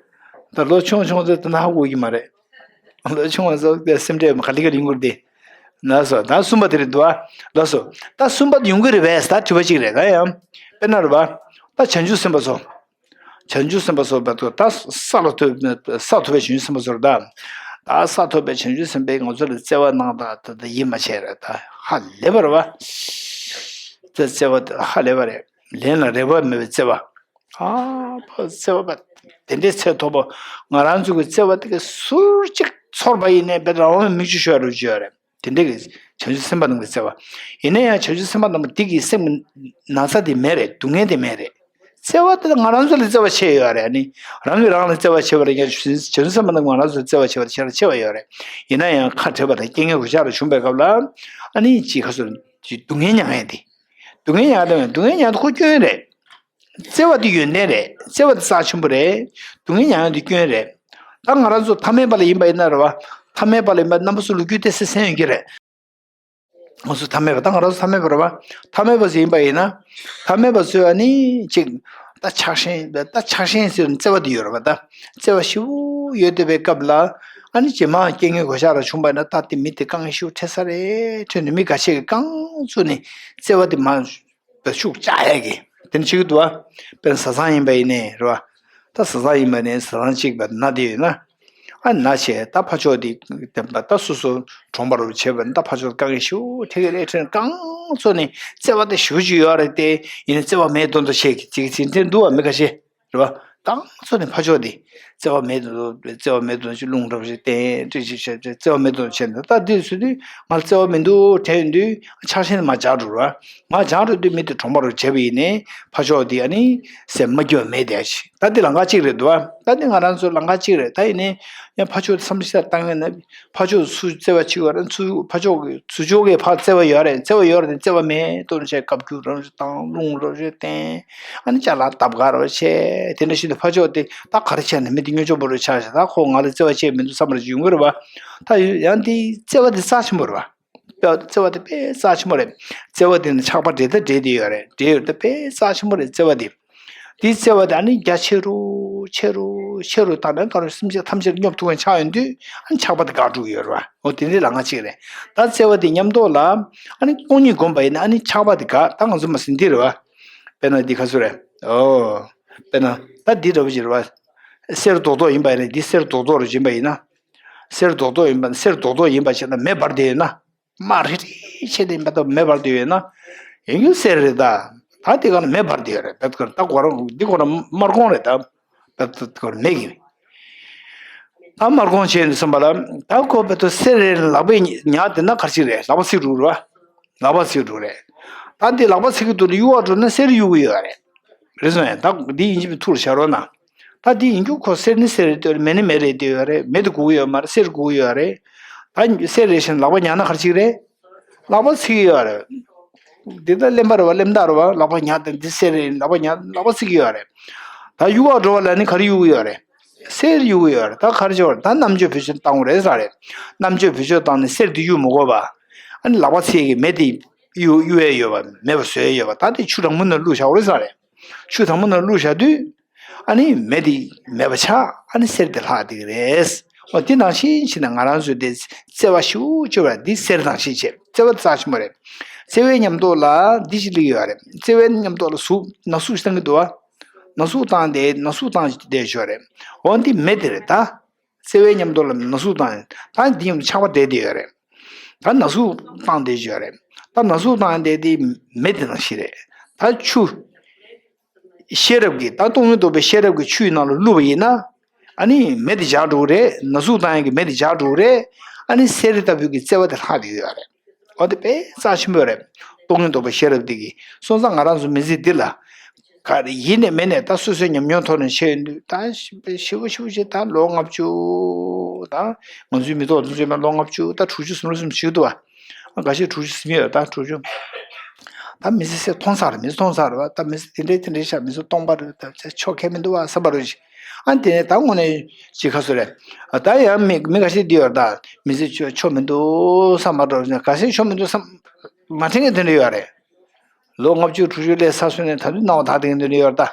ད་ལོ་ཆུང་ཆུང་ཚོས་ད་ན་ཧ་གོ་གི་མ་རེད། ལོ་ཆུང་བ་ཚོ་དེ་སེམས་ཁྲལ་ག་ལེ་ག་ལེ་ཡོང་གི་རེད་དེ། ལགས་སོ། ད་གསུམ་པ་དེ་རེད་འདུག་ཨ། ལགས་སོ། ད་གསུམ་པ་དེ་ཡོང་གི་རེད་པས། ད་དྲི་བ་གཅིག་རེད། ད་ཡང་། དཔེར་ན་རེད་པ། ད་བྱང་ཆུབ་སེམས་དཔའ་ཚོ། བྱང་ཆུབ་སེམས་དཔའ་ཚོ་བར་དུ་ད་ས་ལ་ཐོབ་ས་ཐོབ་པའི་བྱང་ཆུབ་སེམས་དཔའ་ཚོར་ད། ད་ས་ཐོབ་པའི་བྱང་ཆུབ་སེམས་དཔའི་ང་ཚོ་ལ་བརྩེ་བ་གནང་ད་ད་ད་ཡིད་མ་ཆེས་རེད། ད་ཧ་ལས་པ་རེད་པ། ད་བརྩེ་བ་ད་ཧ་ལས་པ་རེད། ལན་ལ་རེ་བ་མེད་པའི་བརྩེ་བ། ཨ་ཕ་བརྩེ་བ་པ། དེ་འདྲའི་ཚད་མཐོ་པོ། ང་རང་ཚོ་གི་བརྩེ་བ་དེ་ག་ཟུར་གཅིག་ཚོར་བ་ཡིན་ནའི་དཔེ་རང་དབང་མིག་ཆུ་ཤོར་རུ་བཅུག་ཡོད་རེད། དེ་འདྲའི་གི་བྱང་ཆུབ་སེམས་དཔའ་རྣམས་ཀྱི་བརྩེ་བ། ཡིན་ན་ཡང་བྱང་ཆུབ་སེམས་དཔའ་རྣམས་དེ་གི་སེམས་ཀྱི་ན་ཚ་དེ་མེད་རེད། སྡུག་བསྔལ་དེ་མེད་རེད། བརྩེ་བ་དེ་ང་རང་ཚོ་ལས་བརྩེ་བ་ཆེ་ཡོད་རེད། ཨ་ནི་རང་གིས་རང་ལ་བརྩེ་བ་ཆེ་བ་རེད། ཡང་བྱང་ཆུབ་སེམས་དཔའ་རྣམས་ང་རང་ཚོ་ལས་བརྩེ་བ་ཆེ་བ་དེ་ཞེ་དྲག་ཆེ་བ་ཡོད་རེད། ཡིན་ན་ཡང་ཁ་བྲལ་བ་དང་རྐྱེན་ངན་གོད་ཆག་རེ་བྱུང་བའི་སྐབས་ལ་ཨ་ནི་ཅིག་ཁ་སོ་སྡུག་བསྔལ་མྱང་ཡས་དེ། སྡུག་བསྔལ་མྱང་དེ་སྡུག་བསྔལ་མྱང་དེ་ཁོ་སྐྱོན་རེད། བརྩེ་བ་དེ་ཡོན་ཏན་རེད། བརྩེ་བ་དེ་རྩ་ཆེན་པོ་རེད། སྡུག་བསྔལ་མྱང་ཡ་དེ་སྐྱོན་རེད། ད་ང་རང་ཚོ་ཐ་མལ་པ་ལ་ཡིན་པ་ཡིན་ན་རེད་བ། ཐ་མལ་པ་ལ་ཡིན་པ་རྣམ་པ་ཚོ་ལོ་རྒྱུས་ཏོག་ཙམ་གསན་ཡོད་ཀྱི་རེད། ང་ཚོ་ཐ་མལ་པ་ད་ང་རང་ཚོ་ཐ་མལ་པ་རེད་བ། ཐ་མལ་པ་ཚོ་ཡིན་པ་ཡིན་ན། ཐ་མལ་པ་ཚོས་ཨ་ནི་ཅིག་ད་ཆགས་ཞེན་ད་ཆགས་ཞེན་ཟེར་བརྩེ་བ་དེ་ཡོད་རེད་བ། ད་བརྩེ་བ་ཞེ་པོ་ཡོད་བསྡད་པའི་སྐབས་ལ་ཨ་ནི་རྗེས་མ་རྐྱེན་ངན་གོད་ཆག་རེ་བྱུང་པ་ཡིན་ན་ད་དེ་མི་དེ་དཀའ་ངལ་ཞེ་པོ་འཕྲད་ས་རེད། འཕྲད་ནས་མི་འགའ་ཤས་ཀྱིས་རྐང་བཙུགས་ནས་བརྩེ་བ་དེ་མར། བ་ཤུགས་བཅག་ཡ་གི་དེ་འདྲ་བྱེད་ཀྱི་འདུག་བ། དཔེར་ན་བཟའ་ཚང་ཡིན་པ་ཡིན་ནའི་རེད་བ། ད་བཟའ་ཚང་ཡིན་པ་ནས་བཟའ་ཚང་གཅིག་པ་ན་དེ་ཡོད་ན། ཨ་ན་བྱས་ད་ཕར་ཕྱོགས་དེ་བདེན་པ་ད་སོ་སོ་གྲོང་པ་རུ་བྱས་པ་ནི་ད་ཕར་ཕྱོགས་དཀའ་ངལ་ཞེ་པོ་འཕྲད་ཀྱི་རེད། འཕྲད་ན་རྐང་བཙུགས་ནས་བརྩེ་བ་དེ་ཞེ་པོ་ཅིག་ཡོད་རེད་དེ། ཡིན་ན་བརྩེ་བ་མེད་མདོག་མདོག་བྱེད་ཀྱི་ཅིག་ཅིག་འདྲ་འདུག་བ། མི་ཁ་ཤས་རེད་བ། རྐང་བཙུགས་ནས་ཕར་ཕྱོགས་དེ་བརྩེ་བ་མེད་མདོག་བརྩེ་བ་མེད་མདོག་ཅིག་རླུང་འགྲོ་བ་ཞིག་བསྟན་ཏྲི་ཞིག་བྱས་བྱས་བརྩེ་བ་མེད་མདོག་བྱས་ནས་ད་འདི་ཚོ་དུས་ང་ལ་བརྩེ་བ་མི་འདུག་དྲན་དུས་ཆགས་ཞེན་དེ་མར་འཇགས་འགྲོ་རེད་བ། མར་འཇགས་འགྲོ་དུས་མི་དེ་གྲོང་པ་རུ་བྱས་པ་ཡིན་ནའི་ཕར་ཕྱོགས་དེ་ཨ་ནི་སེམས་མ་སྐྱོ་བ་མེད་བསྡད་ཅིག་ད་འདི་ལམ་ཁ་གཅིག་རེད་འདུག་བ། ད་འདི་ང་རང་ཚོ་ལམ་ཁ་གཅིག་རེད། ད་ཡིན་ནའི་ཡང་ཕར་ཕྱོགས་དེ་བསམ་ཤེས་བཏང་ཡོད་ན། ཕར་ཕྱོགས་ཚུར་བརྩེ་བ་ཆེ་བ་རེད། ཚུར་ཕར་ཕྱོགས་ཀྱི་ཚུར་ཕྱོགས་ཀྱི་ཕར་བརྩེ་བ་ཡོད་རེད། བརྩེ་བ་ཡོད་རེད་དེ་བརྩེ་བ་མེད་མདོག་བྱས་བཀའ་བཀྱོན་རང་བཞིན་བཏང་རླུང་རང་བཞིན་བསྟན། ཨ་ནི་ཅ་ལག་ལྟ་ག་རང་བྱས་དེ་འདྲ་བྱས་ནས་ཕར་ཕྱོགས་དེ་ད་ག་རེ་བྱས་ནས་མི་དེ་གཉོད་ཆུང་པོ་རུ་ཆགས་ཤག་ད་ཁོ་ང་ལ་བརྩེ་བ་བྱས་མི་འདུག་བསམ་པ་རེ་ཡོང་གི་རེད་བ། ད་ཡང་དེ་བརྩེ་བ་དེ་རྩ་ཆེན་པོ་རེད་བ། བརྩེ་བ་དེ་དཔེ་རྩ་ཆེན་པོ་རེད། བརྩེ་བ་དེ་ནི་ཆགས་པ་འདྲེས་ད་འདྲེས་དེ་ཡོད་རེད། འདྲེས་ཡོད་ད་དཔེ་རྩ་ཆེན་པོ་རེད་བརྩེ་བ་དེ། དེའི་བརྩེ་བ་དེ་ཨ་ནི་རྒྱ་ཆེ་རུ་ཆེ་རུ་ཆེ་རུ་བཏང་ནས་ག་རུ་སེམས་ཅན་ཐམས་ཅད་སྙོབ་ཐུབ་མཁན་ཆགས་ཡོང་དུས་ཨ་ནི་ཆགས་པ་དེ་འགག་འགྲོ་གི་ཡོད་རེད་བ། འོ་དེ་འདྲའི་ལམ་ཁ་གཅིག་རེད། ད་བརྩེ་བ་དེ་མཉམ་དུ་ལ་ཨ་ནི་སྟོང་ཉིད་བསྒོམས་པ་ཡིན་ན་ཨ་ནི་ཆགས་པ་དེ་འགག་ད་ང་ཚོ་མ་ཟིན་འདི་རེད་བ། དཔེར་ན་འདི་ཁ་སུ་རེད། ཨོ། དཔེར་ན་ད་འདི་འདྲ་བོ་ཅིག་རེད་བ། གསེར་རྡོག་རྡོག་ཡིན་པ་ཡིན་ན་འདི་གསེར་རྡོག་རྡོག་རུ་བྱིན་པ་ཡིན་ན། གསེར་རྡོག་རྡོག་ཡིན་པ་གསེར་རྡོག་རྡོག་ཡིན་པ་བྱས་ན་མེ་འབར་བསྡད་ཡོད་ན། དམར་ཧྲི་ཧྲི་བྱས་ཏེ་མེ་ཏོག་མེ་འབར་བསྡད་ཡོད་ན། ཡིན་རྒྱུ་གསེར་རེད་ད། ད་དེ་ག་ན་མེ་འབར་བསྡད་ཡོད་རེད། བེད་ཀར་ད་གོ་རང་འདི་གོ་རང་དམར་གོང་རེད་ད། བེད་ཀར་མེ་གི། ད་དམར་གོང་བྱས་ནས་སོང་པ་ལ་ད་ཁོ་བེད་ཀར་གསེར་རེད་ལག་པས་ཉག་དེ་ན་ག་རེ་ཅིག་རེད། ལག་པ་ཚིག་རུག་རེད་བ། ལག་པ་ཚིག་རུག་རེད། ད་འདི་ལག་པ་ཚིག་གི་འདུག་ན་གཡུག་བ་འགྲོ་ན་གསེར་གཡུག་གི་ཡོད་རེད། རེད་སོང་ཡ། ད་འདི་ཡིན་གཅིག་མིན་ཐུགས་ལ་བཞག་རོགས་གནང་། ད་འདི་ཡིན་རྒྱུ་ཁོ་གསེར་ནི་གསེར་རེད་ལྟོས་རེད། མེ་ནི་མེ་རེད་ལྟོས་ཡོད་རེད། མེ་དེ་དགོས་ཀྱི་ཡོད་མ་རེད། གསེར་དགོས་ཀྱི་ཡོད་རེད། ད་གསེར་རེད་ཤག་ལག་པ་ཉག་ན་ག་རེ་ཅིག་རེད། ལག་པ་ཚིག་ཡོད་རེད། འདི་ད་གླེན་པ་རེད་བ། གླེན་རྟགས་རེད་བ། ལག་པ་ཉག་དང་འདི་གསེར་རེད། ལག་པ་ཉག་ལག་པ་ཚིག་ཡོད་རེད། ད་གཡུག་བ་འགྲོ་བ་ལ་ནི་ག་རེ་གཡུག་ཡོད་རེད། གསེར་གཡུག་ཡོད་རེད། ད་ག་རེ་བྱེད་པ་རེད། ད་རྣམ་དཔྱོད་བེད་སྤྱོད་བཏང་དགོས་རེད་ཟེར་རེད། རྣམ་དཔྱོད་བེད་སྤྱོད་བཏང་ནས་གསེར་འདི་གཡུག་མི་དགོས་པ། ཨ་ནི་ལག་པ་ཚིག་གི་མེ་དེ་གཡུག་གཡུག་ཡས་ཡོད་པ། མེད་པ་བཟོ་ཡས་ཡོད་པ། ད་དེ་ཆུ་གྲང་མོ་ནང་བླུགས་བཞག་དགོས་རེད་ཟེར་རེད། ཆུ་གྲང་མོ་ནང་བླུགས་བཞག་དུས། ཨ་ནི་མེ་དེ་མེད་པ་ཆགས། ཨ་ནི་གསེར་དེ་ལྷག་བསྡད་ཀྱི་རེད། འོ་དེ་ནང་བཞིན་བྱས་ན་ང་རང་ཚོའི་དེ་བརྩེ་བ་ཞེ་པོ་ཅིག་ཡོད་པ་འདི་གསེར་ནང་བཞིན་བྱས། བརྩེ་བ་རྩ་ཆེན་པོ་རེད། བརྩེ་བའི་མཉམ་དུ་ལ་འདི་ཞིག་སླེབས་ཡོད་རེད། བརྩེ་བའི་མཉམ་དུ་ལ་གཟུགས་ན་ཟུག་ཞིག་བཏང་གི་འདུག་བ། ན་ཟུག་བཏང་སྟེ་ན་ཟུག་བཏང་བསྡད་ཡོད་རེད། འོ་འདི་མེ་དེ་རེད་ད། བརྩེ་བའི་མཉམ་དུ་ལ་ན་ཟུག་བཏང་། ད་འདི་མཉམ་དུ་ཆགས་པ་བསྡད་བསྡད་ཡོད་རེད། ད་ན་ཟུག་བཏང་བསྡད་ཡོད་རེད། ད་ན་ཟུག་བཏང་བསྡད་དེ་མེ་དེ་ནང་བཞིན་རེད། ད་ཆུ། ཤེས་རབ་ཀྱིས་ད་སྟོང་ཉིད་རྟོགས་པའི་ཤེས་རབ་ཀྱིས་ཆུའི་ནང་ལ་བླུགས་པ་ཡིན་ན། ཨ་ནི་མེ་དེ་འཇགས་འགྲོ་གི་རེད། ན་ཟུག་བཏང་ཡག་གི་མེ་དེ་འཇགས་འགྲོ་གི་རེད། ཨ་ནི་གསེར་ལྟ་བུའི་གི་བརྩེ་བ་དེ་ལྷག་བསྡད་ཡོད་རེད། འོ་དེ་དཔེ་རྩ་ཆེན་པོ་རེད། སྟོང་ཉིད་རྟོགས་པའི་ཤེས་རབ་འདི་གིས་སོང་ཙང་ང་རང་ཚོ་མི་ཚེ་འདི་ལ། ག་རེ་ཡིན་ནས་མིན་ནས་ད་སོ་སོའི་ཉམས་མྱོང་ཐོག་ནས་བཤད་ཡོང་དུས་ད་ཞིབ་པོ་ཞིབ་པོ་ཞིབ་པོ་ཞིག་ད་ལོ་ལྔ་བཅུ། ད་ང་ཚོའི་མི་ཐོག་ཚོ་ཚོས་མ་ལོ་ལྔ་བཅུ་ད་དྲུག་ཅུ་ཟིན་ལོ་ཟིན་ཞིག་འདུག་བ། ཨ་འགའ་ཤས་དྲུག་ཅུ་ཟིན་ཡོད་ད་དྲུག་ཅུ། ད་མི་ཚེ་སེ་མཐོང་ས་རེད། མི་ཚེ་མཐོང་ས་རེད་བ། ད་མི་ཚེ་དེ་འདྲའི་དེ་འདྲའི་ཤག་མི་ཚེ་སྟོང་པ་རེད། ད་ཚེ་ཆོག་ཁེ་མི་འདུག་བ་བསམ་པ་རེད། ཨ་དེ་ནས་ད་དངོས་གནས་ཅིག་ཁ་སོ་རེད། ད་ཡང་མི་མི་འགའ་ཤས་འདི་ཡོད་ད། མི་ཚེ་ཆོག་ཆོག་མི་འདུག་བསམ་པ་འགྲོ་འགའ་ཤས་ཆོག་མི་འདུག་བསམ། མ་དྲན་མཁན་དེ་འདྲ་ཡོད་རེད། ལོ་ལྔ་བཅུ་དྲུག་ཅུ་སླེབས་ཚར་སོང་ནས་ད་དུང་སྣང་བ་དག་དེ་འདྲ་ཡོད་ད།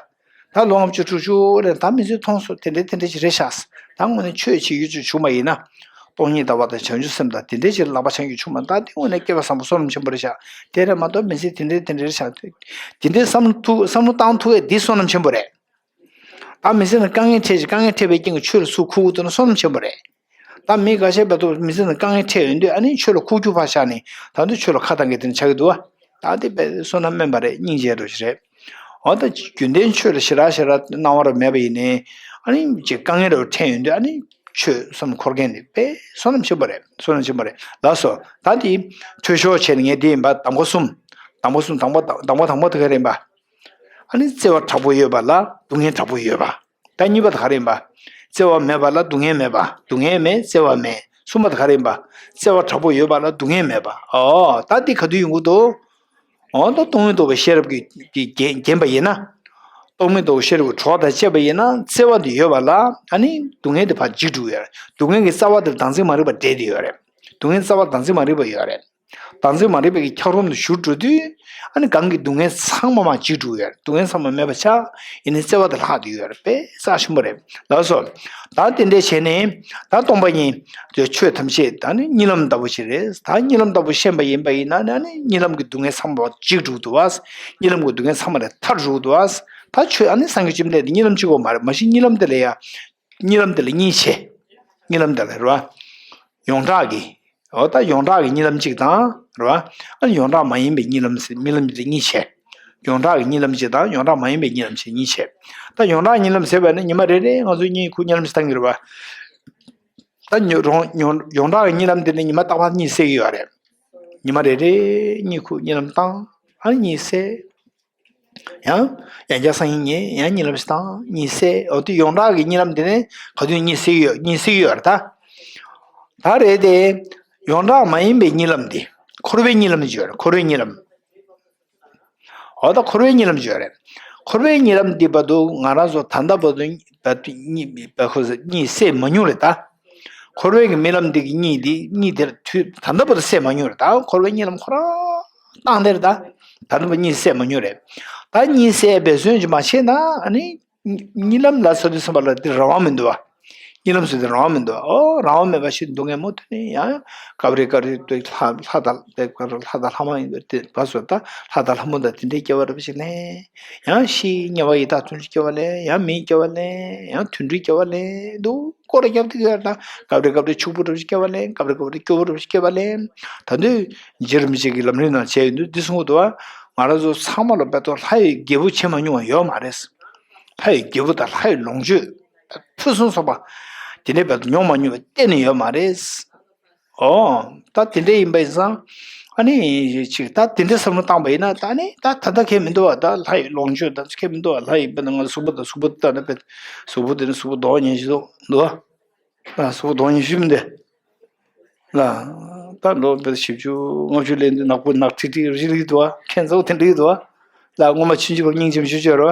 ད་ལོ་ལྔ་བཅུ་དྲུག་ཅུ་སླེབས་ད་མི་ཚེ་མཐོང་སོང་དེ་འདྲ་དེ་འདྲ་ཞིག་རེད་ཤག་ད་དངོས་གནས་ཆོས་བྱེད་རྒྱུ་ཅིག་བྱུང་བ་ཡིན་ན། སྟོང་ཉིད་ལྟ་བ་དང་བྱང་ཆུབ་སེམས་དང་དེ་འདྲ་ཞིག་ལག་པ་འཆང་རྒྱུ་བྱུང་བ་ད་དེ་དངོས་གནས་སྐལ་བ་བཟང་པོ་བསོད་ནམས་ཆེན་པོ་རེད་ཤག་དེ་རེད་མ་གཏོགས་མི་ཚེ་དེ་འདྲ་དེ་འདྲ་རེད་ཤག་དེ་འདྲའི་བསམ་བློ་ཐུག་བསམ་བློ་བཏང་ཐུབ་ཡས་འདི་བསོད་ནམས་ཆེན་པོ་རེད། ད་མི་ཚེ་ནང་དཀའ་ངལ་འཕྲད་ཅིག་དཀའ་ངལ་འཕྲད་པའི་རྐྱེན་གྱིས་ཆོས་ལ་ཚུར་ཁུག་ཐུབ་ན་བསོད་ནམས་ཆེན་པོ་རེད། ད་མི་འགའ་ཤས་བར་དུ་མི་ཚེ་ནང་དཀའ་ངལ་འཕྲད་ཡོང་དུས་ཨ་ནི་ཆོས་ལ་ཁུག་རྒྱུ་ཕར་བཞག་ནས་ད་དུང་ཆོས་ལ་ཁ་གཏད་མཁན་དེ་འདྲ་ཆགས་ཀྱི་འདུག་བ། ད་དེ་དཔེ་བསོད་ནམས་དམན་པ་རེད། སྙིང་རྗེ་འདྲ་བོ་ཞིག་རེད། འོ་ད་རྒྱུན་ལྡན་ཆོས་ལ་ཞེ་དྲག་ཞེ་དྲག་སྣང་བ་རུ་མེད་པ་ཡིན་ནའི་ཨ་ནི་ཅིག་དཀའ་ངལ་འདྲ་བོ་འཕྲད་ཡོང་དུས་ཨ་ནི་ཆོས་བསམ་འཁོར་མཁན་དེ་དཔེ་བསོད་ནམས་ཆེན་པོ་རེད། བསོད་ནམས་ཆེན་པོ་རེད་ལགས་སོ། ད་དེ་འཕྲོས་ཞོར་བྱས་ནས་ངས་འདི་ཡིན་པ་གདམས་ངག་གསུམ། གདམས་ངག་གསུམ་དང་པོ་གདམས་ངག་དང་པོ་དེ་ག་རེ་ཡིན་པ། ཨ་ནི་བརྩེ་བ་དྲག་པོ་ཡོད་པ་ལ་སྡུག་བསྔལ་དྲག་པོ་ཡོད་པ། ད་གཉིས་པ་དེ་ག་རེ་ཡིན་པ། བརྩེ་བ་མེད་པ་ལ་སྡུག་བསྔལ་མེད་པ། སྡུག་བསྔལ་མེད་བརྩེ་བ་མེད། གསུམ་པ་དེ་ག་རེ་ཡིན་པ། བརྩེ་བ་དྲག་པོ་ཡོད་པ་ལ་སྡུག་བསྔལ་མེད་པ། ཨོ་ད་འདི་ག་དུས་ཡོང་གི་འདུག་འོ་ད་སྟོང་ཉིད་རྟོགས་པའི་ཤེས་རབ་ཀྱིས་ཀྱིས་བརྒྱན་བརྒྱན་པ་ཡིན་ན། སྟོང་ཉིད་རྟོགས་པའི་ཤེས་རབ་ཀྱི་གྲོགས་དང་བཅས་པ་ཡིན་ན་བརྩེ་བ་དེ་ཡོད་པ་ལ་ཨ་ནི་སྡུག་བསྔལ་དེ་ཕར་འཇིག་འགྲོ་གི་ཡོད་རེད། སྡུག་བསྔལ་གྱི་རྩ་བ་དེར་བདག་འཛིན་མ་རིག་པ་འདྲེས་བསྡད་ཡོད་རེད། སྡུག་བསྔལ་རྩ་བ་བདག་འཛིན་མ་རིག་པ་ཡོད་རེད། བདག་འཛིན་མ་རིག་པའི་གི་འཁྱགས་རོམ་དུ་གཞུ་འགྲོ་དུས། ཨ་ནི་གང་གི་སྡུག་བསྔལ་ཚང་མ་མར་འཇིག་འགྲོ་ཡོད་རེད། སྡུག་བསྔལ་ཚང་མ་མེད་པ་ཆགས། ཡིན་ནའི་བརྩེ་བ་དེ་ལྷག་བསྡད་ཡོད་རེད། དཔེ་རྩ་ཆེན་པོ་རེད་ལགས་སོ། ད་དེ་འདྲས་བྱས་ནས་ད་སྟོང་པ་ཉིད་དེ་ཆོས་ཐམས་ཅད་ད་ནི་གཉིད་ལམ་ལྟ་བུ་ཞིག་རེད། ད་གཉིད་ལམ་ལྟ་བུ་ཤེས་པ་ཡིན་པ་ཡིན་ན་ཨ་ནི་གཉིད་ལམ་གྱི་སྡུག་བསྔལ་ཚང་མ་འཇིག་འགྲོ་འདུག་བ། གཉིད་ལམ་གྱི་སྡུག་བསྔལ་ཚང་མ་ལས་ཐར་འགྲོ་འདུག་བ། ད་ཆོས་ཨ་ནི་སངས་རྒྱས་བཅོམ་ལྡན་འདས་གཉིད་ལམ་གཅིག་པོ་མ་རེད། མ་གཞི་གཉིད་ལམ་དེ་ལ་ཡ། གཉིད་ལམ་དེ་ལ་གཉིས་བྱས། གཉིད་ལམ་དེ་ལ་རེད་བ། ཡོངས་གྲགས་ཀྱི། འོ་ད་ཡོངས་གྲགས་ཀྱི་གཉིད་ལམ་གཅིག་དང་རེད་བ། ཨ་ནི་ཡོངས་གྲགས་མ་ཡིན་པའི་གཉིད་ལམ་ཟེར་གཉིད་ལམ་དེ་གཉིས་བྱས། ཡོངས་གྲགས་ཀྱི་གཉིད་ལམ་གཅིག་དང་ཡོངས་གྲགས་མ་ཡིན་པའི་གཉིད་ལམ་ཞེས་གཉིས་བྱས། ད་ཡོངས་གྲགས་གཉིད་ལམ་ཟེར་བ་ནི་ཉི་མ་རེ་རེ་ང་ཚོས་གཉིད་ཁུག་གཉིད་ལམ་ཞིག་བཏང་གི་རེད་བ། ད་ཉོ་རོང་ཉོ་ཡོངས་གྲགས་ཀྱི་གཉིད་ལམ་དེ་ནི་ཉི་མ་རྟག་པར་གཉིད་སད་ཀྱི་ཡོད་རེད། ཉི་མ་རེ་རེ་གཉིད་ཁུག་གཉིད་ལམ་བཏང་། ཨ་ནི་གཉིད་སད། ཡང་། ཡང་བསྐྱར་སང་ཉིན་ཉལ་ཡང་གཉིད་ལམ་ཞིག་བཏང་གཉིད་སད། འོ་དེ་ཡོངས་གྲགས་ཀྱི་གཉིད་ལམ་དེ་ནི་ག་དུས་གཉིད་སད་ཡོད་གཉིད་སད་ཡོད་རེད་ད། ད་རེད་དེ། ཡོངས་གྲགས་མ་ཡིན་པའི་གཉིད་ལམ་དེ། འཁོར་བའི་གཉིད་ལམ་ཅིག་ཡོད་རེད། འཁོར་བའི་གཉིད་ལམ། འོ་ད་འཁོར་བའི་གཉིད་ལམ་ཅིག་ཡོད་རེད། འཁོར་བའི་གཉིད་ལམ་འདི་བར་དུ་ང་རང་ཚོ་ད་ལྟ་བར་དུ་བར་དུ་གཉིད་བར་ཁོ་གཉིད་སད་མ་མྱོང་རེད་ད། འཁོར་བའི་གི་རྨི་ལམ་འདི་གི་གཉིད་འདི་གཉིད་དེར་དུས་ད་ལྟ་བར་དུ་སད་མ་མྱོང་རེད་ད། འཁོར་བའི་གཉིད་ལམ་ཁོ་རང་སྟངས་དེ་རེད་ད། ད་ནི་མ་གཉིད་སད་མ་མྱོང་རེད། ད་གཉིད་སད་པའི་བཟོས་ཀྱི་མ་བྱས་ན་ཨ་ནི། གཉིད་ལམ་ལ་སོ་དུས་ཙམ་པ་ལ་འདི་རང་དབང་མི་འདུག་བ། གཉིད་ལམ་སོ་དུས་རང་དབང་མི་འདུག་བ། ཨོ་རང་དབང་མེད་པ་ཞིག་འདུག་ངས་མོ་དེ་ནས་ཡང་སྐབས་རེ་སྐབས་རེ་དུ་ལྷ་ལྷ་དང་ལྷ་དང་ལྷ་མ་ཡིན་པའི་དེ་བ་སོ་ད་ལྷ་དང་ལྷ་མོ་དང་དེ་འདྲའི་སྐྱེ་བ་རབ་ཞིག་ལེན། ཡང་ཤི་དམྱལ་བ་ཡི་དྭགས་ཚུན་ཆད་སྐྱེ་བ་ལེན། ཡང་མིའི་སྐྱེ་བ་ལེན། ཡང་དུད་འགྲོའི་སྐྱེ་བ་ལེན་འདུག་སྐོར་ར་རྒྱབ་དེ་ག་ད་སྐབས་རེ་སྐབས་རེ་ཕྱུག་པོ་རབ་ཞིག་སྐྱེ་བ་ལེན། སྐབས་རེ་སྐབས་རེ་སྐྱོ་བོ་རབ་ཞིག་སྐྱེ་བ་ལེན། ད་དུས་རྗེ་རིན་པོ་ཆེ་གི་ལམ་རིམ་ནང་བྱས་ཡོད་འདུག་འདི་གསུང་གི་འདུག་བ། ང་རང་ཚོ་ཚང་མ་ལ་བལ་ཏོ་ལྷ་ཡི་རྒྱལ་པོ་བྱེད་མ་མྱོང་བ་ཡོད་མ་རེད། ལྷ་ཡི་རྒྱལ་པོ་དང་ལྷ་ཡི་ལོངས་སྤྱོད་ཕུན་སུམ་ཚོགས་པ་དེ་འདྲའི་བལ་ཏོ་མྱོང་མ་མྱོང་བ་གཏན་ནས་ཡོད་མ་རེད། ཨོ། ད་དེ་འདྲ་ཡིན་པ་ཡིན་ཙང་། ཨ་ནི་ཅིག་ད་དེ་འདྲ་བསམ་བློ་བཏང་པ་ཡིན་ན་ད་ནི་ད་ད་ལྟ་ཁས་མི་འདུག་བ། ད་ལྷ་ཡི་ལོངས་སྤྱོད་ད་ཁས་མི་འདུག་བ། ལྷ་ཡི་དཔེར་ན་ང་གཟུགས་པོ་དང་གཟུགས་པོ་ལྟ་ན་དཔེ་གཟུགས་པོ་དེ་ནི་གཟུགས་པོ་མདོག་ཉན་ཞིག་འདུག་འདུག་བ། ལ་གཟུགས་པོ་མདོག་ཉན་ཞིག་མི་འདུག་ལ། ད་ལོ་དཔེ་བཞི་བཅུ་ལྔ་བཅུ་ལེན་དུས་ནག་པོ་ནག་ཁྲིག་ཁྲིག་རི་ལི་འདུག་བ། ཁྱེད་ཚོ་དེ་འདྲ་འདུག་བ། ལ་སྔོན་མ་ཆུང་ཆུང་བར་སྙིང་རྗེ་མི་ཞུ་ཅོ་ར་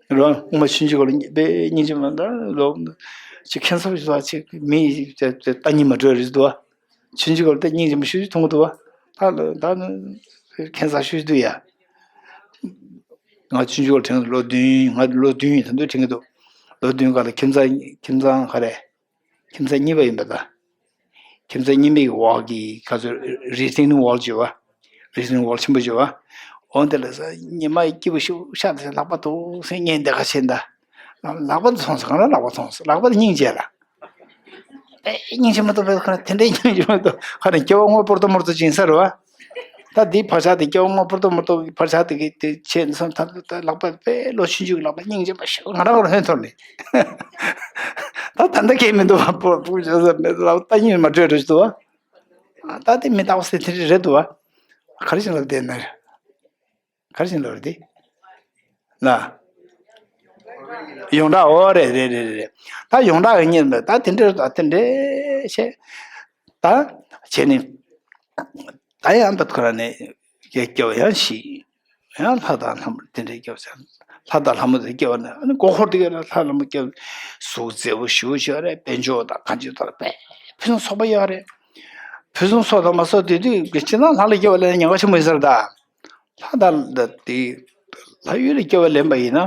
བ། རོ། སྔོན་མ་ཆུང་ཆུང་སྐོར་ལ་དཔེ་སྙིང་རྗེ་མ་འདྲ་ལོ། ཅིག་ཁྱད་མཚར་ཞིག་ལ་ཅིག་མི་ལྟ་སྙིང་མ་འདོད་རེད་འདུག་བ། ཆུང་ཆུང་སྐོར་ལ་ད་སྙིང་རྗེ་མ་ཤུ་ཤུ་མཐོང་གི་འདུག་བ། ད་ལོ་ད་ནི་ཁྱད་མཚར་ཤུ་ཤུ་འདུག་ཡ། ང་ཆུང་ཆུང་སྐོར་དྲན་ལོ་བདུན་ང་ལོ་བདུན་ཡིན་ད་དུང་དྲན་གི་འདུག་ལོ་བདུན་སྐོར་ལ་ཁྱིམ་ཚང་ཁྱིམ་ཚང་ག་རེ། ཁྱིམ་ཚང་གཉིས་པ་ཡིན་པ་ད། ཁྱིམ་ཚང་གཉིས་པའི་འོག་གི་ག་ཚོད་རི་ཊེ་ནིང་ཝོལ་བརྗོད་བ། རི་ཊེ་ནིང་ཝོལ་ཆེན་པོ་བརྗོད་བ། འོང་དེ་ལ་ས་ཉི་མ་སྐྱིད་པོ་ཤུགས་ཤག་དེ་ལག་པ་ཐོག་སེ་ངས་འདི་ག་བྱེད་འདའ། ལག་པ་མཐོང་སོང་གང་ལ་ལག་པ་མཐོང་སོང་ལག་པ་དེ་སྙིང་རྗེ་ལ། དཔེ་སྙིང་རྗེ་མ་གཏོགས་པའི་ཁོ་ན་དེ་འདྲའི་སྙིང་རྗེ་མ་གཏོགས་ཁ་ནས་སྐྱེ་བ་སྔོན་པོར་ཏོ་མོར་ཏོ་ཅིང་ས་རུ་བ། ད་འདིའི་བར་ཆ་དེ་སྐྱེ་བ་སྔོན་པོར་ཏོ་མོར་ཏོ་བར་ཆ་དེ་གི་དེ་ཆེ་སོང་ད་ད་ལག་པ་དཔེ་ལོ་ཆུང་ཆུང་གི་ལག་པ་སྙིང་རྗེ་མ་ཤོད་ང་རང་ལ་ཧོན་ཐོར་ནས། ད་ད་ལྟ་སྐད་མི་འདུག་བ་པོ་པོ་བྱ་ས་མེད་ལ་ལྟ་ཉིན་མ་བྲོས་རུ་འདུག་བ། ད་དེ་མི་རྟག་པ་སེ་དེ་རེད་འདུག་བ། ག་རེ་བྱས་ལབ་བསྡད་ན་རེད། ག་རེ་བྱས་ལབ་རེད་དེ། ན། ཡོངས་གྲགས་འོ་རེད་རེད་རེད་རེད། ད་ཡོངས་གྲགས་ཀྱི་གཉེར་མེད་ད་དེ་འདྲས་ད་དེ་འདྲས་བྱས། ད། བྱས་ནས། ད་ཡང་བད་ཁོ་ར་ནས་སྐྱེ་སྐྱེ་བ་ཡང་ཤི། ཡང་ལྷ་དང་ལྷ་མོ་དེ་འདྲའི་སྐྱེ་བ་ཤི། ལྷ་དང་ལྷ་མོ་དེ་སྐྱེ་བ་ནི་ཨ་ནི་མགོ་འཁོར་དེ་ག་ལ་ལྷ་ལྷ་མོ་སྐྱེ་བ་གཟུགས་མཛེས་པོ་ཞེ་པོ་ཅིག་ཡོད་རེད། དཔལ་འབྱོར་དང་གང་ཅི་དང་དཔེ་ཕུན་སུམ་ཚོགས་པ་ཡོད་རེད། ཕུན་སུམ་ཚོགས་དང་མ་ཚོགས་དེ་དུས་ཀྱི་སྤྱིར་བཏང་ལྷ་ལ་སྐྱེ་བ་ལ་ཉེན་ཁ་ཆེན་པོ་ཡིན་ས་རེད་ད། ལྷ་དང་དེ་ལྷ་ཡུལ་ལ་སྐྱེ་བ་ལེན་པ་ཡིན་ན།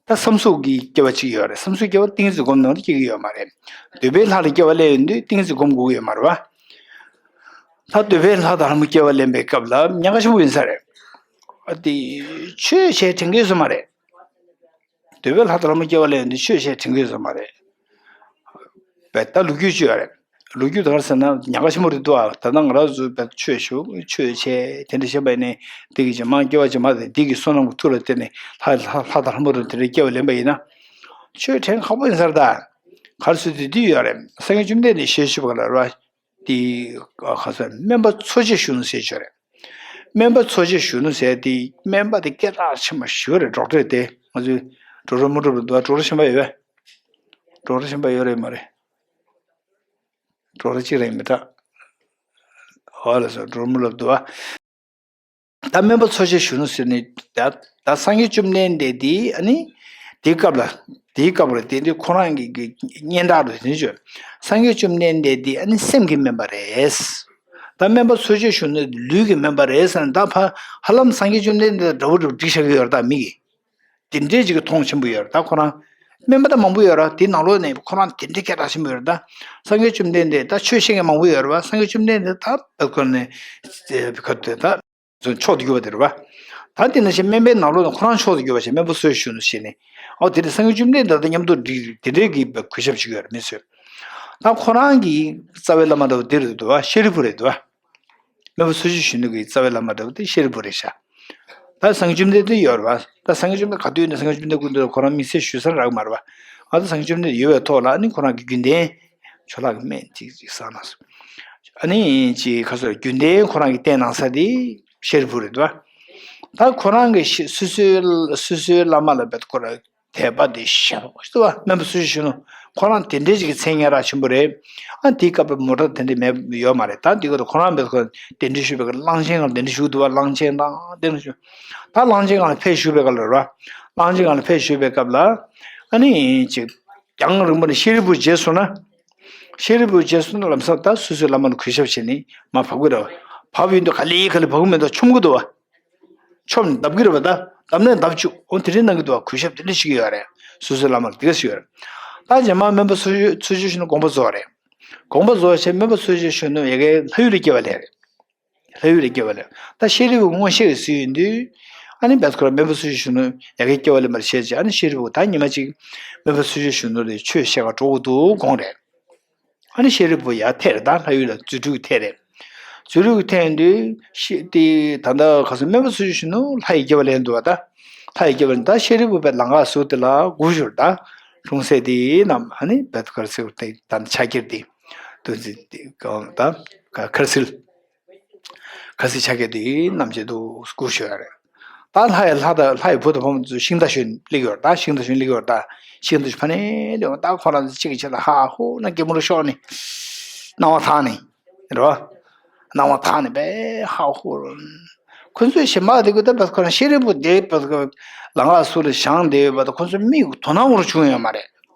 ད་བསམ་གཟུགས་ཀྱི་སྐྱེ་བ་གཅིག་ཡོད་རེད། བསམ་གཟུགས་སྐྱེ་བ་ཏིང་འཛིན་སྒོམ་ནང་དུ་སྐྱེ་གི་ཡོད་མ་རེད། འདོད་པའི་ལྷ་ལ་སྐྱེ་བ་ལེན་ཡོང་དུས་ཏིང་འཛིན་སྒོམ་དགོས་ཀྱི་ཡོད་མ་རེད་བ། ད་འདོད་པའི་ལྷ་དང་ལྷ་མོ་སྐྱེ་བ་ལེན་པའི་སྐབས་ལ་ཉེན་ཁ་ཆེན་པོ་ཡིན་ས་རེད། ཨ་དེ་ཆོས་བྱས་དྲན་གྱི་ཡོད་ས་མ་རེད། འདོད་པའི་ལྷ་དང་ལྷ་མོ་སྐྱེ་བ་ལེན་ཡོང་དུས་ཆོས་བྱས་དྲན་གྱི་ཡོད་ས་མ་རེད། བས་ད་ལོ་རྒྱུས་ཅིག་ཡོད་རེད། ལོ་རྒྱུས་དེ་ག་རེ་ཟེར་ན་ཉག་ག་ཆེན་པོ་རེད་འདུག་ཨ། ད་ལྟ་ང་རང་ཚོ་བས་ཆོས་ཞུ་ཆོས་བྱས་དེ་འདྲ་བྱས་པ་ཡིན་ནའི་དེ་གི་རྗེས་མ་སྐྱེ་བ་རྗེས་མ་དེ་དེ་གི་བསོད་ནམས་ཀྱི་མཐུ་ལ་བརྟེན་ནས་ལྷ་ལྷ་ལྷ་དང་ལྷ་མོ་རུ་དེ་འདྲ་སྐྱེ་བ་ལེན་པ་ཡིན་ན། ཆོས་དྲན་ཁག་པོ་ཡིན་ས་རེད་ད། ག་རེ་ཟེར་དུས་འདི་ཡོད་རེད། སངས་རྒྱས་བཅོམ་ལྡན་འདས་ཞལ་བཞུགས་པ་ལ་རེད་བ། དེ་ག་ཟེར་སྨན་པ་འཚོ་བྱེད་བཞུགས་ནུས་ཟེར་ཆོག་རེད། སྨན་པ་འཚོ་བྱེད་བཞུགས་ནུས་ཟེར་དེ་སྨན་པ་དེ་སྐད་གྲགས་ཆེན་པོ་ཞིག་རེད། ཌོག་ཊར་དེ་ང་ཚོའི་ཌོག་ཊར་མུ་ཊ་རུ་འདུག་ཨ། ཌོག་ཊར་གཞན་པ་ཡོད་པས། ཌོག་ཊར་གཞན་པ་ཡོད་རེད་མ་རེད། ཌོག་ཊར་གཅིག་རེད་མི་ད། ཨོ་ལ་སོ་ཌོག་ཊར་མུ་ཊ་རུ་འདུག་ཨ། ད་སྨན་པ་འཚོ་བྱེད་བཞུགས་ནུས་ཟེར་ནས་ད་ད་སངས་རྒྱས་བཅོམ་ལྡན་འདས་དེ་ཨ་ནི། དེའི་སྐབས་ལ་དེའི་སྐབས་ལ་དེ་འདྲའི་ཁོ་རང་གི་གི་སྙན་གྲགས་རུ་དེ་བརྗོད། སངས་རྒྱས་བཅོམ་ལྡན་འདས་དེ་ཨ་ནི་སེམས་ཀྱི་སྨན་པ་རེད། ད་སྨན་པ་འཚོ་བྱེད་བཞུགས་ནུས་ལུས་ཀྱི་སྨན་པ་རེད་ཟེར་ན་ད་ཕ་ཧ་ལམ་སངས་རྒྱས་བཅོམ་ལྡན་འདས་དང་འདྲ་བོ་འདྲ་བོ་བསྒྲིགས་བཞག་གི་ཡོད་རེད་ད་མི་གིས། དེ་འདྲའི་ཅིག་གི་མཐོང་ཆེན་པོ་ཡོད་རེད་ད་ཁོ་རང་། སྨན་པ་ད་མང་པོ་ཡོད་རེད་དེ་ནང་ལོགས་ནས་ཁོ་རང་དེ་འདྲའི་སྐད་གྲགས་ཆེན་པོ་ཡོད་རེད་ད། སངས་རྒྱས་བཅོམ་ལྡན་འདས་ད་ཆོས་བཤད་མཁན་མང་པོ་ཡོད་རེད་བ། སངས་རྒྱས་བཅོམ་ལྡན་འདས་ད་བོད་ཁོ་ནས་ཁ་དེ་ད་མཆོག་ཏུ་གྱུར་པ་དེ་རེད་བ། ད་དེ་ནང་བཞིན་སྨན་པའི་ནང་ལོགས་ནས་ཁོ་རང་མཆོག་ཏུ་གྱུར་པ་ཞིག་སྨན་པ་འཚོ་བྱེད་བཞུགས་ནུས་ཟེར་ནས། ཨོ་དེ་འདྲ་སངས་རྒྱས་བཅོམ་ལྡན་འདས་དང་མཉམ་དུ་འགྲིག་དེ་འདྲའི་གི་གུས་ཞབས་ཞིག་ཡོད་རེད་མི་ཚོས། ད་ཁོ་རང་གི་རྩ་བའི་བླ་མ་འདྲ་བོ་དེ་རེད་འདུག་བ། ཤཱ་རིའི་བུ་རེད་འདུག་བ། སྨན་པ་འཚོ་བྱེད་བཞུགས་ནུས་ཀྱི་རྩ་བའི་བླ་མ་འདྲ་བོ་དེ་ཤཱ་རིའི་བུ་རེད་ཤག་ད་སངས་རྒྱས་བཅོམ་ལྡན་འདས་ཡོད་རེད་བ། ད་སངས་རྒྱས་བཅོམ་ལྡན་ག་དུས་ཡིན་ན་སངས་རྒྱས་བཅོམ་ལྡན་སྐུ་མདུན་ལ་ཁོ་རང་དམིགས་བསལ་ཞུ་ས་རག་མ་རེད་བ། ང་ཚོ་སངས་རྒྱས་བཅོམ་ལྡན་འདས་ཡོད་པའི་ཐོག་ལ་ཨ་ནི་ཁོ་རང་གི་རྒྱུན་ལྡན། ཇོ་ལགས་ཀྱི་སྨན་ཅིག་ཅིག་བསགས་གནང་སོང་། ཨ་ནི་ཅིག་ཁ་སོ་རྒྱུན་ལྡན་ཁོ་རང་གི་བསྟེན་གནང་ས་དེ་ཤཱ་རིའི་བུ་རེད་འདུག་བ། ད་ཁོ་རང་གི་ཤི་སོ་སོའི་སོ་སོའི་བླ་མ་ལ་བེད་ཁོ་རང་དད་པ་དེ་ཞེ་པོ་ཞིག་འདུག་བ། སྨན་པ་འཚོ་བྱེད་བཞུགས་ནུས་ཁོ་རང་དེ་འདྲའི་ཅིག་གི་མཚན་སྙན་གྲགས་ཆེན་པོ་རེད། ཨ་དེའི་སྐབས་མོ་ཊ་དེ་འདྲ་མེད་ཡོད་མ་རེད། ད་འདི་ག་ད་ཁོ་རང་བེད་ཁོ་གདན་འདྲེན་ཞུས་པའི་སྐབས་གླང་ཆེན་སྒང་གདན་འདྲེན་ཞུས་འདུག་བ། གླང་ཆེན་དང་གདན་འདྲེན་ཞུས། ད་གླང་ཆེན་སྒང་ལ་ཕེབས་བཞུགས་པའི་སྐབས་ལ་ར། གླང་ཆེན་སྒང་ལ་ཕེབས་བཞུགས་པའི་སྐབས་ལ། ཨ་ནི་ཅིག་རྒྱང་རིང་པོ་ནས་ཤཱ་རིའི་བུ་མཇལ་སོང་ན། ཤཱ་རིའི་བུ་མཇལ་སོང་ན་ལམ་སང་ད་སོ་སོའི་བླ་མ་ལ་གུས་ཞབས་བྱས་ནས་མར་བབས་ཀྱི་རེད་བ། བབས་ཡོང་དུས་ག་ལེ་ག་ལེ་བབས་ཀྱི་མེད་དོ་མཆོང་གི་འདུག་བ། ཆོམ་ནས་བརྡབ་ཀྱི་རེད་པ། ད་བརྡབ་ནས་བརྡབ་བཅུག་འོ་དེ་འདྲའི་གནང་གི་འདུག་བ། གུས་ཞབས་དེ་འདྲ་ཞིག་ཡོད་རེད། སོ་སོའི་བླ་མ་ལ་དེ་ག་ཞིག་ཡོད་རེད། ད་རྗེས་མ་སྨན་པ་འཚོ་བྱེད་འཚོ་བྱེད་གཞོན་ནུ་དགོངས་པ་རྫོགས་རེད། དགོངས་པ་རྫོགས་བྱས་སྨན་པ་འཚོ་བྱེད་གཞོན་ནུ་ཡ་གིའི་ལྷ་ཡུལ་ལ་སྐྱེ་བ་ལེན་རེད། ལྷ་ཡུལ་ལ་སྐྱེ་བ་ལེན། ད་ཤཱ་རིའི་བུ་མངོན་ཤེས་ཀྱིས་གཟིགས་ཡོང་དུས། ཨ་ནི་བེད་ཁོ་རང་སྨན་པ་འཚོ་བྱེད་གཞོན་ནུ་ཡ་གིའི་སྐྱེ་བ་ལེན་པར་བྱེད་ཅེས། ཨ་ནི་ཤཱ་རིའི་བུ་ད་ཉི་མ་གཅིག་སྨན་པ་འཚོ་བྱེད་གཞོན་ནུ་ལ་ཆོས་བཤད་ག་འགྲོ་དགོས་འདུག་དགོངས་རེད། ཨ་ནི་ཤཱ་རིའི་བུ་ཡར་ཐད་རེད། ད་ལྷ་ཡུལ་ལ་རྫུ་འཕྲུལ་གྱིས་ཐད་རེད། རྫུ་འཕྲུལ་གྱིས་ཐད་དུས་ཤི་དེ་ད་ལྟ་ག་ཚོད་སྨན་པ་འཚོ་བྱེད་གཞོན་ནུ་ལྷ་ཡི་སྐྱེ་བ་ལེན་འདུག་བ། ད་ལྷ་ཡི་སྐྱེ་བ་ལེན། ད་ཤཱ་རིའི་བུ་པའི་ལམ་ཁ་ཟུར་དེ་ལ་སྒུག་ཞོར་ད་ལྷུང་བཟེད་དེ་རྣམས་ཨ་ནི་བེད་ཁོ་རང་ཚེ་དེ་ད་ནི་ཕྱག་འཁྱེར་དེ་འདུ་འཛི་དེ་གང་ད་ག་ཁར་སིལ། ཁ་སི་ཆ་གེ་དེ་རྣམས་བྱེད་དུ་སྐུ་ཞོལ་རེད། ད་ལྷ་ཡི་ལྷ་དང་ལྷ་ཡི་བུ་དང་བུ་མོ་ཚོ་ཤིང་རྟ་ཞོན་སླེབས་ཡོད་རེད། ད་ཤིང་རྟ་ཞོན་སླེབས་ཡོད་རེད། ད་ཤིང་རྟ་ཞོན་ཕ་ནས་སླེབས་ཡོང་། ད་ཁོ་རང་ཚོ་གཅིག་གི་ཆེད་ལ་ཧ་ཧུ་ན་སྐྱིད་མོ་རུ་ཤོག་ནི་སྣང་བ་ཐང་ནི་རེད་བ། སྣང་བ་ཐང་ནི་པས་ཧ་ཧུ་རུ། ཁོ་ཚོས་ཞེ་མ་དེ་གུ་ད་བས་ཁོ་རང་ཤེས་རིང་པོ་དེ་བས་ཁོ་ལང་ཀ་སུ་ལ་བཞེངས་དེ་བས་ཁོ་ཚོ་མིག་དོ་སྣང་བོར་བྱུང་ཡོད་མ་རེད།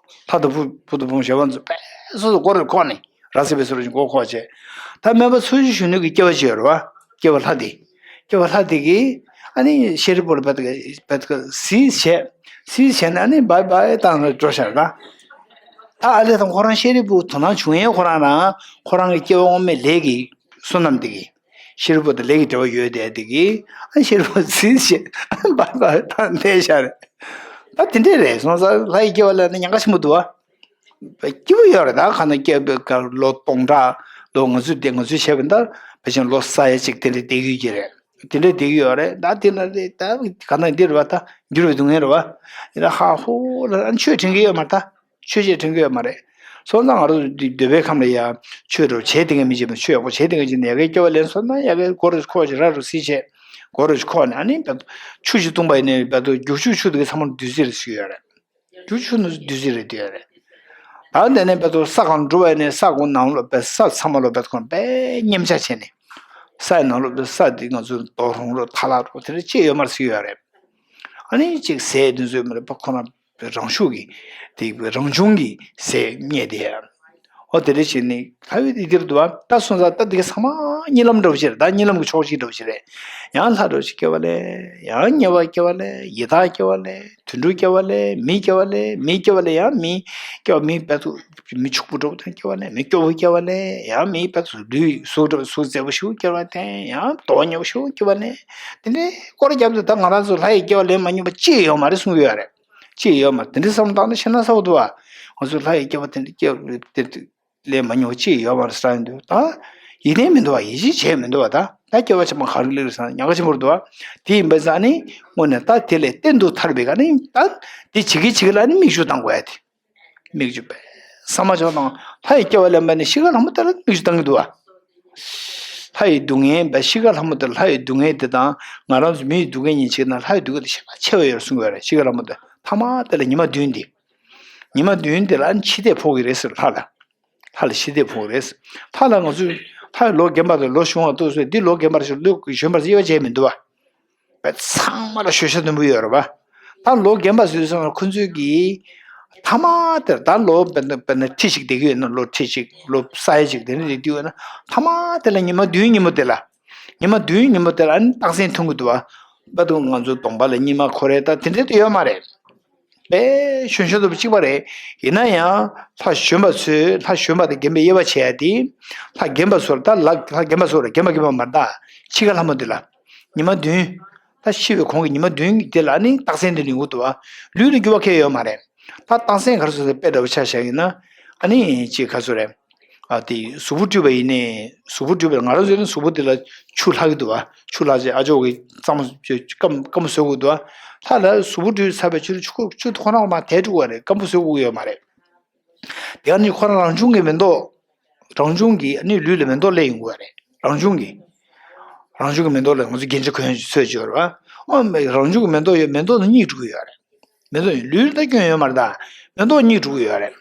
ལྷ་དང་བུ་བུ་དང་བུ་མོ་ཞེ་བ་ཚོ་པས་སོ་སོ་སྐོར་རེ་ཁོག་ནི། ར་སི་པེ་སོ་ར་ཅིག་མགོ་འཁོར་བྱས། ད་སྨན་པ་འཚོ་བྱེད་གཞོན་ནུ་གི་སྐྱེ་བ་ཅིག་ཡོད་རེད་བ། སྐྱེ་བ་ལྷ་དེ། སྐྱེ་བ་ལྷ་དེ་གིས་ཨ་ནི་ཤེས་རིག་པོ་ལ་བད་བད་གཟིགས་བྱས། གཟིགས་བྱས་ནས་ཨ་ནི་བཱའི་བཱའི་བཏང་ནས་འགྲོ་ཤར་ད། ད་ཨ་ལེ་དང་ཁོ་རང་ཤེས་རིག་པོ་དོ་སྣང་བྱུང་ཡས་ཁོ་རང་རང་ཁོ་རང་གི་སྐྱེ་བ་སྔོན་མའི་ལས་ཀྱི་བསོད་ནམས་དེ་གིས། ཤེས་རིག་པོ་དང་ལས་ཀྱི་འབྲེལ་བ་ཡོད་དེ་དེ་གིས་ཨ་ནི་ཤེས་རིག་པོ་གཟིགས་བྱས་བཱའི་བཱའི་བཏང་བསྡད་ཤར། ད་དེ་འདྲས་རེད་སོང་ཙང་ལྷ་ཡི་སྐྱེ་བ་ལེན་ན་ཉེན་ཁ་ཆེན་པོ་འདུག་བ། སྐྱིད་པོ་ཡོད་རེད། ད་ག་ན་སྐྱེས་པའི་སྐབས་ལོ་སྟོང་ཕྲག་ལོ་ང་ཚོས་དེ་ང་ཚོས་བྱས་པ་འདྲ་ཕལ་ཆེར་ལོ་ས་ཡ་གཅིག་དེ་འདྲ་བསྡད་ཀྱི་ཡོད་ཀྱི་རེད། དེ་འདྲ་བསྡད་ཀྱི་ཡོད་རེད། ད་དེ་ན་རེད་ད་ག་ན་འདི་རེད་བ། ད་འགྱུར་བའི་སྡུག་བསྔལ་རེད་བ། ཡིན་ན་ཧ་ཧོ་ལ་ཨ་ཆོས་དྲན་གྱི་ཡོད་མ་རེད། ད་ཆོས་བྱས་དྲན་གྱི་ཡོད་མ་རེད། སོང་ཙང་ང་རང་ཚོ་འདི་འདོད་པའི་ཁམས་ལ་ཡ་ཆོས་འགྲོ་བྱས་དེ་ག་མི་བྱེད་པ་ཆོས་ཡག་པོ་བྱས་དེ་ག་བྱེད་ན་ཡ་གའི་སྐྱེ་བ་ལེན་སོང་ན་ཡ་གའི་སྒོ་རུ་ཁོག་ཅིག་ར་རུ་སིལ་བྱས་སྒོ་རུ་ཁོག་ནས་ཨ་ནི་ཆུ་ཞིག་བཏུང་པ་ཡིན་ནའི་བར་དུ་རྒྱུག་ཆུ་ཆུ་དེ་གའི་ཚང་མ་བདུད་རྩི་རེད་ཟེར་གྱི་ཡོད་རེད། རྒྱུ་ཆུ་ནི་བདུད་རྩི་རེད་དེ་རེད། ད་དེ་ནས་བེད་དུ་ས་གང་འགྲོ་བ་ནས་ས་གོང་ནང་ལོགས་བེད་ས་ཚང་མ་ལོགས་བེད་ཁོང་པས་མཉེན་ཆ་བྱས་ནས། ས་ཡི་ནང་ལོགས་བེད་ས་འདི་ང་ཚོ་རྡོ་རོང་རོ་ཐ་ལག་རོ་དེ་འདྲ་ཅི་ཡོད་མ་རེད་ཟེར་ཡོད་རེད། ཨ་ནི་ཅིག་ཟས་འདི་ཚོའི་མ་རེད་པ་ཁོ་ན་རང་ཤུགས་ཀྱིས་དེ་རང་བྱུང་གི་ཟས་རྙེད་དེ། ཨོ་དེ་འདྲ་བྱས་ནས་ལྷ་བའི་དེ་འདིར་འདུག་བ། ད་སོང་ཙང་ད་འདི་ག་ཚང་མ་གཉིད་ལམ་འདྲ་བོ་ཅིག་རེད། ད་གཉིད་ལམ་གྱི་ཕྱོགས་གཅིག་འདྲ་བོ་ཅིག་རེད། ཡང་ལྷ་འདྲ་བོ་ཅིག་སྐྱེ་བ་ལེན། ཡང་དམྱལ་བ་སྐྱེ་བ་ལེན། ཡི་དྭགས་སྐྱེ་བ་ལེན། དུད་འགྲོ་སྐྱེ་བ་ལེན། མི་སྐྱེ་བ་ལེན། མི་སྐྱེ་བ་ལེན། ཡང་མི་སྐྱེ་བ་མི་བེད་དུ་མི་ཕྱུག་པོ་འདྲ་བོ་དང་སྐྱེ་བ་ལེན། མི་སྐྱོ་བོ་སྐྱེ་བ་ལེན། ཡང་མི་བེད་དུ་ལུས་གཟུགས་འདྲ་བོ་གཟུགས་མཛེས་པོ་ཞིག་སྐྱེ་བ་ལེན། ཡང་མདོག་ཉེས་པོ་ཞིག་སྐྱེ་བ་ལེན། དེ་འདྲའི་སྐོར་རྒྱབ་དུས་ད་ང་རང་ཚོ་ལྷ་ཡི་སྐྱེ་བ་ལེན་མ་མྱོང་བ་ཅི་ཡོད་མ་རེད་གསུང་གི་ཡོད་རེད། ཅི་ཡོད་མ་རེད། དེ་འདྲའི་བསམ་བློ་བཏང་ན་ཤེས་ན་གསལ་པོ་འདུག་བ། ང་ཚོ་ལྷ་ཡི་སྐྱེ་བ་དེ་འདྲ་སྐྱེ་བ་དེ་འདྲ། ལས་མ་མྱོང་བ་ཅི་ཡོད་པར་ས་ཡོང་དུས་ད། ཡིད་བརྟན་མི་འདུག་བ། ཡིད་ཆེས་བྱས་མི་འདུག་བ། ད་ད་སྐྱེ་བ་ཕྱི་མ་ག་རེ་སླེབས་རེད་ཟེར་ན་ཉེན་ཁ་ཆེན་པོ་རེད་འདུག་བ། དེ་ཡིན་པ་ཙང་ནི་དངོས་གནས་ད་དེ་ལས་གཏན་དུ་ཐར་བའི་ག་ནི་ད་དེ་བྱེད་ཀྱི་བྱེད་ཀྱི་ལ་ནི་མིག་ཆུ་བཏང་དགོས་ཡ་དེ། མིག་ཆུ་པས་ས་མ་ཆོག་དང་ལྷ་ཡི་སྐྱེ་བ་ལེན་པ་ནི་ཤི་ཁ་ལྷ་མོ་དེ་ལ་མིག་ཆུ་བཏང་གི་འདུག་བ། ལྷ་ཡི་སྡུག་བསྔལ་པས་ཤི་ཁ་ལྷ་མོ་དེ་ལ་ལྷ་ཡི་སྡུག་བསྔལ་དེ་དང་ང་རང་ཚོ་མི་ཡི་སྡུག་བསྔལ་གཉིས་བྱེད་ན་ལྷ་ཡི་སྡུག་བསྔལ་དེ་ཞེ་དྲག་ཆེ་བ་ཡོད་རེད་གསུང་གི་ཡོད་རེད། ཤི་ཁ་ལྷ་མོ་དེ་ཐ་མ་དེ་ལ་ཉི་མ་བདུན་དེ། ཉི་མ་བདུན་དེ་ལ་ཨ་ནི་འཆི་ལྟས་ཕོག་གི་རེད་ཟེར་ལྷ་ལ། ལྷ་ལ་འཆི་ལྟས་ཕོག་གི་རེད། ལྷ་ལ་ང་ཚོས་ལྷ་ལ་ལོ་རྒན་པ་དང་ལོ་ཆུང་བ་འདུག་ཟེར། འདི་ལོ་རྒན་པ་རེད་ཟེར་ལོ་གཞོན་པ་རེད་ཟེར་དབྱེ་བ་འབྱེད་མི་འདུག་བ། བས་ཚང་མ་ལ་གཞོན་ཤ་དུམ་བུ་ཡོད་རེད་བ། ད་ལོ་རྒན་པ་ཟེར་སོང་ན་ཁོ་ཚོས་ཀྱིས་ཐ་མ་དེར་ད་ལོ་དཔེར་ན་དཔེར་ན་ཁྲི་གཅིག་བསྡད་ཀྱི་ཡོད་ན་ལོ་ཁྲི་གཅིག་ལོ་ས་ཡ་གཅིག་དེ་འདྲ་བསྡད་ཀྱི་ཡོད་ན་ཐ་མ་དེ་ལ་ཉི་མ་བདུན་ཉིན་མོ་དེ་ལ། ཉི་མ་བདུན་ཉིན་མོ་དེ་ལ་ཨ་ནི་རྟགས་མཚན་མཐོང་གི་འདུག་བ། བ་དུ་ང་ཚོ་གདོང་པ་ལ་སྙིགས་མ་འཁོར་རེད་ད་དེ་འདྲ་དུ་ཡོད་མ་རེད། དཔེ་གཞོན་གཞོན་དུ་གཅིག་པ་རེད། ཡིན་ན་ཡང་ལྷ་གཞོན་པ་ཚོས་ལྷ་གཞོན་པ་དང་རྒན་པའི་དབྱེ་བ་ཕྱེ་ཡ་དེ། ལྷ་རྒན་པ་ཚོར་ད་ལྷ་ལྷ་རྒན་པ་ཚོར་རྒན་པ་རྒན་པ་མ་རེད་ད། འཆི་ཁ་ལྷ་མོ་དེ་ལ། ཉི་མ་བདུན། ད་ཤི་བའི་གོང་གི་ཉི་མ་བདུན་དེ་ལ་ནི་རྟགས་མཚན་དེ་ལུས་འགོ་འདུག་བ། ལུས་ལ་འགྱུར་བ་གང་ཡང་ཡོད་མ་རེད། ད་རྟགས་མཚན་ག་རེ་ཟེར་ཏེ་དཔེ་འདྲ་བོ་ཆ་བཞག་ཡིན་ན། ཨ་ནི་ཅིག་ག་ཚོད་རེད། ཨ་དེ་གཟུགས་པོ་བཀྲུས་པ་ཡིན་ནའི་གཟུགས་པོ་བཀྲུས་པ་ང་རང་ཚོའི་ནི་གཟུགས་པོ་དེ་ལ་ཆུ་ལྷག་གི་འདུག་བ། ཆུ་ལྷག་ཅེས་ཨ་ཅོག་གི་གཙང་མ་སྐམ་སྐམ་པོ་བཟོ་དགོས་འདུག་བ། ལྷ་ལ་གཟུགས་པོ་བཀྲུས་ཚར་བའི་ཆུ་ཆུ་ཁོ་ཆུ་ཁོ་རང་མ་དལ་འགྲོ་བ་རེད། སྐམ་པོ་བཟོ་དགོས་ཀྱི་ཡོད་མ་རེད། དེ་ག་ནི་ཁོ་རང་རང་བྱུང་གི་མེ་ཏོག་རང་བྱུང་གི་ཨ་ནི་ལུས་ལ་མེ་ཏོག་སླེབས་ཡོང་གི་ཡོད་རེད། རང་བྱུང་གི་རང་བྱུང་གི་མེ་ཏོག་ལ་ང་ཚོ་རྒྱན་ཆ་གོན་ཚོད་ཅིག་ཡོད་རེད་བ། ཨོ་མེ་རང་བྱུང་གི་མེ་ཏོག་ཡོད་མེ་ཏོག་ནི་སྙིགས་འགྲོ་གི་ཡོད་རེད། མེ་ཏོག་ཡིན་ལུས་ལ་སྐྱོན་ཡོད་མ་རེད་ད། མེ་ཏོག་སྙིགས་འགྲོ་གི་ཡོད་རེད།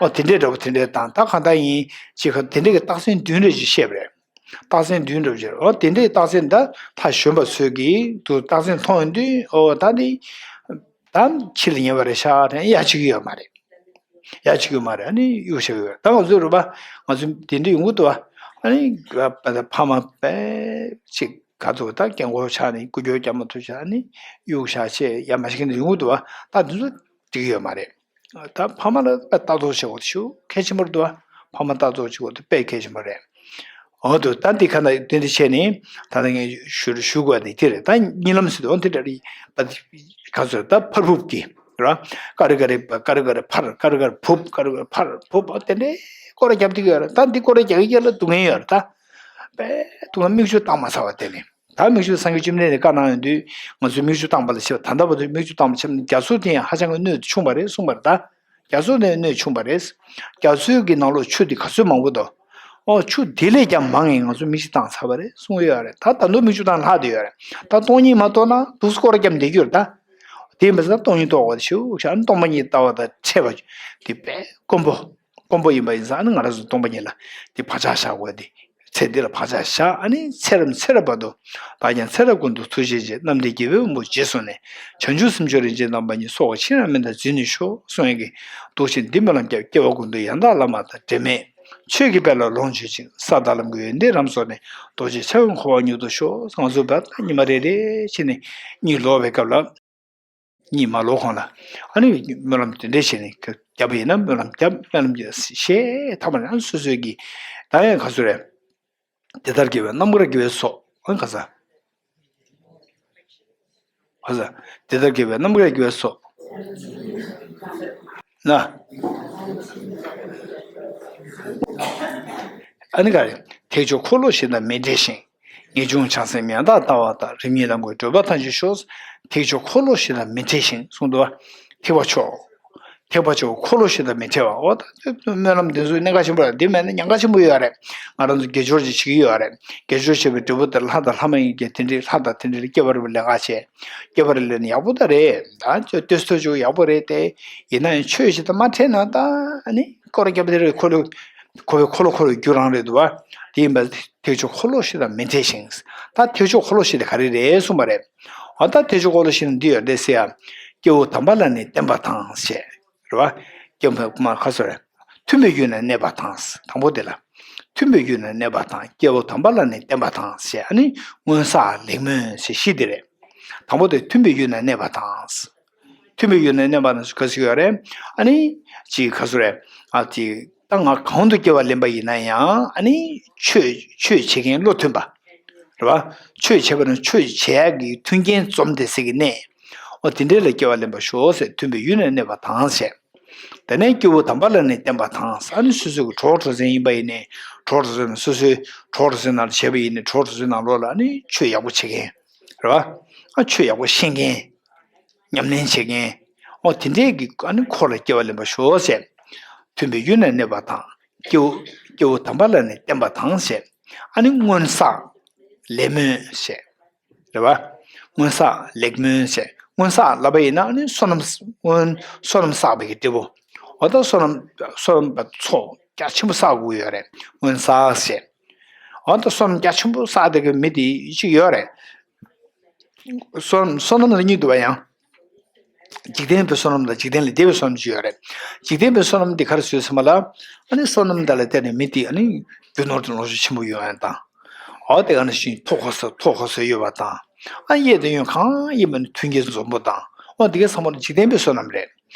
ཨོ་དེ་འདྲའི་འདྲ་པོ་དེ་འདྲའི་དང་ད་གང་ལྟར་ཡིན་ཅེས་ཁ་དེ་འདྲའི་གི་རྟགས་མཚན་བདུན་རེ་ཞིག་བཤད་པ་རེད། རྟགས་མཚན་བདུན་འདྲ་པོ་ཅིག་རེད། ཨོ་དེ་འདྲའི་རྟགས་མཚན་ད་ལྷ་གཞོན་པ་ཚོས་ཀྱིས་དུ་རྟགས་མཚན་མཐོང་ཡོང་དུས་ཨོ་ད་ནི། ད་འཆི་ལ་ཉེ་བ་རེད་ཤག་དྲན་ཡ་ཅིག་ཡོད་མ་རེད། ཡ་ཅིག་ཡོད་མ་རེད། ཨ་ནི་གཡུག་བཞག་ཡོད་རེད། ད་ང་ཚོའི་རུ་པ་ང་ཚོ་དེ་འདྲའི་ཡོང་གི་འདུག་བ། ཨ་ནི་ཕ་མ་པས་ཅིག་ག་ཚོད་ད་རྒན་གོག་ཆགས་ནས་སྐུ་སྐྱོར་རྒྱག་མ་ཐུབ་ཆགས་ནས་གཡུག་བཞག་བྱས་ཡ་མ་བྱེད་མཁན་དེ་ཡོང་གི་འདུག་བ། ད་འདི་ཚོ་འགྲིག་གི་ཡོད་མ་རེད། ད་ཕ་མ་ལ་ལྟ་རྟོག་བྱེད་དགོས་ཤུགས་གལ་ཆེན་པོ་རེད་འདུག་བ། ཕ་མ་ལྟ་རྟོག་བྱེད་དགོས་དེ་དཔེ་གལ་ཆེན་པོ་རེད། འོ་དུ་ད་འདི་ཁ་ན་དེ་འདྲ་བྱས་ནས་ད་ལྟ་ངས་ཞུ་ཞུ་དགོས་དེ་དེ་རེད། ད་གཉིད་ལམ་ཟེར་དུས་འོ་དེ་འདྲ་རེད། ག་ཚོད་ད་ཕར་ཕུབ་ཀྱི་ར། ཀ་རི་ཀ་རི་པ་ཀ་རི་ཀ་རི་ཕར་ཀ་རི་ཀ་རི་ཕུབ་ཀ་རི་ཀ་རི་ཕར་ཕུབ་དེ་འདྲའི་སྐོར་ར་རྒྱབ་བསྡད་ཀྱི་ཡོད་རེད། ད་འདི་སྐོར་ར་རྒྱག་ཡ་ལ་སྡུག་བསྔལ་ཡོད་རེད་ད། དཔེ་སྡུག་བསྔལ་མིག་ཆུ་བཏང་མ་ཚར་བ་དེ་ནི། ད་མིག་ཆུ་སངས་རྒྱས་བཅོམ་ལྡན་འདས་བཀའ་གནང་ཡོང་དུས་ང་ཚོས་མིག་ཆུ་བཏང་པ་ལ་བྱེད་པ་ད་ལྟ་བར་དུ་མིག་ཆུ་བཏང་པ་བྱེད་ན་རྒྱ་མཚོ་དེ་ཡང་ཧ་ཅང་གི་སྣོད་དུ་ཆུང་བ་རེད་གསུངས་པ་རེད་ད། རྒྱ་མཚོ་ནས་སྣོད་ཆུང་བ་རེད། རྒྱ་མཚོའི་གི་ནང་ལོགས་ཆུ་དེ་ག་ཚོད་མང་པོ་འདུག་ཨོ་ཆུ་དེ་ལས་ཀྱང་མང་ངེ་ང་ཚོ་མིག་ཆུ་བཏང་ཚར་བ་རེད་གསུངས་ཡོད་རེད། ད་ད་དུང་མིག་ཆུ་བཏང་ལྷག་བསྡད་ཡོད་རེད། ད་སྟོང་ཉིད་མ་རྟོགས་ན་འདུག་སེ་སྐོར་ར་བརྒྱབ་བསྡད་རྒྱུ་རེད་ད། དེ་ཡིན་པ་ཟེར་ན་སྟོང་ཉིད་རྟོགས་པ་ཞུ་ཤག་ཨ་ནི་སྟོང་པ་ཉིད་ལྟ་བ་དང་འཕྲད་པ་དེ་དཔེ་དཀོན་པོ། དཀོན་པོ་ཡིན་པ་ཡིན་ཙང་ཨ་ནི་ང་རང་ཚོ་སྟོང་པ་ཉིད་ལ་དེ་བག་ཆགས་བཞག་དགོས་ཏེ། ཚེ་འདི་ལ་བག་ཆགས་བཞག་ཨ་ནི་ཚེ་རབས་ཚེ་རབས་བར་དུ། བདག་ཀྱང་ཚེ་རབས་ཀུན་ཏུ་ཐུགས་རྗེ་ཆེ། རྣམ་འདྲེན་རྒྱལ་པོའི་དབང་པོ་རྗེས་བཟུང་ནས། བྱང་ཆུབ་སེམས་མཆོག་རིན་ཆེན་གདམས་པ་ཉིད། སྲོག་ཆེས་རྣམས་མི་འདའ་འཛིན་ནུས་ཤོག་གསུང་ཡག་གི། འདུ་བྱེད་འདི་སྨོན་ལམ་བརྒྱབ། སྐྱེ་བ་ཀུན་ཏུ་ཡང་དག་བླ་མ་དང་། འབྲལ་མེད་ཆོས་ཀྱི་དཔལ་ལ་ལོངས་སྤྱོད་ཅིང་། ས་དང་ལམ་གྱི་ཡོན་ཏན་རབ་རྫོགས་ནས། རྡོ་རྗེ་འཆང་གི་འཁོར་བ་མྱུར་དུ་ཤོག་ང་ཚོ་བར་ཉི་མ་རེ་རེ་བྱས་ནས་གཉིད་ལོག་པའི་སྐབས་ལ། གཉིད་མ་ལོག་གོང་ལ། ཨ་ནི་སྨོན་ལམ་དེ་འདྲ་བྱས་ནས་བརྒྱབ་པ་ཡིན་ན་སྨོན་ལམ་བརྒྱབ་སྨོན་ལམ་བརྒྱབ་ཞེས་ཐ་མ་ནས་ཨ་ནི་སོ་སོའི་གི་ད་ཡང་ག་ཚོད་རེད། དེ་ལྟར་དགེ་བའི་རྣམ་གྲངས་དགེ་བའི་ཚོགས་ཨ་ནི་ག་ས། ག་ས། དེ་ལྟར་དགེ་བའི་རྣམ་གྲངས་དགེ་བའི་ཚོགས། ན། ཨ་ནི་ག་རེ། ཐེག་མཆོག་འཁོར་ལོ་བཞི་དང་མི་འབྲལ་ཞིང་། ངེས་འབྱུང་བྱང་སེམས་ཡང་དག་ལྟ་བ་དང་། རིམ་གཉིས་ལམ་གྱི་བགྲོད་པ་ཐམས་ཅད་ཤོག་ཐེག་མཆོག་འཁོར་ལོ་བཞི་དང་མི་འབྲལ་ཞིང་གསུངས་འདུག་བ། ཐེག་པ་མཆོག་ཐེག་པ་མཆོག་འཁོར་ལོ་བཞི་དང་མི་འབྲལ་བ། འོ་ད་སྨོན་ལམ་འདི་ཚོ་གནད་འགག་ཆེན་པོ་རེད། འདི་མེད་ན་ཉེན་ཁ་ཆེན་པོ་ཡོད་རེད། ང་རང་ཚོ་དགེ་སྦྱོར་ཅིག་བྱེད་ཀྱི་ཡོད་རེད། དགེ་སྦྱོར་བྱེད་པའི་འབྲས་བུ་དེ་ལྷ་དང་ལྷ་མ་ཡིན་གྱི་དེ་འདྲའི་ལྷ་དང་དེ་འདྲའི་སྐྱེ་བ་རིགས་པའི་ལས་ཀ་བྱས། སྐྱེ་བ་རིགས་ལས་ནི་ཡག་པོ་ད་རེད། ད་ལྟོས་ཐོས་ཅུག་ཡག་པོ་རེད་དེ། ཡིན་ན་ཡང་ཆོས་ཞིག་དང་མ་འཕྲད་ན་ད་ཨ་ནི་སྐོར་ར་རྒྱབ་དེ་རེད། འཁོར་ལོ་འཁོར་བའི་འཁོར་ལོ་འཁོར་བའི་རྒྱུ་རང་རེད་འདུག་བ། དེ་ཡིན་པ་ཐེག་མཆོག་འཁོར་ལོ་བཞི་དང་མི་འབྲལ་ཞིང་། ད་ཐེག་མཆོག་འཁོར་ལོ་བཞི་དེ་ག་རེ་རེད་གསུངས་པ་རེད། འོ་ད་ཐེག་མཆོག་འཁོར་ལོ་བཞི་ནི་འདི་ཡོད་རེད་ཟེར་ཡ། སྐྱེ་བོ་དམ་པ་ལ་ནི་བརྟེན་པ་དང་ཞེས། རེད་བ། སྐྱེ་བོ་མ་ཁ་སོ་རེད། མཐུན་པའི་ཡུལ་ན་གནས་པ་དང་། དང་པོ་དེ་ལ། མཐུན་པའི་ཡུལ་ན་གནས་པ་དང་སྐྱེ་བོ་དམ་པ་ལ་ནི་བརྟེན་པ་དང་ཞེས་ཨ་ནི་སྔོན་བསགས་ལེགས་སྨོན་ཞེས་བཞི་དེ་རེད། དང་པོ་དེ་མཐུན་པའི་ཡུལ་ན་གནས་པ་དང་། མཐུན་པའི་ཡུལ་ན་གནས་པ་དང་ག་ཟེར་གྱི་ཡོད་རེད། ཨ་ནི། ཅིག་ག་ཟེར་རེད། ཨ་ཅིག་ད་ང་གང་དུ་སྐྱེ་བ་ལེན་པ་ཡིན་ན་ཡང་ཨ་ནི། ཆོས་ཆོས་བྱེད་མཁན་བློ་མཐུན་པ། རེད་བ། ཆོས་བྱེད་པ་ན་ཆོས་བྱེད་ཡག་གི་མཐུན་རྐྱེན་འཛོམས་དེ་ཟེར་གི་གནས། འོ་དེ་འདྲའི་ལ་སྐྱེ་བ་ལེན་པར་ཤོག་ཟེར་མཐུན་པའི་ཡུལ་ན་གནས་པ་དང་ཞེས། དེ་ནས་སྐྱེ་བོ་དམ་པ་ལ་ནི་བརྟེན་པ་དང་ཨ་ནི་སོ་སོའི་གི་གྲོགས་གྲོགས་མཚན་ཡིན་པ་ཡིན་ནའི་གྲོགས་གྲོགས་མཚན་ན་སོ་སོའི་གྲོགས་གྲོགས་མཚན་ནང་ལ་བྱས་པ་ཡིན་ནའི་གྲོགས་གྲོགས་མཚན་ནང་ལོགས་ལ་ཨ་ནི་ཆོས་ཡག་པོ་བྱེད་མཁན། རེད་བ། ཨ་ཆོས་ཡག་པོ་ཤེས་མཁན། ཉམས་ལེན་བྱེད་མཁན། འོ་དེ་འདྲས་ཀྱི་ཨ་ནི་འཁོར་ལ་སྐྱེ་བ་ལེན་པར་ཤོག་ཟེར། མཐུན་པའི་ཡུལ་ན་གནས་པ་དང་། སྐྱེ་བོ་སྐྱེ་བོ་དམ་པ་ལ་ནི་བརྟེན་པ་དང་ཞེས། ཨ་ནི་སྔོན་བསགས་ལེགས་སྨོན་ཞེས། རེད་བ། སྔོན་བསགས་ལེགས་སྨོན་ཞེས་སྔོན་བསགས་ལབ་པ་ཡིན་ན་ཨ་ནི་བསོད་ནམས་སྔོན་བསོད་ནམས་བསགས་པའི་གི་འབྲས་བུ། འོ་ད་བསོད་ནམས་བསོད་ནམས་པ་ཚོགས་རྒྱ་ཆེན་པོ་བསགས་དགོས་ཡོད་རེད། སྔོན་བསགས་ཞེས། འོ་ད་བསོད་ནམས་རྒྱ་ཆེན་པོ་བསགས་བསྡད་མཁན་མི་དེ་གཅིག་ཡོད་རེད། བསོད་ནམས་བསོད་ནམས་ལ་གཉིས་འདུག་བ་ཡང་། འཇིག་རྟེན་པའི་བསོད་ནམས་དང་འཇིག་རྟེན་ལས་འདས་པའི་བསོད་ནམས་ཅིག་ཡོད་རེད། འཇིག་རྟེན་པའི་བསོད་ནམས་འདི་ག་རེ་ཟེར་ཟེར་མ་ལ། ཨ་ནི་བསོད་ནམས་དེ་ལ་བརྟེན་ནས་མི་དེ་ཨ་ནི་རྒྱུ་ནོར་དང་ལོངས་སྤྱོད་ཆེན་པོ་ཡོང་ཡ་དང་། འོ་དེ་ག་ནང་བཞིན་མཐོ་གོ་ས་མཐོ་གོ་ས་ཡོད་པ་དང་། ཨ་གཡས་དང་གཡོན་གང་ཡིན་པ་ནི་མཐུན་རྐྱེན་འཛོམས་པོ་དང་། འོ་འདི་གའི་ཚང་མ་ནི་འཇིག་རྟེན་པའི་བསོད་ནམས་རེད།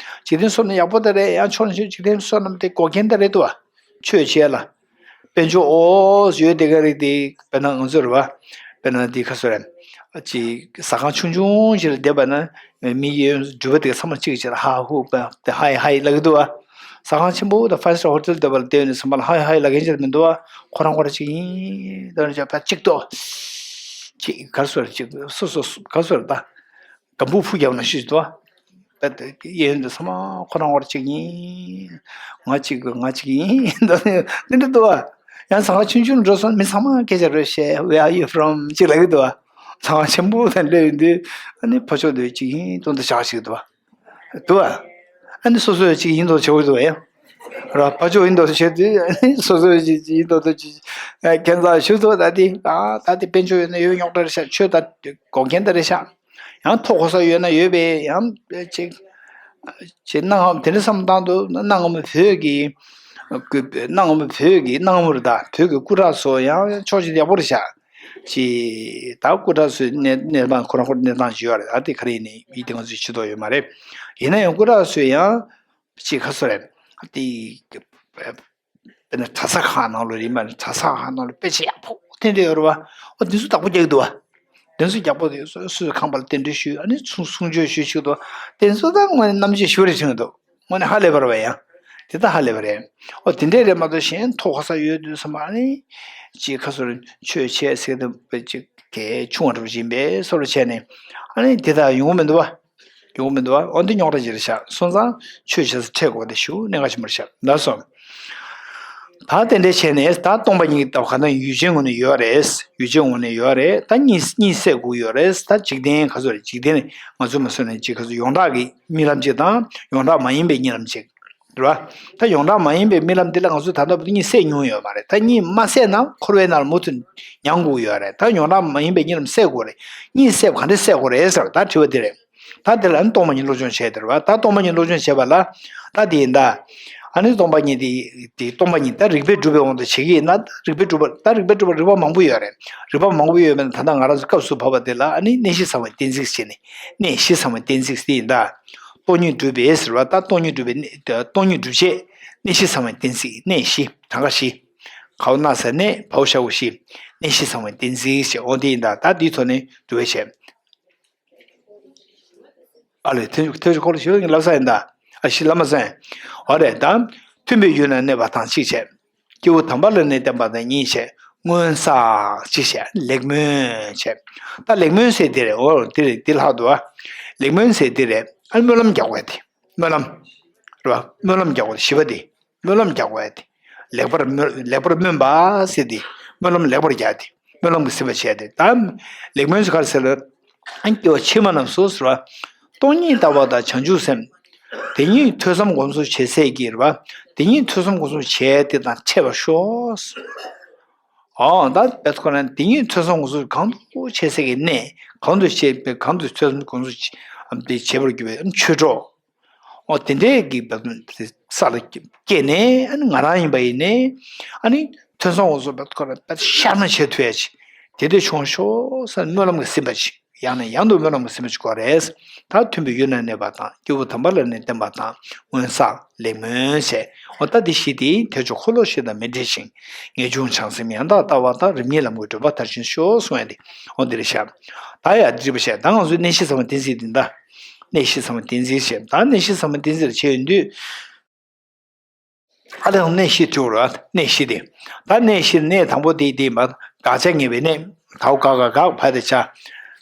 འཇིག་རྟེན་བསོད་ནམས་ཡག་པོ་དེ་རེད། ཡང་ཕྱོགས་ནས་ཆོས་འཇིག་རྟེན་བསོད་ནམས་དེ་འགོག་རྐྱེན་དེ་རེད་འདུག་བ། ཆོས་བྱས་ལ། དཔལ་འབྱོར་ཨོ་ཡོད་དེ་ག་རེད་དེ་དཔེར་ན་ང་ཚོ་རེད་བ། དཔེར་ན་དེ་ག་ཚོད་རེད། ཅིག་ཟ་ཁང་ཆུང་ཆུང་ཞིག་ལ་བསྡད་པ་ན། མི་ཡོད་འགྲུལ་པ་དེ་ཚང་མ་གཅིག་བྱས་ལ་ཧ་ཧུ་པ་དེ་ཧའི་ཧའི་ལབ་ཀྱི་འདུག་བ། ཟ་ཁང་ཆེན་པོ་དང་ཕའི་སི་ཊར་ཧོ་ཊེལ་བསྡད་པ་ལ་བསྡད་ནས་ཚང་མ་ལ་ཧའི་ཧའི་ལབ་མཁན་ཅིག་མི་འདུག་བ། ཁོ་རང་ཁོ་རང་གཅིག་ཡིན་དོན་རེད་བྱ་བ་གཅིག་ཏོ། ཅིག་ག་ཚོད་རེད་ཅིག་སོ་སོ་ག་ཚོད་རེད་ད། སྒམ་པོ་ཕུ་རྒྱབ་ན་ཤི་ཏོ། ད་ཡིན་འདི་ཚང་མ་ཁོ་རང་བར་གཅིག་ཡིན། ང་གཅིག་ང་གཅིག་ཡིན་འདི་འདི་འདུག་བ། ཡང་ཟ་ཁང་ཆུང་ཆུང་འགྲོ་སོང་མི་ཚང་མ་སྐད་ཆ་རོ་བཤད། Where are you from? ཅིག་ལབ་ཀྱི་འདུག་བ། ཟ་ཁང་ཆེན་པོ་དང་སླེབས་ཡོང་དུས་ཨ་ནི་ཕ་ཕྱོགས་འདི་གཅིག་ཡིན་སྟོན་དུ་བཞག་ཞིག་འདུག་བ། འདུག་བ། ཨ་ནི་སོ་སོ་གཅིག་ཡིན་མདོག་བྱེད་དགོས་འདུག་བ་ཡང་། ར་ཕ་ཕྱོགས་ཡིན་མདོག་བྱེད་དུས་ཨ་ནི་སོ་སོ་གཅིག་ཡིན་མདོག་ཏུ་ཅིག་ཁྱད་མཚར་ཞུ་ཐུབ། ད་དེ་ད་ད་དེ་དཔལ་འབྱོར་ཡོད་ན་ཡོད་རྙོག་དྲ་རེད་ཤག་ཆོས་ད་འགོག་རྐྱེན་ད་རེད་ཤག་ཡང་ཐོག་གོ་ས་ཡོད་ན་ཡོད་པས་ཡང་ཅིག་ཅིག་གནའ་སྔ་མོ་དེ་འདྲ་བསམ་བཏང་དུས་གནའ་སྔ་མོ་བོད་ཀྱི་གནའ་སྔ་མོ་བོད་ཀྱི་གནའ་སྔ་མོ་རེད། ད་བོད་ཀྱི་སྐུ་དྲག་ཚོ་ཡང་ཕྱོགས་གཅིག་ཡག་པོ་རེད་ཤག་ཅི། ད་སྐུ་དྲག་ཚོའི་གནས་གནས་སྟངས་ཁོ་རང་ཁོ་རང་གནས་སྟངས་ཅིག་ཡོད་རེད། ད་དེ་ག་རེ་ཡིན་ནའི་ཡིད་དེ་ང་ཚོས་ཤེས་རྟོགས་ཡོད་མ་རེད། ཡིན་ན་ཡང་སྐུ་དྲག་ཚོས་ཡང་ཅི་ཁ་སོ་རེད། དེ་དཔེར་ན་གྲྭ་ས་ཁག་ནང་ལོགས་རིམ་པ་ནས་གྲྭ་ས་ཁག་ནང་ལོགས་དཔེ་ཆ་ཡག་པོ་ཐོན་བསྡད་ཡོད་རེད་བ། ཨོ་དེ་ཚོ་བདག་པོ་རྒྱག་གི་འདུག་བ། དེ་ཚོ་ཡག་པོ་དེ་སོ་སོའི་ཁང་པ་ལ་རྟེན་འབྲེལ་ཞུས། ཨ་ནི་གསུང་གསུང་ཆོས་ཞུས་ཞུས་འདུག་དེ་ཚོ་ད་དངོས་གནས་རྣམ་དཔྱོད་ཞེ་པོ་རེད་དྲན་གྱི་འདུག་དངོས་གནས་ཧ་ལས་པ་རེད་བ། ཡང་དེ་ད་ཧ་ལས་པ་རེད། ཨོ་དེ་འདྲས་རེད་མ་གཏོགས་གཞན་ཐོག་ཁ་ས་ཡོད་དུས་ཙམ་པ་ཨ་ནི་ཅིག་ཁ་སོ་རེད། ཆོས་བྱེད་ཟེར་དུས་ཅིག་གལ་ཆུང་བ་འདྲ་པོ་ཅིག་ཡིན་པའི་བཟོ་འདྲ་བྱས་ནས་ཨ་ནི་དེ་ད་ཡོང་གི་མི་འདུག་བ། ཡོང་གི་མི་འདུག་བ། འོ་འདི་རྙོག་དྲ་ཅིག་རེད་ཤག་སོང་ཙང་ཆོས་བྱེད་ས་ཁྲལ་དགོས་པ་དེ་ཞེ་པོ་གནད་འགག་ཆེན་པོ་རེད་ཤག་ལགས་སོ། ད་དེ་འདྲ་བྱས་ནས་ད་སྟོང་པ་ཉིད་ཀྱི་ལྟ་བ་གང་ལྟར་ཡུལ་ཅན་ངོས་ནས་ཡོད་རེད། ཡུལ་ཅན་ངོས་ནས་ཡོད་རེད། ད་གཉིད་གཉིད་སད་དགོས་ཡོད་རེད། ད་འཇིག་རྟེན་ག་ཚོད་རེད། འཇིག་རྟེན་ནི་ང་ཚོ་མ་བཟོད་ནས་ཅིག་ག་ཚོད་ཡོངས་གྲགས་ཀྱི་རྨི་ལམ་ཅིག་དང་ཡོངས་གྲགས་མ་ཡིན་པའི་རྨི་ལམ་ཅིག་རེད་བ། ད་ཡོངས་གྲགས་མ་ཡིན་པའི་རྨི་ལམ་འདི་ལ་ང་ཚོས་ད་ལྟ་བར་དུ་གཉིད་སད་མྱོང་ཡོད་མ་རེད། ད་གཉིད་མ་སད་ན་འཁོར་བའི་ནང་ལ་མུ་མཐུད་མྱང་དགོས་ཡོད་རེད། ད་ཡོངས་གྲགས་མ་ཡིན་པའི་གཉིད་ལམ་སད་དགོས་རེད། གཉིད་སད་པ་ག་འདྲ་སད་དགོས་རེད་ཟེར་བ་ད་དྲི་བ་འདི་རེད། ད་དེ་ལ་ནི་སྟོང་པ་ཉིད་སློབ་སྦྱོང་བྱས་དེ་རེད་བ། ད་སྟོང་པ་ཉིད་སློབ་སྦྱོང་བྱས་པ་ལ་ད་དེ་ཡིན་ད། ཨ་ནི་སྟོང་པ་ཉིད་དེ་དེ་སྟོང་པ་ཉིད་ད་རིགས་པས་གྲུབ་པའི་དབང་དུ་བྱེད་ཀྱི་ཡིན་ན། རིགས་པས་གྲུབ་པ་ད་རིགས་པས་གྲུབ་པ་རིགས་པ་མང་པོ་ཡོད་རེད། རིགས་པ་མང་པོ་ཡོད་པས་ན་ད་ལྟ་ང་རང་ཚོ་སྐབས་སུ་བབས་པ་དེ་ལ་ཨ་ནི་གནས་གཞི་ཟབ་མོའི་གཏན་ཚིགས་བྱས་ནས། གནས་གཞི་ཟབ་མོའི་གཏན་ཚིགས་དེ་ཡིན་ད། སྟོང་ཉིད་སྒྲུབ་པའི་ཟེར་བ་ད་སྟོང་ཉིད་སྒྲུབ་པའི་གནས། སྟོང་ཉིད་སྒྲུབ་བྱེད་གནས་གཞི་ཟབ་མོའི་གཏན་ཚིགས། གནས་གཞི་གྲངས་ཀ་བཞི། གའོ་ན་ས་གནས་བའོ་ཤ་འོ་བཞི། གནས་གཞི་ཟབ་མོའི་གཏན་ཚིགས་ཞེས་འོ་དེ་ཡིན་ད། ད་དེའི་ཐོག་ནས་སྒྲུབ་པ་བྱས། ཨ་ལས་ཐོས་ཐོས་ཁོ་ལ་ཞུ་ལབ་ས་ཡིན་ད། ཨ་ཤི་ལབ་མ་སོང་། འོ་རེད་ད། མཐུན་པའི་ཡུལ་ན་གནས་པ་དང་གཅིག་བྱས། སྐྱེས་བུ་དམ་པ་ལ་ནི་བརྟེན་པ་དང་གཉིས་བྱས། སྔོན་བསགས་གཅིག་བྱས། ལེགས་སྨོན་བྱས། ད་ལེགས་སྨོན་ཟེར་དེ་རེད། འོ་དེ་རེད། དེ་ལྷག་འདུག་ཨ། ལེགས་སྨོན་ཟེར་དེ་རེད། ཨ་སྨོན་ལམ་རྒྱག་དགོས་དེ། སྨོན་ལམ། རེད་བ། སྨོན་ལམ་རྒྱག་དགོས་དེ་བཞི་པ་དེ། སྨོན་ལམ་རྒྱག་དགོས་ཡ་དེ། ལེགས་པར་སྨོན། ལེགས་པར་སྨོན་པ་ཟེར་དེ། སྨོན་ལམ་ལེགས་པར་རྒྱག་དེ། སྨོན་ལམ་གྱི་སེམས་པ་བྱས་ཏེ། ད་ལེགས་སྨོན་ཟེར་ག་རེ་ཟེར་ལ། ཨ་སྐྱེ་བ་ཕྱི་མ་རྣམས་སུ་ཟེར་བ། སྟོང་ཉིད་ལྟ་བ་དང་བྱང་ཆུབ་སེམས། དེ་ཉིད་ཐོས་བསམ་སྒོམ་གསུམ་བྱེད་སའི་གི་རེད་བ། དེ་ཉིད་ཐོས་བསམ་སྒོམ་གསུམ་བྱས་ཏེ་དང་འཕྲད་པར་ཤོག་ཨོ་ད་བེད་ཁོ་ན་དེ་ཉིད་ཐོས་བསམ་སྒོམ་གསུམ་གང་དུ་བྱེད་སའི་གི་གནས་གང་དུ་བྱེད་པའི་གང་དུ་ཐོས་བསམ་སྒོམ་གསུམ་བྱེད་པར་གྱུར་པའི་ཆོས་གྲོགས། འོ་དེ་འདྲའི་གི་ས་ལ་སྐྱེས་ནས་ཨ་ནི་ང་རང་ཡིན་པ་ཡིན་ནས་ཨ་ནི་ཐོས་བསམ་སྒོམ་གསུམ་པ་ཁོ་རང་པད་ཤར་ན་བྱེད་ཐུབ་ཡ་ཅིག་དེ་འདྲ་བྱུང་ཤོག་ཟེར་སྨོན་ལམ་གྱི་སེམས་པ་ཅིག་ཡང་ནས་ཡང་དུ་སྨོན་ལམ་གྱི་སེམས་པ་ཅིག་དགོས་རེད། ད་མཐུན་པའི་ཡུལ་ན་གནས་པ་དང་སྐྱེས་བུ་དམ་པ་ལ་ནི་བརྟེན་པ་དང་སྔོན་བསགས་ལེགས་སྨོན་བྱས། འོ་ད་འདི་བཞི་དེ་ཐེག་མཆོག་འཁོར་ལོ་བཞི་དང་མི་འབྲལ་ཞིང་། ངེས་འབྱུང་བྱང་སེམས་ཡང་དག་ལྟ་བ་དང་། རིམ་གཉིས་ལམ་གྱི་བགྲོད་པ་མཐར་ཕྱིན་ཤོག་གསུང་ཡ་དེ་འོ་འདི་རེད་ཤག་ད་ཡ་འདི་འདྲ་པོ་བྱས་ད་ང་ཚོའི་གནས་གཞི་ཟབ་མོའི་གཏན་ཚིགས་འདི་འདྲ། གནས་གཞི་ཟབ་མོའི་གཏན་ཚིགས་བྱས། ད་གནས་གཞི་ཟབ་མོའི་གཏན་ཚིགས་ལ་བྱས་ཡོང་དུས། ཨ་ལས་གནས་གཞི་དྲི་བ་རེད། གནས་གཞི་དེ། ད་གནས་གཞི་གནས་དང་པོ་དེ་དེ་མ་དགག་བྱ་ངེས་པའི་གནས། གའོ་ག་ག་ག་བ་དེ་བྱ།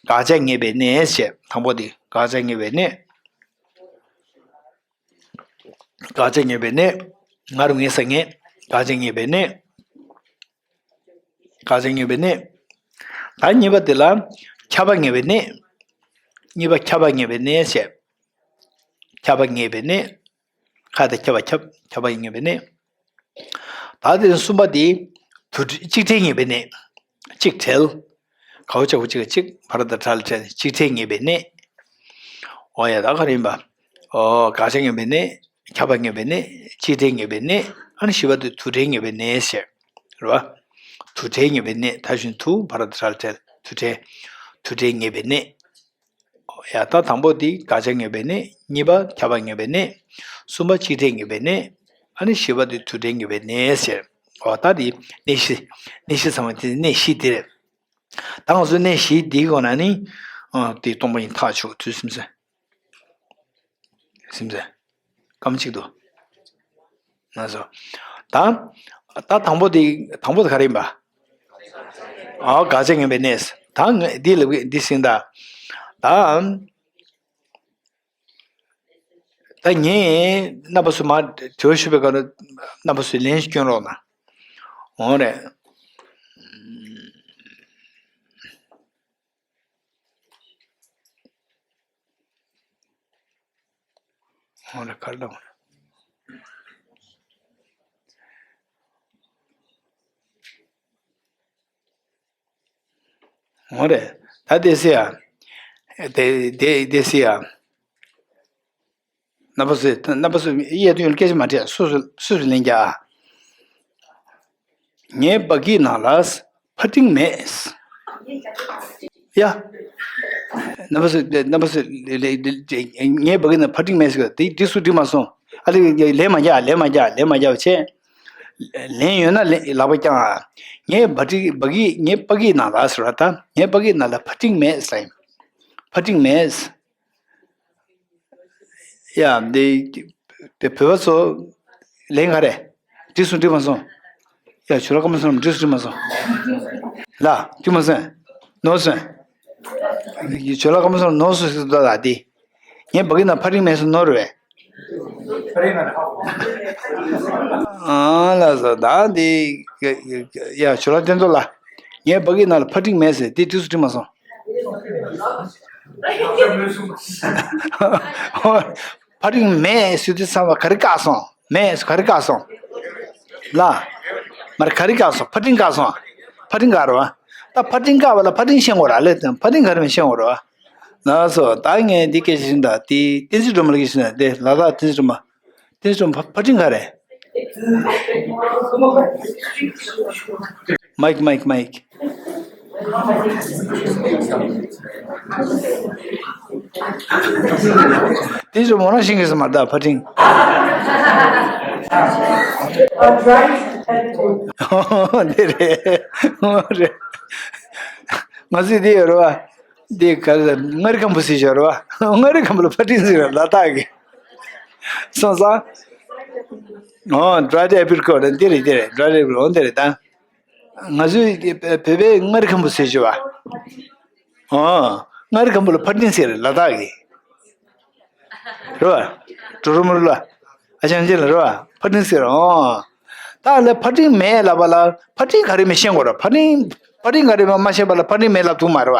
དགག་བྱ་ངེས་པའི་གནས་བྱས། དང་པོ་དེ་དགག་བྱ་ངེས་པའི་གནས། དགག་བྱ་ངེས་པའི་གནས། ང་རུ་ངེས་ས་ངེས། དགག་བྱ་ངེས་པའི་གནས། དགག་བྱ་ངེས་པའི་གནས། ད་གཉིས་པ་དེ་ལ་ཁྱབ་པ་ངེས་པའི་གནས། གཉིས་པ་ཁྱབ་པ་ངེས་པའི་གནས་བྱས། ཁྱབ་པ་ངེས་པའི་གནས། ཁ་དང་ཁྱབ་པ་ཁྱབ། ཁྱབ་པ་ངེས་པའི་གནས། ད་དེ་གསུམ་པ་དེ་དུ་གཅིག་བྲལ་ངེས་པའི་གནས། གཅིག་བྲལ། གའོ་ཅ་གོ་གཅིག་ག་གཅིག་བ་ར་བཏགས་བྲ་ལ་བྲལ་ནས་གཅིག་བྲལ་ངེས་པའི་གནས། འོ་ཡ་ད་ག་རེ་ཡིན་པ། འོ་དགག་བྱ་ངེས་པའི་གནས། ཁྱབ་པ་ངེས་པའི་གནས། གཅིག་བྲལ་ངེས་པའི་གནས། ཨ་ནི་བཞི་པ་དེ་དུ་བྲལ་ངེས་པའི་གནས་ཞེས། རེད་བ། དུ་བྲལ་ངེས་པའི་གནས། ད་བཞིན་དུ་བ་ར་བཏགས་བྲ་ལ་བྲལ། དུ་བྲལ། དུ་བྲལ་ངེས་པའི་གནས། ཡ་ད་དང་པོ་དེ་དགག་བྱ་ངེས་པའི་གནས། གཉིས་པ་ཁྱབ་པ་ངེས་པའི་གནས། གསུམ་པ་གཅིག་བྲལ་ངེས་པའི་གནས། ཨ་ནི་བཞི་པ་དེ་དུ་བྲལ་ངེས་པའི་གནས་ཟེར། འོ་ད་དེ་གནས་གཞི། གནས་གཞི་ཚང་མ་དེ་གནས་གཞི་དེ་རེད། ད་ང་ཚོ་གནས་གཞི་དེའི་སྒོ་ནས་ནི། ཨ་དེ་སྟོང་པ་ཉིད་ཐག་ཆོད་དུས་སེམས་ཟེར། སེམས་ཟེར། སྐར་མ་གཅིག་ཏུ། ང་ཚོ། ད། ད་དང་པོ་དེ་དང་པོ་དེ་ག་རེ་ཡིན་པ། ཨ་དགག་བྱ་ངེས་པའི་གནས། ད་ངས་འདི་ལབ་གི་འདི་ཟིན་ད། ད། ད་ངས་རྣམ་པ་ཚོ་མར་དྲི་བ་ཞུ་བའི་སྐབས་ལ་རྣམ་པ་ཚོས་ལན་ཞིག་སྐྱོན་རོགས་གནང་། འོང་རེད། འོང་རེད་ག་རེ་ལབ། འོང་རེད། ད་དེ་སེ་ཡ། དེ་དེ་དེ་སེ་ཡ། རྣམ་པ་ཚོས་རྣམ་པ་ཚོས་གཡས་གཡོན་སྐད་ཆ་མ་དྲིས། སོ་སོ་སོ་སོས་ལན་རྒྱག་ཨ། ངའི་སྦ་གིའི་ནང་ལ་ཕ་སྤྲིན་མེད། ཡ། རྣམ་པ་ཚོ་རྣམ་པ་ཚོ་ལེ་ལེ་ངའི་བ་གི་ན་ཕ་ཏིང་མེད་ཟེར་གི་དེ་དེ་སུ་འགྲིག་མ་སོང་། ཨ་ལེ་ལན་མ་རྒྱག་ལན་མ་རྒྱག་ལན་མ་རྒྱག་བྱས། ལན་ཡོད་ན་ལན་ལག་པ་བརྐྱང་ཨ། ངའི་བ་ཏིང་བ་གི་ངའི་ཕ་གི་ནང་ལ་ཟེར་བ་ད་ངའི་ཕ་གི་ནང་ལ་ཕ་ཏིང་མེད་ཟེར། ཕ་ཏིང་མེད། ཡ། འདི་དེ་བོད་པ་ཚོ་ལན་ག་རེ། འགྲིག་སོང་འགྲིག་མ་སོང་། ཡ་ཇོ་ལགས་ཀ་མ་སོང་འགྲིག་སོང་འགྲིག་མ་སོང་། ལ་འགྲིག་མ་སོང་། ནོར་སོང་། ཇོ་ལགས་ཀ་མ་སོང་ནོར་སོང་ཟེར་ད་ད་དེ། ངའི་བ་གི་ན་ཕ་ཏིང་མེད་སོང་ནོར་རེད། ཨ་ལ་ས་ད་འདི། ཡ་ཇོ་ལགས་བསྟན་རྡོར་ལགས། ངའི་བ་གི་ན་ལ་ཕ་ཏིང་མེད་ཟེར་དེ་འགྲིག་སོང་འགྲིག་མ་སོང་། ཕ་ཏིང་མེད་ཟེར་དུས་ཙམ་པ་ག་རེ་བཀག་སོང་། མེད་ཟེར་ག་རེ་བཀག་སོང་། ལ། མར་ག་རེ་བཀག་སོང་། ཕ་ཏིང་བཀག་སོང་། ཕ་ཏིང་བཀག་རེད་བ། ད་ཕ་ཏིང་བཀག་པ་ལ་ཕ་ཏིང་ཤེས་དགོས་ར་ལས་དང་ཕ་ཏིང་ག་རེ་མི་ཤེས་དགོས་རེད་བ། ལགས་སོ་ད་ངས་འདི་སྐད་ཆ་ཞིག་ད་དེ་བསྟན་འཛིན་སྒྲོལ་མ་ལ་སྐད་ཆ་ཞིག་ད་དེ་ལ་དྭགས་བསྟན་འཛིན་སྒྲོལ་མ། དེ་ཚོ་ཕ་ཕ་ཏིང་ག་རེད། མའིག་མའིག་མའིག། དེ་ཚོ་མོ་རང་ཤེས་ཀྱི་སོང་མ་ད་ཕ་ཏིང་། འདི་རེད། འོ་རེད། ང་ཚོས་འདི་ཡོད་རེད་བ། འདི་ག་རེ་མངའ་རིས་ཁམ་བུ་ཟེར་ཞོར་བ། མངའ་རིས་ཁམ་བུ་ལ་ཕ་ཏིང་ཟེར་ལ་དྭགས་ཀྱི། སོང་ཙང་། ཨོ་ཌ་རའི་ཨེ་པི་རི་ཀོཊ་འདི་རེད་འདི་རེད་ཌ་རའི་ཨེ་པི་རི་ཀོཊ་འོ་འདི་རེད་ད། ང་ཚོའི་བོད་པའི་མངའ་རིས་ཁམ་བུ་ཟེར་ཞུ་བ། ཨོ། མངའ་རིས་ཁམ་བུ་ལ་ཕ་ཏིང་ཟེར་ལ་དྭགས་ཀྱི། རེད་བ། གྲུ་རུ་མུ་རུ་ལ། ཨ་ཅང་ཅེ་ལ་རེད་བ། ཕ་ཏིང་ཟེར་ཨོ། ད་ལ་ཕ་ཏིང་མེད་ལབ་པ་ལ་ཕ་ཏིང་ག་རེ་མི་ཤེས་དགོས་ར་ཕ་ཏིང་། ཕ་ཏིང་ག་རེ་མ་མ་ཤེས་པ་ལ་ཕ་ཏིང་མེད་ལབ་ཐུབ་མ་རེད་བ།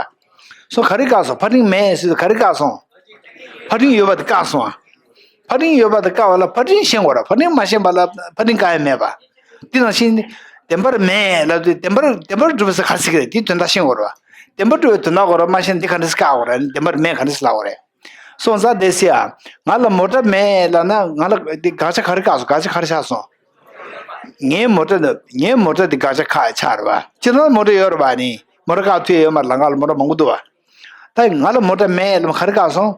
སོ་ག་རེ་བཀག་སོང་ཕ་ཏིང་མེད་ཟེར་ག་རེ་བཀག་སོང་། ཕ་ཏིང་ཡོད་པ་དེ་བཀག་སོང་ཨ། ཕ་ཏིང་ཡོད་པ་དེ་བཀག་པ་ལ་ཕ་ཏིང་ཤེས་དགོས་ར་ཕ་ཏིང་མ་ཤེས་པ་ལ་ཕ་ཏིང་བཀག་ཡ་མེད་པ། དེ་ནང་བཞིན་བདེན་པར་མེད་ལབ་དུས་བདེན་པར་བདེན་པར་གྲུབ་པ་ཟེར་ག་རེ་ཟེར་གི་རེད་དེ་དོན་དག་ཤེས་དགོས་ར། བདེན་པར་གྲུབ་པའི་དོན་དག་གོ་ར་མ་ཤེས་ན་འདི་ག་འདྲ་ཟེར་བཀག་དགོས་ར་བདེན་པར་མེད་ག་འདྲ་ཟེར་ལབ་དགོས་རེད། སོང་ཙང་དེ་སི་ཡ། ང་ལ་མོ་ཊ་མེད་ལབ་ན་ང་ལ་འདི་དགག་བྱ་ག་རེ་བཀག་སོང་དགག་བྱ་ག་རེ་ཆགས་སོང་། ངའི་མོ་ཊ་འདི་ངའི་མོ་ཊ་འདི་དགག་བྱ་ཁག་ཆགས་རེད་བ། སྤྱིར་བཏང་མོ་ཊ་ཡོད་རེད་བ་ནི་མོ་ཊ་བཀག་ཐུབ་ཡ་ཡོད་མ་རེད་ལ་ང་ལ་མོ་ཊ་མང་པོ་འདུག་བ། ད་ང་ལ་མོ་ཊ་མེད་ལབ་ག་རེ་བཀག་སོང་།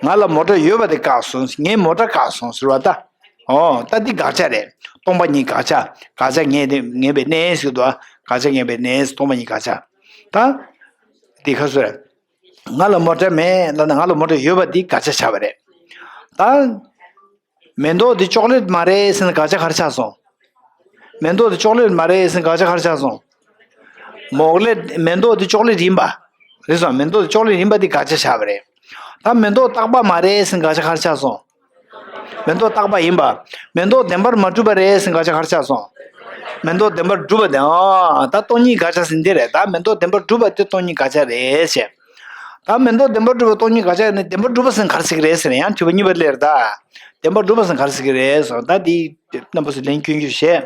ང་ལ་མོ་ཊ་ཡོད་པ་དེ་བཀག་སོང་ངའི་མོ་ཊ་བཀག་སོང་ཟེར་བ་ད། ཨོ་ད་འདི་དགག་བྱ་རེད། སྟོང་པ་ཉིད་དགག་བྱ་དགག་བྱ་ངེས་ཏེ་ངེས་པའི་གནས་ཟེར་འདུག་བ་དགག་བྱ་ངེས་པའི་གནས་སྟོང་པ་ཉིད་དགག་བྱ། ད། འདི་ཁ་སོ་རེད། ང་ལ་མོ་ཊ་མེད་ལབ་ན་ང་ལ་མོ་ཊ་ཡོད་པ་འདི་དགག་བྱ་ཆགས་པ་རེད། ད། མེ་ཏོག་འདི་ཅོག་ལེ་ཊི་མ་རེད་ཟེར་ན་དགག་བྱ་ག་རེ་ཆགས་སོང་། མེ་ཏོག་འདི་ཅོག་ལེ་ཊི་མ་རེད་ཟེར་ན་དགག་བྱ་ག་རེ་ཆགས་སོང་། མོག་ལེ་མེ་ཏོག་འདི་ཅོག་ལེ་ཊི་ཡིན་པ། རེད་སོང་མེ་ཏོག་འདི་ཅོག་ལེ་ཊི་ཡིན་པ་འདི་དགག་བྱ་ཆགས་པ་རེད། ད་མེ་ཏོག་རྟག་པ་མ་རེད་ཟེར་ན་དགག་བྱ་ག་རེ་ཆགས་སོང་། མེ་ཏོག་རྟག་པ་ཡིན་པ། མེ་ཏོག་བདེན་པར་མ་གྲུབ་པ་རེད་ཟེར་ན་དགག་བྱ་ག་རེ་ཆགས་སོང་། མེ་ཏོག་བདེན་པར་གྲུབ་པ་དེ་ཨ་ད་སྟོང་ཉིད་དགག་བྱ་ཟེར་འདི་རེད་ད་མེ་ཏོག་བདེན་པར་གྲུབ་པ་དེ་སྟོང་ཉིད་དགག་བྱ་རེད་ཞེས། ད་མེ་ཏོག་བདེན་པར་གྲུབ་པ་སྟོང་ཉིད་དགག་བྱ་ནི་བདེན་པར་གྲུབ་པ་ཟེར་ན་ག་རེ་ཟེར་གི་རེད་ཟེར་ན་ཡང་དྲི་བ་གཉིས་པ་སླེབས་རེད་ད། བདེན་པར་གྲུབ་པ་ཟེར་ན་ག་རེ་ཟེར་གི་རེད་ཟེར་ད་འདི་རྣམ་པ་ཚོ་ལན་སྐྱོན་རྒྱུ་བཤད།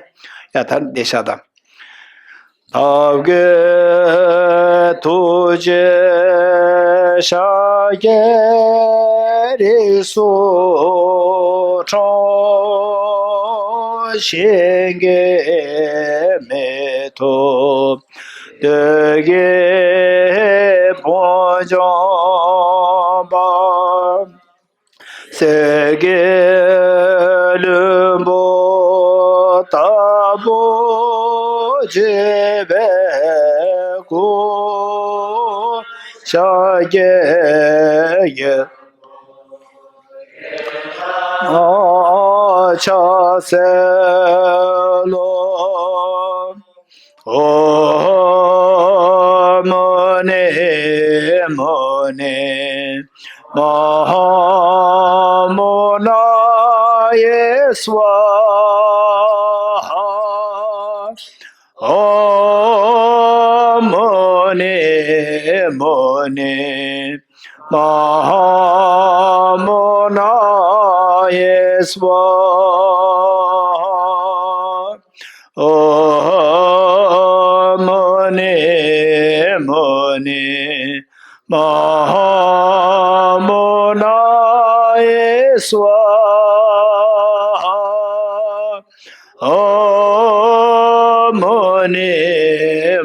ཡ་ད་འདི་ཤ་ད། བདག་གི་ཐུགས་རྗེ་ཤཱཀྱའི་རིགས་སུ་འཁྲུངས། གཞན་གྱིས་མི་ཐུབ་བདུད་ཀྱི་དཔུང་འཇོམས་པ། གསེར་གྱི་ལྷུན་པོ་ལྟ་བུ་བརྗིད་པའི་སྐུ། ཤཱཀྱའི་ཕྱག་འཚལ་ལོ། ཨོཾ་མུ་ནེ་མུ་ནེ་མ་ཧཱ་མུ་ན་ཡེ་སྭཱ་ཧཱ། ཨོཾ་མུ་ནེ་མུ་ནེ་མ་ཧཱ་མུ་ན་ཡེ་སྭཱ་ཧཱ། ཨོཾ་མུ་ནེ་མུ་ནེ་མ་ཧཱ་མུ་ན་ཡེ་སྭཱ་ཧཱ། ཨོཾ་མུ་ནེ་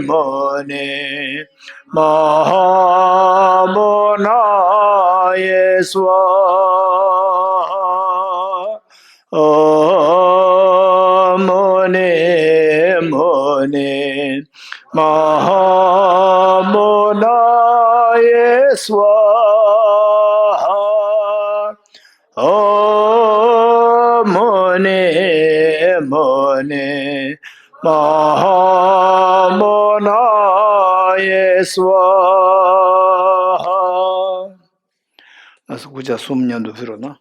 མུ་ནེ་ མ་ཧཱ་མོ་ན་ཡེ་སྭཱ་ཧཱ། ཨོཾ་མུ་ནེ་མུ་ནེ་མ་ཧཱ་མོ་ན་ཡེ་སྭཱ་ཧཱ། ཨོཾ་མུ་ནེ་མུ་ནེ་མ་ཧཱ་མོ་ན་ཡེ་སྭཱ་ཧཱ། ལགས་སོ། སྐུ་ཕྱག་གསུམ་མཉམ་དུ་ཕུལ་རོགས་གནང་།